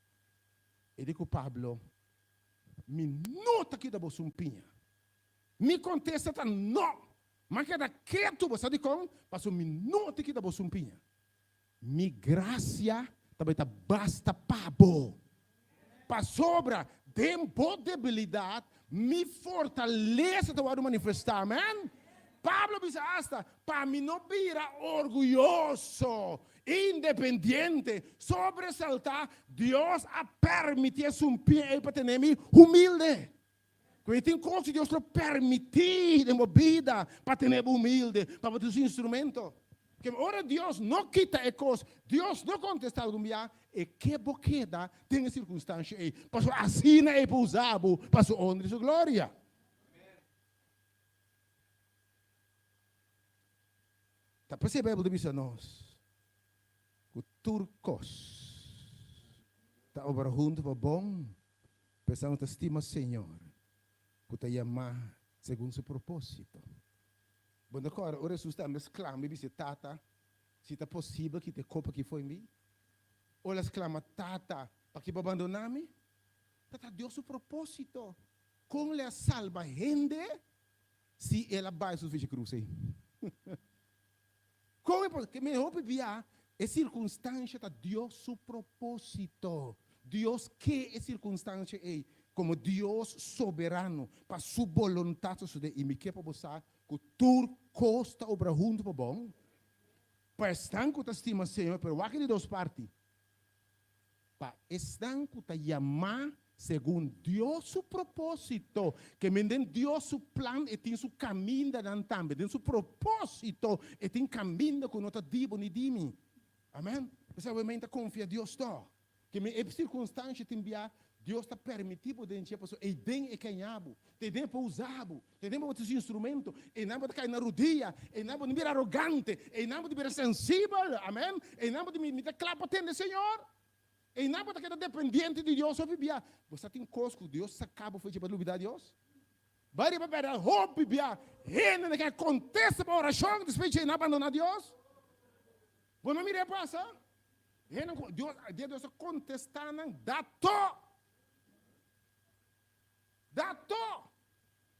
E di ku Pablo, Mi no ta kita bo sumpiña. Mi kontesta ta no! M'a keda ketu, bo sa dikon? Pasobra mi no ta kita bo sumpiña. Mi grasia ta bai ta basta pa bo, pasobra den bo debilidat mi fortalesa ta wòrdu manifestá. Amèn! Pablo a bisa asta, Pa mi no bira orguyoso, independiente, sobresaltá, Dios a permití e sumpiña ei pa tene mi humilde. Ku e tin kos ku Dios lo permití den bo bida pa tene bo humilde, pa bo ta su instrumento. Ke ora Dios no kita e kos, Dios no kontestá algun bia, e ke bo keda den e sirkunstansha ei, pasobra asina e por usa bo pa su honra i su gloria. Ta p'esei e Beibel ta bisa nos ku tur kos ta obra huntu pa bon P'esei nos ta stima Señor, ku ta yamá segun su propósito. Bo no kòrda ora Hesus tambe sklama i bisa e Tata, Si ta posibel, kita e kopa aki fo'i mi? Ora el a sklama, Tata, pakiko bo a bandoná mi? Ta ta Dios su propósito. Kon el a salba hende si el a bai su fishi krus ei? Kon e por? Ke men hopi bia e sirkunstansha ta Dios su propósito. Dios ke e sirkunstansha ei komo Dios soberano pa su boluntat sosodé. I mi ke pa bo sa ku tur kos ta obra huntu pa bon pa esnan ku ta stima Señor, pero wak e di dos parti, Pa esnan ku ta yamá segun Dios su propósito, ke men den Dios su plan e tin su kamindanan tambe, den su propósito e tin kaminda ku no ta di bo ni di mi. Amèn. P'esei awe men ta konfia Dios tòg. Ke men e sirkunstansha tin bia Dios ta permití bo den dje pasobra eiden e kaña bo, ta eiden e por usa bo, ta eiden bo ta su instrumento, einan bo ta kai na rudia, einan bo no bira arogante, einan bo ta bira sensibel, amèn, einan bo ta mi ta kla pa tende Señor. Einan bo ta keda dependiente di Dios hopi bia. Bo sa tin kos ku Dios saka bo for dje pa lubida Dios? Bai riba bèrdat hopi bia hende na ke kontesta bo orashon despues dje nan bandona Dios. Bo no mira e pasa? Hende ku Dios, dia Dios a kontesta nan dato. Dato!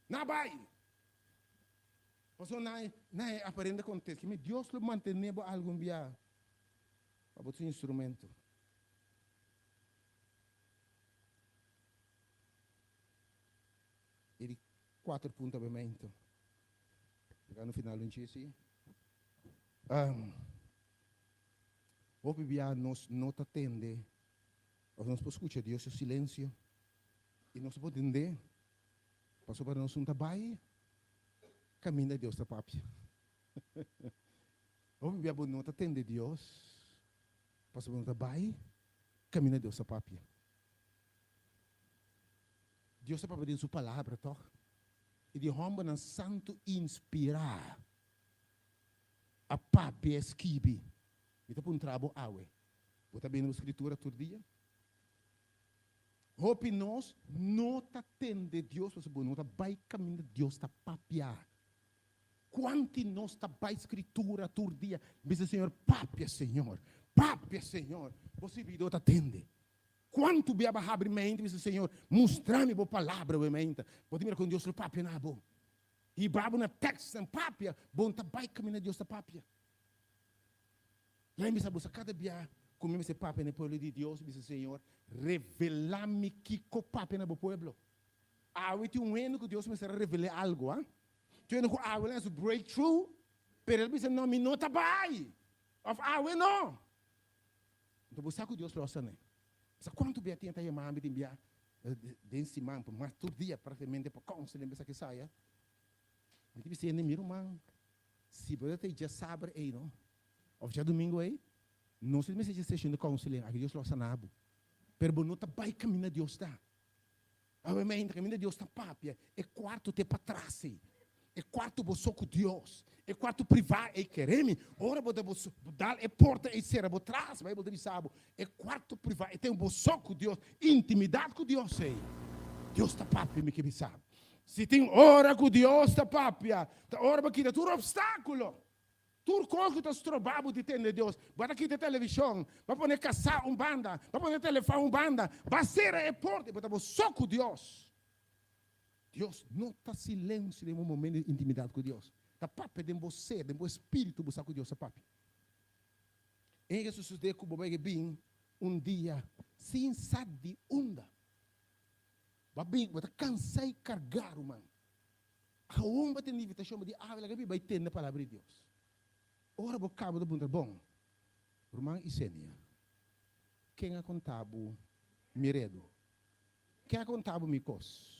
Na bai. Pasobra nan nan aparente kontesta. Dios lo mantene bo algun bia. Pa bo ta un instrumento. E di kuater punto abiamento. Yega no final un chisi. Um, hopi bia nos no ta tende, of nos por skucha Dios su silencio, i nos por tende, pasobra nos no ta bai kaminda Dios ta papia. Hopi bia bo no ta tende Dios, pasobra bo no ta bai kaminda Dios ta papia. Dios ta papia den su palabra, tòg? I di hòmbernan santu inspirá a papia e skibi. Mi ta puntra bo awe, bo ta bini bo Skritura tur dia? Hopi nos no ta tende Dios pasobra bo no ta bai kaminda Dios ta papia. Kuanti nos ta bai Skritura tur dia, bisa Señor, papia Señor, papia Señor, bo sirbidó ta tende. Kuantu bia bo a habri mente bisa Señor, mustra mi bo palabra bo mente. Bo ta mira kon Dios lo papia na bo. Hiba bo na tekstnan papia, bo no ta bai kaminda Dios ta papia. Lei bisa bo sa kada bia ku mi mester papia na e pueblo di Dios, bisa Señor, revelá mi kiko papia na bo pueblo. Awe tin un hende ku Dios mester a revel'é algu, ha? Tin hende ku awe nan su breakthrough, pero el bisa, no, mi no ta bai, òf awe no. Anto bo sa ku Dios lo san'é. Sa kuantu bia tin e ta yama mi tin bia den siman, por mas tur dia praktikamente pa counseling bisa kisaya. Mi ta bisa hende, mi ruman, si bo ta ta djasabra ei no, òf djadumingu ei, no si mester dje seshon di counseling, aki Dios lo sana bo. Pero bo no ta bai kaminda Dios ta. Awe mainta kaminda Dios ta papia, e kuarto te patras ei. E kuarto bo so ku Dios. E kuarto privá ei kere mi. Ora bo ta bo so, bo dal e porta ei sera bo tras, Bijbel ta bisa bo, e kuarto privá ei ten bo so ku Dios, intimidat ku Dios ei. Dios ta papia mi ke bisa bo. Si tin ora ku Dios ta papia, ta ora bo kita tur opstákulo. Tur kos ku ta stroba bo di tende Dios, bo ta kita e televishon, bo pone kasá un banda, bo pone telefòn un banda, bo a sera e porta i bo ta bo so ku Dios. Dios no ta silensio den bo momento di intimidat ku Dios. Ta papia den bo ser, den bo espíritu bo sa ku Dios ta papia. E ke sosodé ku bo bai bin un dia sin sa di unda. Bo a bin, bo ta kansá i kargá, ruman. Awor bo tin invitashon, bo di awe laga mi bai tende palabra di Dios. Ora bo kaba bo ta puntra, Bon, ruman Isenia, ken a konta bo mi redu? Ken a konta bo mi kos?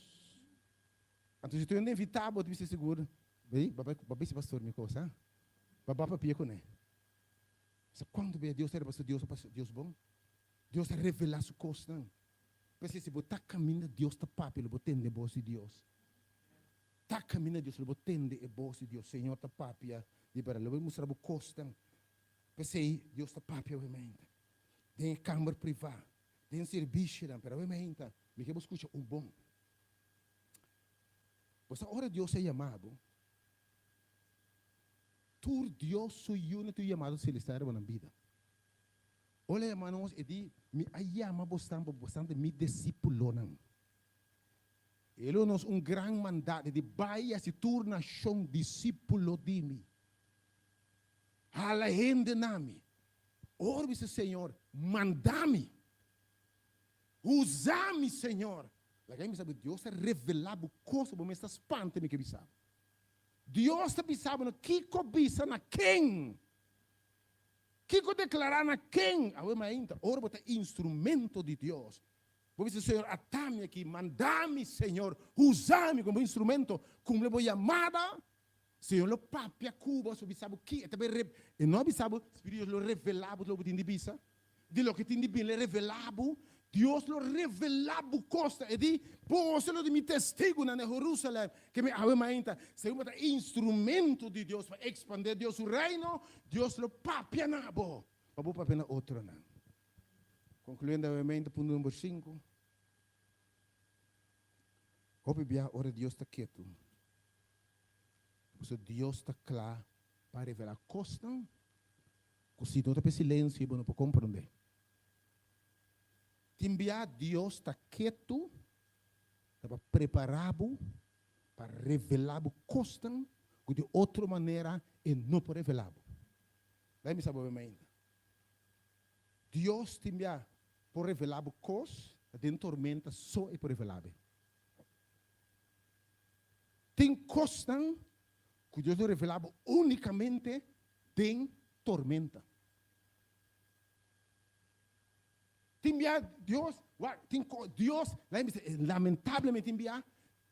Anto si tur hende invitá bo, ta bisa sigur, Bai, bo bai bisa pastor mi kos, ha? Bo bai papia kuné. Sa kuantu bes Dios ta reba su Dios, Dios bon? Dios ta revelá su kosnan. P'esei si bo ta kaminda Dios ta papia lo bo tende e bos di Dios. Ta kaminda Dios lo bo tende e bos di Dios. Señor ta papia di berdad. Lo bo mustra bo kosnan. P'esei Dios ta papia awe mainta. Den e kamber privá, den sirbishinan, pero awe mainta mi ke bo skucha un bon. Bo sa ora Dios a yama bo, tur Dios su yunan tin un yamado selestial riba nan bida. Ora el a yama nos, e di, Mi a yama bosnan pa bosnan ta mi disípulonan. El a duna nos un gran mandat, e di, Bai i hasi tur nashon disípulo di mi. Hala hende na mi. Ora bisa, Señor, manda mi. Usa mi, Señor. Laga mi bisa bo, Dios ta revelá bo kos ku bo mes ta spanta mi ke bisa bo. Dios ta bisa bo na kiko bisa na ken. Kiko deklará na ken? Awe mainta, ora bo ta instrumento di Dios, bo bisa, Señor, ata mi aki, manda mi, Señor, usa mi komo instrumento, kumpli bo yamada. Señor lo papia ku bo, so bisa bo ki e ta bai re, e no a bisa bo, Spiritu Dios lo revelá bo loke bo tin di bisa, di loke tin di bini, lo e revelá bo. Dios lo revelá bo kosnan. E di, Boso lo di mi testigunan na Jerusalèm, ke mi awe mainta. Segun bo ta instrumento di Dios pa ekspandé Dios su Reino, Dios lo papia na bo, pa bo papia na otronan. Konkluyendo awe mainta punto number sinku, Hopi bia ora Dios ta ketu, pasobra Dios ta kla pa revelá kosnan ku si no ta pa e silensio bo no por komprondé. Tin bia Dios ta ketu ta pa prepará bo pa revelá bo kosnan ku di otro manera e no por revelá bo. Laga mi sa bo bem ainda. Dios tin bia por revelá bo kos, ta den tormenta so e por revelá bo. Tin kosnan ku Dios lo revelá bo únikamente den tormenta. Tin bia Dios, wak, tin ko, Dios, laat mi bisa, lamentablemente tin bia,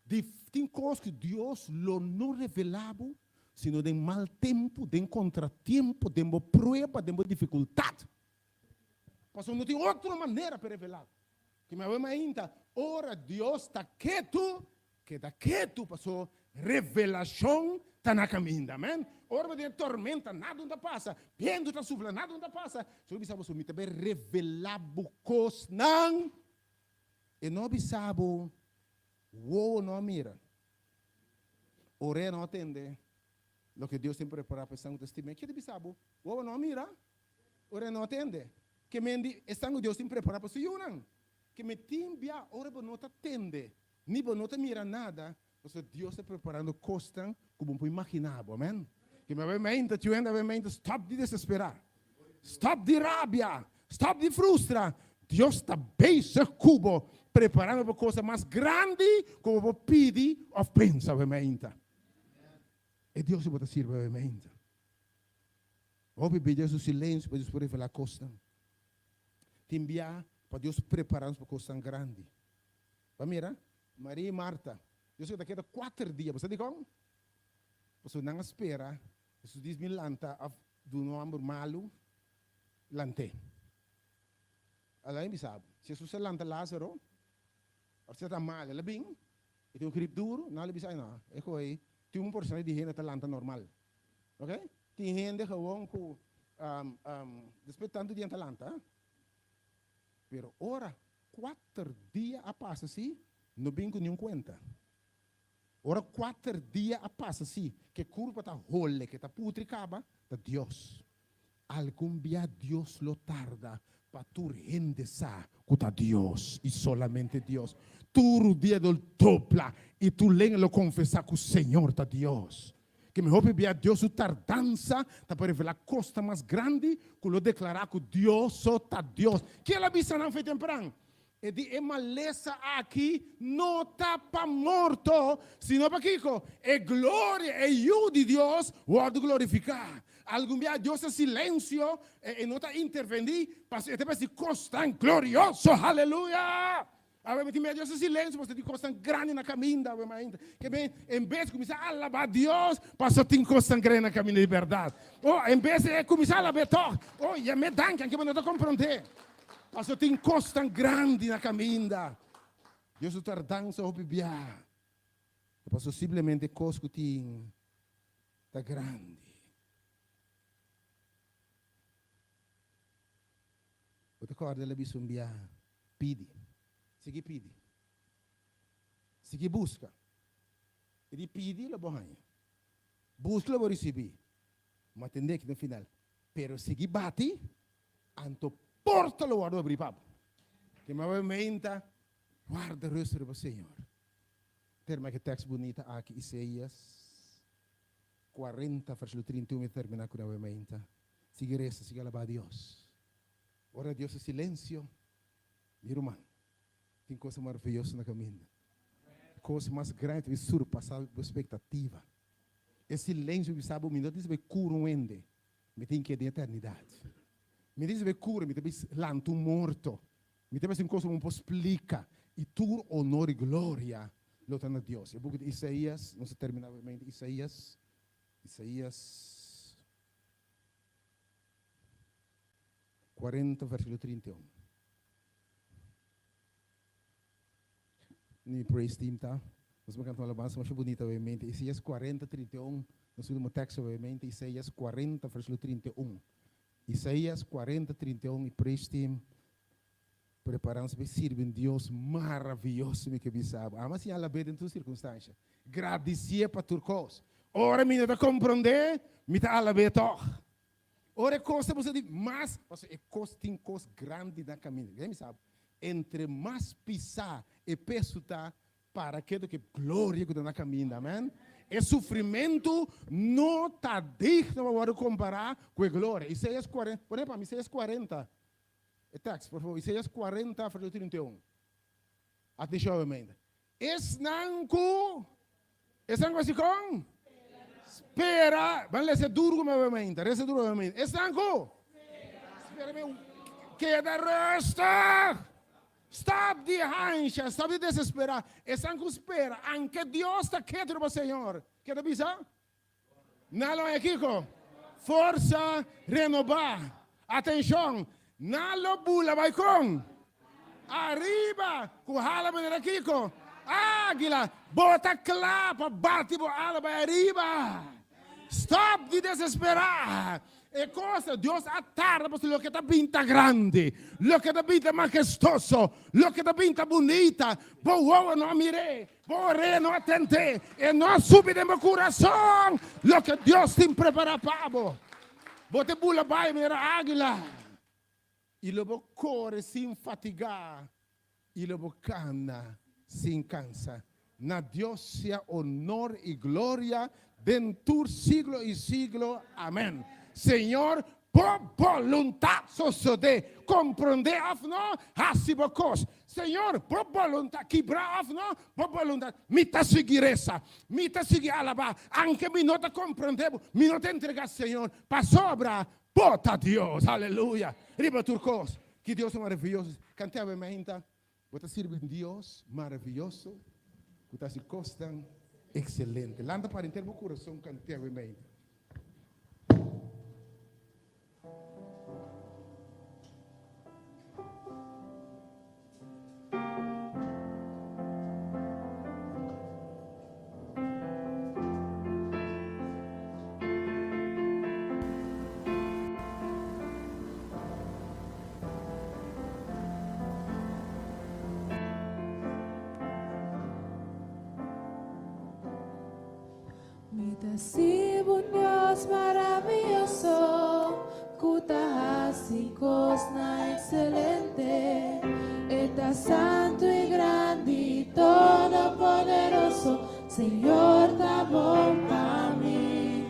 di, tin kos ku Dios lo no revelá bo, sino den mal tempu, den kontratiempo, den bo prueba, den bo difikultat. Pasobra no tin otro manera pa e revelá. Ke mi a wema ainda, ora Dios ta ketu, keda ketu, paso revelashon ta na kaminda. Amen. Ora bo den e tormenta, nada no ta pasa, bientu ta supla, nada no ta pasa, Señor bisa boso, mi ta bai revelá bo kosnan. E no a bisa bo, wowo no a mira, orea no a tende loke Dios tin prepará pa esnan ku ta stim'é. Ke ta bisa bo, wowo no a mira, Ora e no a tende. Ke men di esnan ku Dios tin prepará pa su yunan. Ke men tin bia ora bo no ta tende, ni bo no ta mira nada, pasobra Dios ta preparando kosnan ku bo no por imaginá bo. Amèn. Ke men awe meinta, tiu hende awe meinta, stòp di desesperá. Stòp di rabia. Stòp di frustra. Dios ta bezig ku bo, preparando pa kosnan mas grandi ku bo por pidi òf pensa awe meinta. E Dios ku bo ta sirbi awe meinta. Hopi bia Dios su silensio pa Dios por revelá kosnan. Tin bia pa Dios prepará nos pa kosnan grandi. Bo a mira? Maria i Marta, Dios a keda kuater dia. Bo sa dikon? Pasobra nan a spera Hesus dis bin lanta òf duna un hòmber malu lant'é. Alai mi bisa bo, si Hesus a lanta Lázaro, òf si e ta malu, el a bin, e tin un grip duru, nan lo bisa, ay no, e koe tin un porshon di hende ta lanta normal. Ok? Tin hende gewoon ku despues tantu dia ta lanta. Pero ora kuater dia a pasa si, no bin ku niun kuenta. Ora kuater dia a pasa si, ke kurpa ta hole, ke ta putri kaba, ta Dios. Algun bia Dios lo tarda pa tur hende sa ku ta Dios i solamente Dios. Tur dia lo dobla i tur lenga lo konfesá ku Señor ta Dios. Ke mi hopi bia Dios su tardansa ta pa revelá kosnan mas grandi ku lo deklará ku Dios so ta Dios. Ke el a bisa nan fe tempran? E di e malesa aki no ta pa morto, sino pa kiko? E gloria, e Yu di Dios wòrdu glorifiká. Algun bia Dios ta silensio, e no ta intervení, pasobra e ta bisa di kosnan glorioso. Haleluya! Awe mi tin miedu Dios ta silensio pasobra tin kosnan grandi na kaminda awe mainta. Ke men, en bes kuminsá alabá Dios, pasobra tin kosnan grandi na kaminda di bèrdat. Oh, en bes e kuminsá alab'é tòg, oh, yam'é danki, anke bo no ta komprondé. Pasobra tin kosnan grandi na kaminda. Dios su tardansa hopi bia. Ta pasobra simplemente kos ku tin ta grandi. Bo ta kòrda el a bisa un bia, Pidi. Sigui pidi. Sigui buska. E di pidi lo bo haña. Buska lo bo risibí. Ma tende aki na final. Pero sigui bati. Anto porta lo wòrdu abrí pa bo. Ke maba meinta, warda rust riba Señor. Termina ku e tèks bunita aki, Isaías 40, versíkulo 31, mi ta terminá ku awe meinta. Sigui resa, sigui alabá Dios. Ora Dios ta silensio, mi ruman, tin cosa maraviyoso na kaminda. Kos mas grandi ta bin surpasá bo espektativa. E silensio bisa bo, mi no ta bisa bo e kura un hende. Mi tin ke den eternidat. Mi tin sabe kura, mi ta bis lanta un morto. Mi ta bisa un kos ku bo no por splika. I tur onor i gloria lo ta na Dios. E buki di Isaías, nos ta terminá obviamente, Isaías, Isaías 40 versíkulo 31. Mi praise team ta. Nos por canta un alabanza masha bunita obviamente. Isaías 40, 31. Nos último tekst obviamente. Isaías 40, versículo 31. Isaías 40, 31. Y praise team preparándose pa sirbi un Dios maravilloso mi ke bisa bo. Ama siña alab'é den tur sirkunstansha. Gradisié pa tur kos. Ora mi no ta komprondé, mi ta alab'é tòg. Ora e kos ta boso di mas, pasobra e kos tin kos grandi na kaminda. Kende mi sa? Entre mas pisá e peso ta, para kedo ku e gloria ku ta na kaminda. Amen. E sufrimentu no ta digno pa wòrdu kompará ku e gloria. Isaías kuarenta, pone pa mi Isaías 40, e tèks, por fabor. Isaías 40, versíkulo 31. Atenshon obviamente. Esnan ku, esnan ku hasi kon? Spera. Ban lesa duru ku mi obviamente. Resa duru obviamente. Esnan ku? Spera mi keda rustig. Stop di hansha, stop di desespera. Esnan ku spera, anke Dios ta ketu riba Señor. Ke ta bisa? Nan lo haña kiko? Forsa renobá. Atenshon! Nan lo bula bai kon? Ariba! Ku hala manera kiko? Águila! Bo ta kla pa bati bo ala bai ariba? Stòp di desesperá! E kos, Dios a tarda pasobra loke ta bin ta grandi, loke ta bin ta mahestoso, loke ta bin ta bunita. Bo wowo no a mir'é, bo orea no a tend'é, e no a subi den bo kurason loke Dios tin prepará pa bo. Bo ta bula bai manera águila, i lo bo kore sin fatigá, i lo bo kana sin kansa. Na Dios sea honor i gloria den tur siglo i siglo. Amen. Señor, bo boluntat sosodé. Komprondé òf no, hasi bo kos. Señor, bo boluntat, kibrá òf no, bo boluntat. Mi ta sigui resa, mi ta sigui alabá, anke mi no ta komprondé bo, mi no ta entregá, Señor, pasobra bo ta Dios. Aleluya! Riba tur kos. Ki Dios maraviyoso! Kant'é awe mainta. Bo ta sirbi un Dios maraviyoso ku ta hasi kosnan ekselente. Lanta para henter bo kurason kant'é awe mainta. Mi ta sirbi un Dios maravioso ku ta hasi kosnan ekselente. E ta santu i grandi i todopoderoso. Señor ta bon pa mi.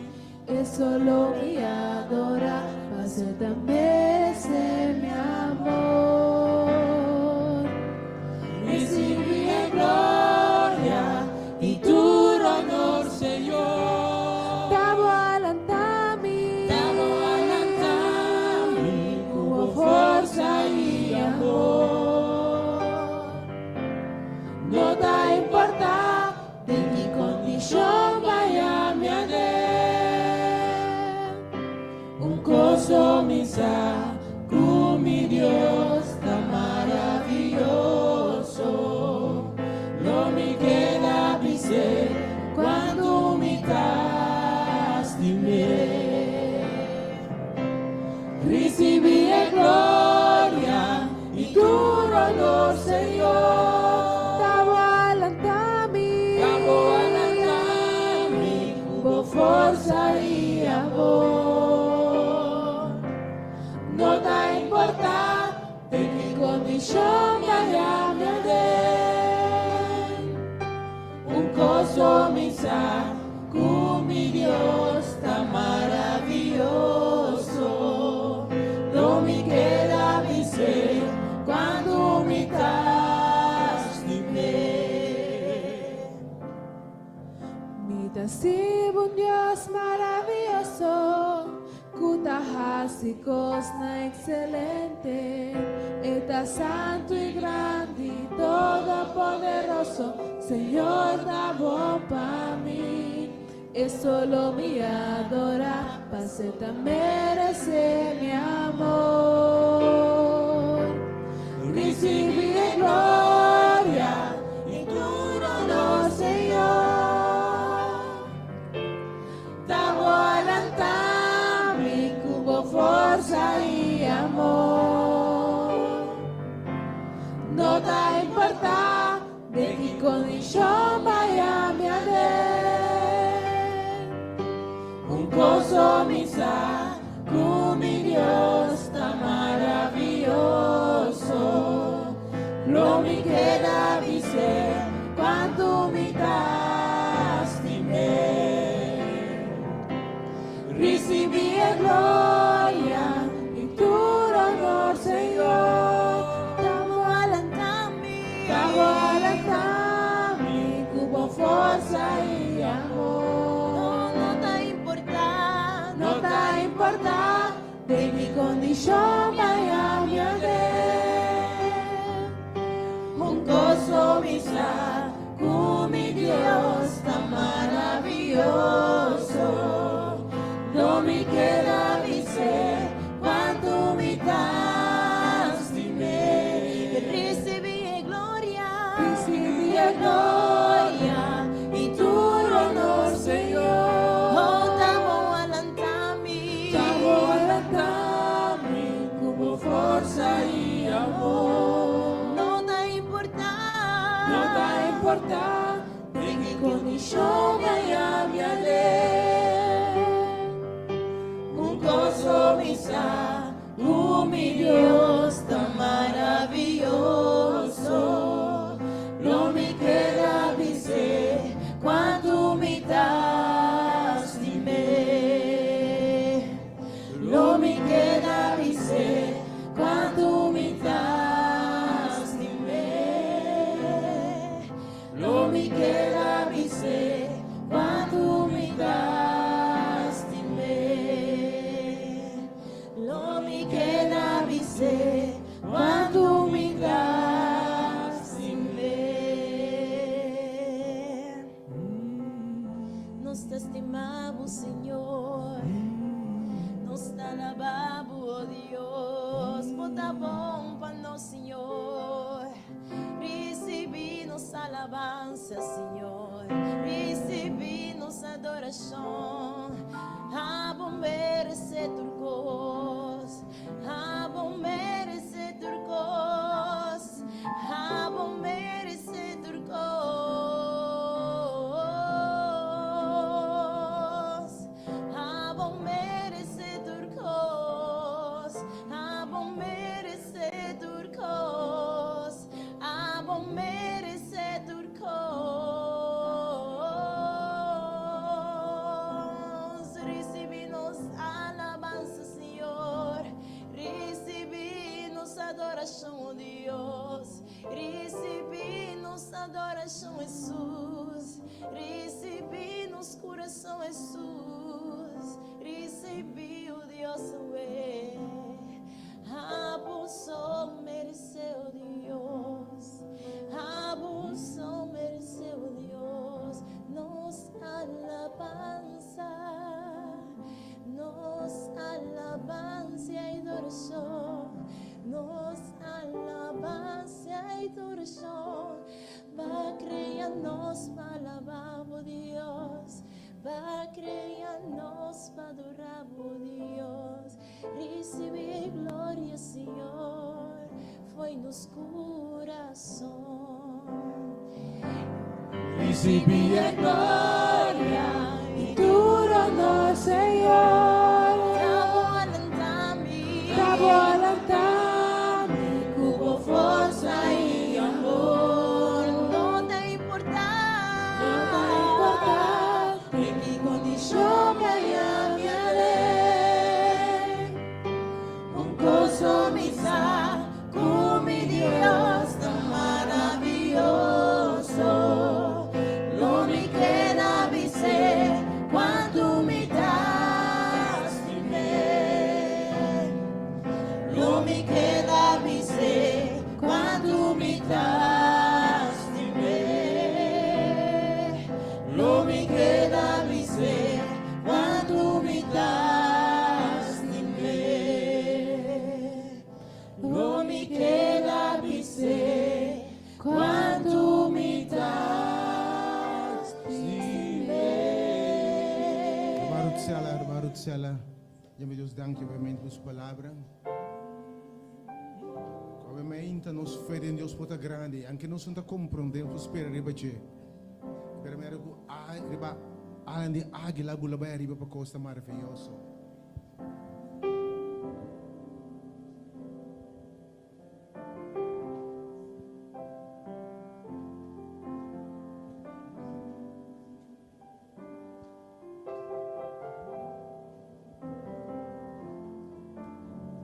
E solo mi adora, paso e ta merece mi amor. Ricibi e gloria y tur honor, Señor. Ta bo a lanta mi. Ta bo a lanta mi cu bo forsa y amor. No ta importa Den ki kondishon baya mi aden? Un kos so mi sa, ku mi Dios ta maravioso. Lo mi keda bis'é kuantu mi ta stim'é. Risibí e gloria i tur honor, Señor. Ta bo a lanta mi. Ta bo a lanta mi ku bo forsa i amor. No ta importá den ki kondishon baya mi aden. Un kos so mi sa, ku mi Dios ta maravioso. Lo mi keda bis'é kuantu mi ta stim'é. Mi ta sirbi un Dios maravioso ku ta hasi kosnan ekselente. E ta santu i grandi, todopoderoso. Señor ta bon pa mi. E solo mi adora, pas'e ta merece mi amor. Ricibi e gloria y tur honor, Señor. Ta bo a lanta mi cu bo forsa y amor. No ta importa Den ki kondishon baya mi aden? Un kos so mi sa, ku mi Dios ta maravioso. Lo mi keda bis'é kuantu mi ta stim'é. Risibí e gloria i tur honor, Señor. Ta bo a lanta mi. Ta bo a lanta mi ku bo forsa i amor. No, no ta importá. No ta importá den ki kondishon baya mi aden. Un kos so mi sa, ku mi Dios ta maravioso. keda bis'é kuantu mi ta stim'é. Risibí e gloria. Risibí e gloria i tur honor, Señor. Oh, ta bo a lanta mi. Ta bo a lanta mi ku bo forsa i amor. No ta importá. No ta importá den ki kondishon maya mi a den. Un kos so mi sa, ku mi Dios ta maravioso. Lo mi keda bis'é kuantu mi ta stim'é. Lo mi keda bis'é kuantu mi ta stim'é. Lo mi keda bis'é kuantu mi ta stim'é. Lo mi keda bis'é kuantu mi ta stim'é. Nos ta stima bo, Señor. Nos ta alabá bo, oh Dios. Bo ta bon pa nos, Señor. Risibí nos alabansa, Señor. Risibí nos adorashon. Abo meresé tur kos. Abo meresé tur kos. Abo meresé tur kos. Abo meresé tur kos. Abo meresé tur kos. Abo meresé tur kos. Risibí nos alabansa, Señor. Risibí nos adorashon, Dios. Risibí nos adorashon, Hesus. Risibí nos kurason, Hesus. Risibí, oh Dios, awe. Abo so meresé, oh Dios. Abo so meresé, oh Dios. Nos alabansa, nos alabansa i adorashon, nos alabansa i adorashon. B'a krea nos pa alabá bo, Dios. B'a krea nos pa adorá bo, Dios. Risibí gloria, Señor, for di nos kurason. Risibí gloria i tur honor, Señor. Ta bo a lanta mi. Ta bo a lanta mi ku bo forsa i amor. No ta importá. No ta importá den ki kondishon maya mi aden. Un kos so mi sa, ku mi Dios ta maravioso. Lo mi keda bis'é kuantu mi ta stim'é. Lo mi keda bis'é kuantu mi ta stim'é. Lo mi keda bis'é kuantu mi ta stim'é. Lo mi keda bis'é kuantu mi ta stim'é. Ruman Rutsela, Ruman Rutsela, yama Dios danki obviamente pa su palabra. Obviamente nos fe den Dios por ta grandi, aunke nos no ta komprondé, nos por spera riba dje. Pero mira ku riba alan di águila bula bai ariba pa kos ta maraviyoso.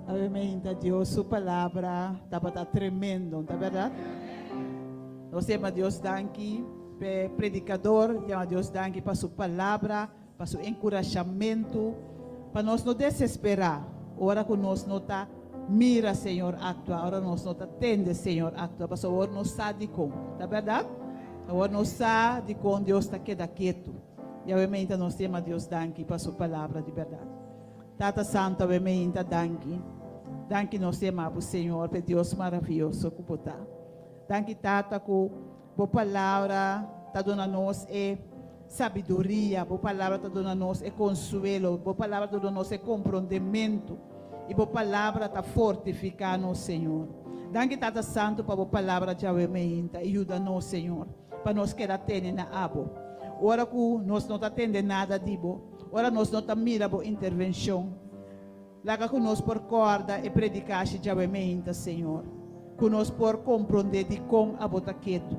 Obviamente, Dios su palabra tabata tremendo, ta berdat? Nos yama Dios danki pa predikador, yama Dios danki pa su palabra, pa su enkurashamentu, pa nos no desesperá ora ku nos no ta mira Señor aktua, ora nos no ta tende Señor aktua, pasobra awor nos sa dikon, ta berdat? Awor nos sa dikon Dios ta keda ketu. I obviamente nos yama Dios danki pa su palabra di berdat. Tata Santu awe meinta danki. Danki nos te ama bo Señor p'e Dios maravioso ku bo ta. Danki Tata ku bo palabra ta duna nos e sabiduria, bo palabra ta duna nos e konsuelo, bo palabra ta duna nos e komprondementu i bo palabra ta fortifiká nos Señor. Danki Tata Santu pa bo palabra djawe meinta i yuda nos Señor pa nos keda tene na abo. Ora ku nos no ta tende nada di bo, ora nos no ta mira bo intervenshon, laga ku nos por kòrda e predikashi djawe meinta, Señor, ku nos por komprondé dikon abo ta ketu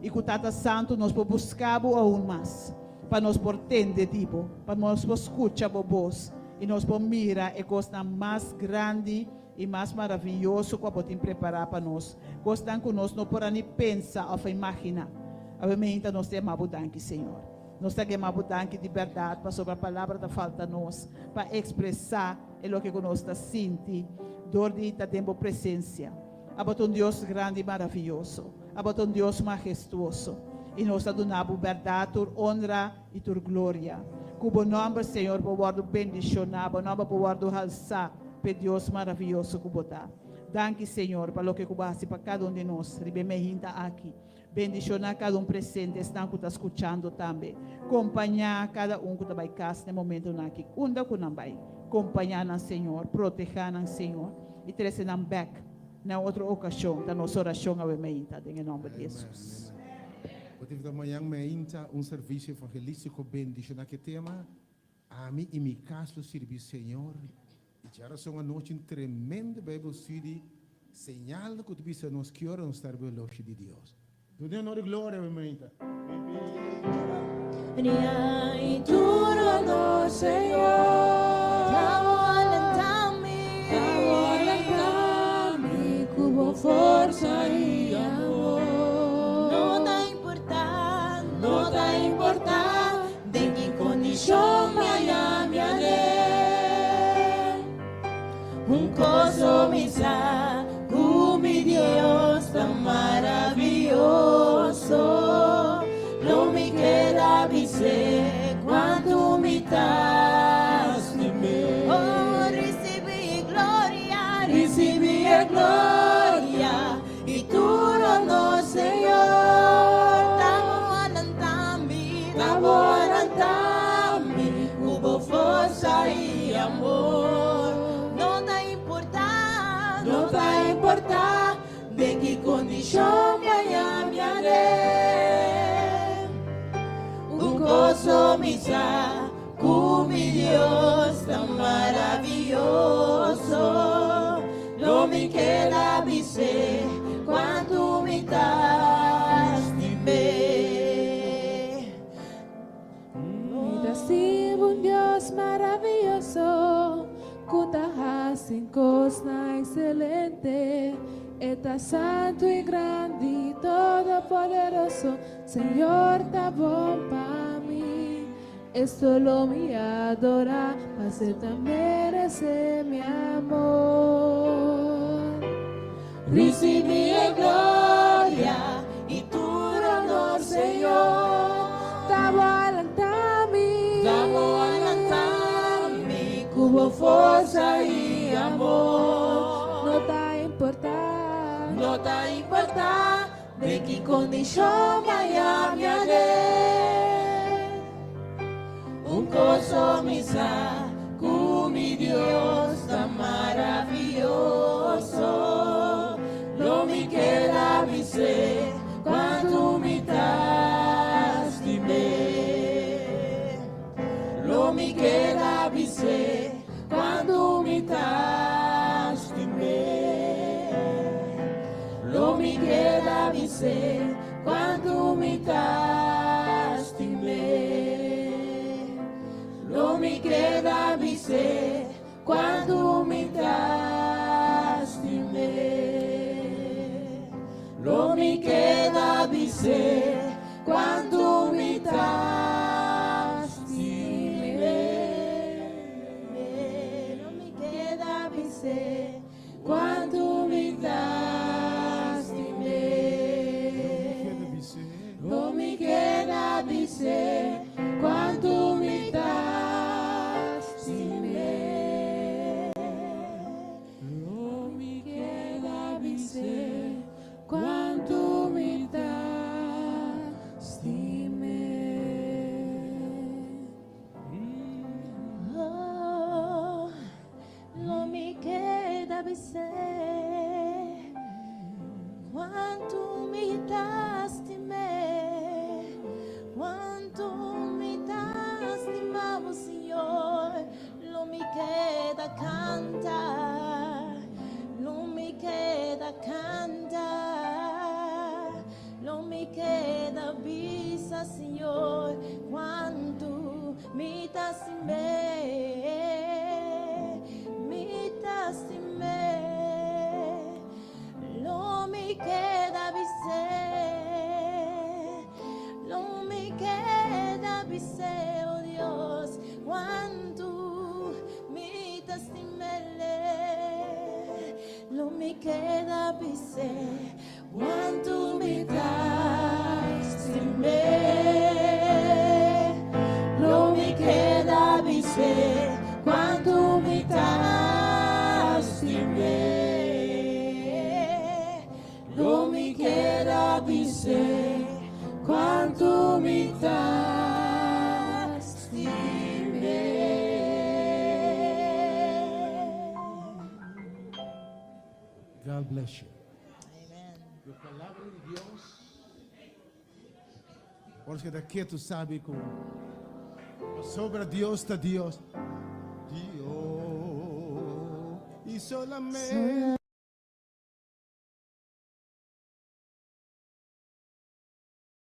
i ku Tata Santu nos por buska bo aun mas, pa nos por tende di bo, pa nos por skucha bo bos i nos por mira e kosnan mas grandi i mas maravioso ku abo tin prepará pa nos, kosnan ku nos no por a ni pensa òf imaginá. Awe meinta nos ta yama bo danki, Señor. Nos ta yama bo danki di bèrdat pasobra palabra ta falta nos pa ekspresá e loke ku nos ta sinti dor di ta den bo presensia. Abo ta un Dios grandi i maravioso. Abo ta un Dios mahestuoso. I nos ta duna bo bèrdat tur onra i tur gloria. Ku bo nòmber, Señor, por wòrdu bendishoná, bo nòmber por wòrdu halsá p'e Dios maravioso ku bo ta. Danki, Señor, pa loke ku bo a hasi pa kada un di nos riba e mehinta aki. Bendishoná kada un presente, esnan ku ta skuchando tambe. Kompañá kada un ku ta bai kas na e momentunan aki, unda ku nan bai. Kompañá nan, Señor. Protehá nan, Señor, i trese nan bèk na un otro okashon. Ta nos orashon awe meinta, den e nòmber di Hesus. Bo tin ta mañan meinta un servisio evangelístiko bendishoná ku e tema, Ami i mi kas lo sirbi Señor. I djarason anochi un tremendo Bijbel study señal ku ta bisa nos ki ora nos ta riba e oloshi di Dios. Duna honor i gloria mi meinta. I tur honor Señor. Ta bo alentá mi. Ta bo alentá mi ku bo forsa i amor. No ta importá. No ta importá. Den ki kondishon mi a yami aden. Un kos so mi sa, ku mi Dios ta maravioso. Lo mi keda bis'é kuantu mi ta stim'é. Oh, risibí e gloria, risibí e gloria. I tur honor, Señor. Ta bo a lanta mi, ta bo a lanta mi ku bo forsa i amor. No ta importá, no ta importá den ki kondishon mi a yami aden. Un kos so mi sa, ku mi Dios ta maravioso. Lo mi keda bis'é kuantu mi ta stim'é. Mi ta sirbi un Dios maravioso ku ta hasi kosnan ekselente. E ta santu i grandi, todopoderoso. Señor ta bon pa mi. Esto lo mi adora, pas e ta merece mi amor. Ricibi e gloria y tur honor, Señor. Ta bo a lanta mi. Ta bo a lanta mi cu bo forsa y amor. No ta importa. No ta importa. Den ki kondishon mi a yami aden? Un kos so mi sa, ku mi Dios ta maravioso. Lo mi keda bis'é kuantu mi ta stim'é. Lo mi keda bis'é kuantu mi ta stim'é. Lo mi keda bis'é kuantu mi ta stim'é. Lo mi keda bis'é kuantu mi ta stim'é. Lo mi keda bis'é kuantu mi ta stim'é. Lo mi keda bis'é kuantu mi ta stim'é. Lo mi keda bis'é kuantu mi ta stim'é. stim'é, mi ta stim'é. Lo mi keda bis'é, lo mi keda bis'é, oh Dios, kuantu mi ta stim'é. Lo mi keda bis'é, kuantu mi ta stim'é. Lo mi keda bis'é, kuantu mi ta stim'é. Lo mi keda bis'é, kuantu mi ta stim'é. God bless you. E palabra di Dios. Ora ku ketu sabi ku sobra Dios ta Dios. Dios. I solamente.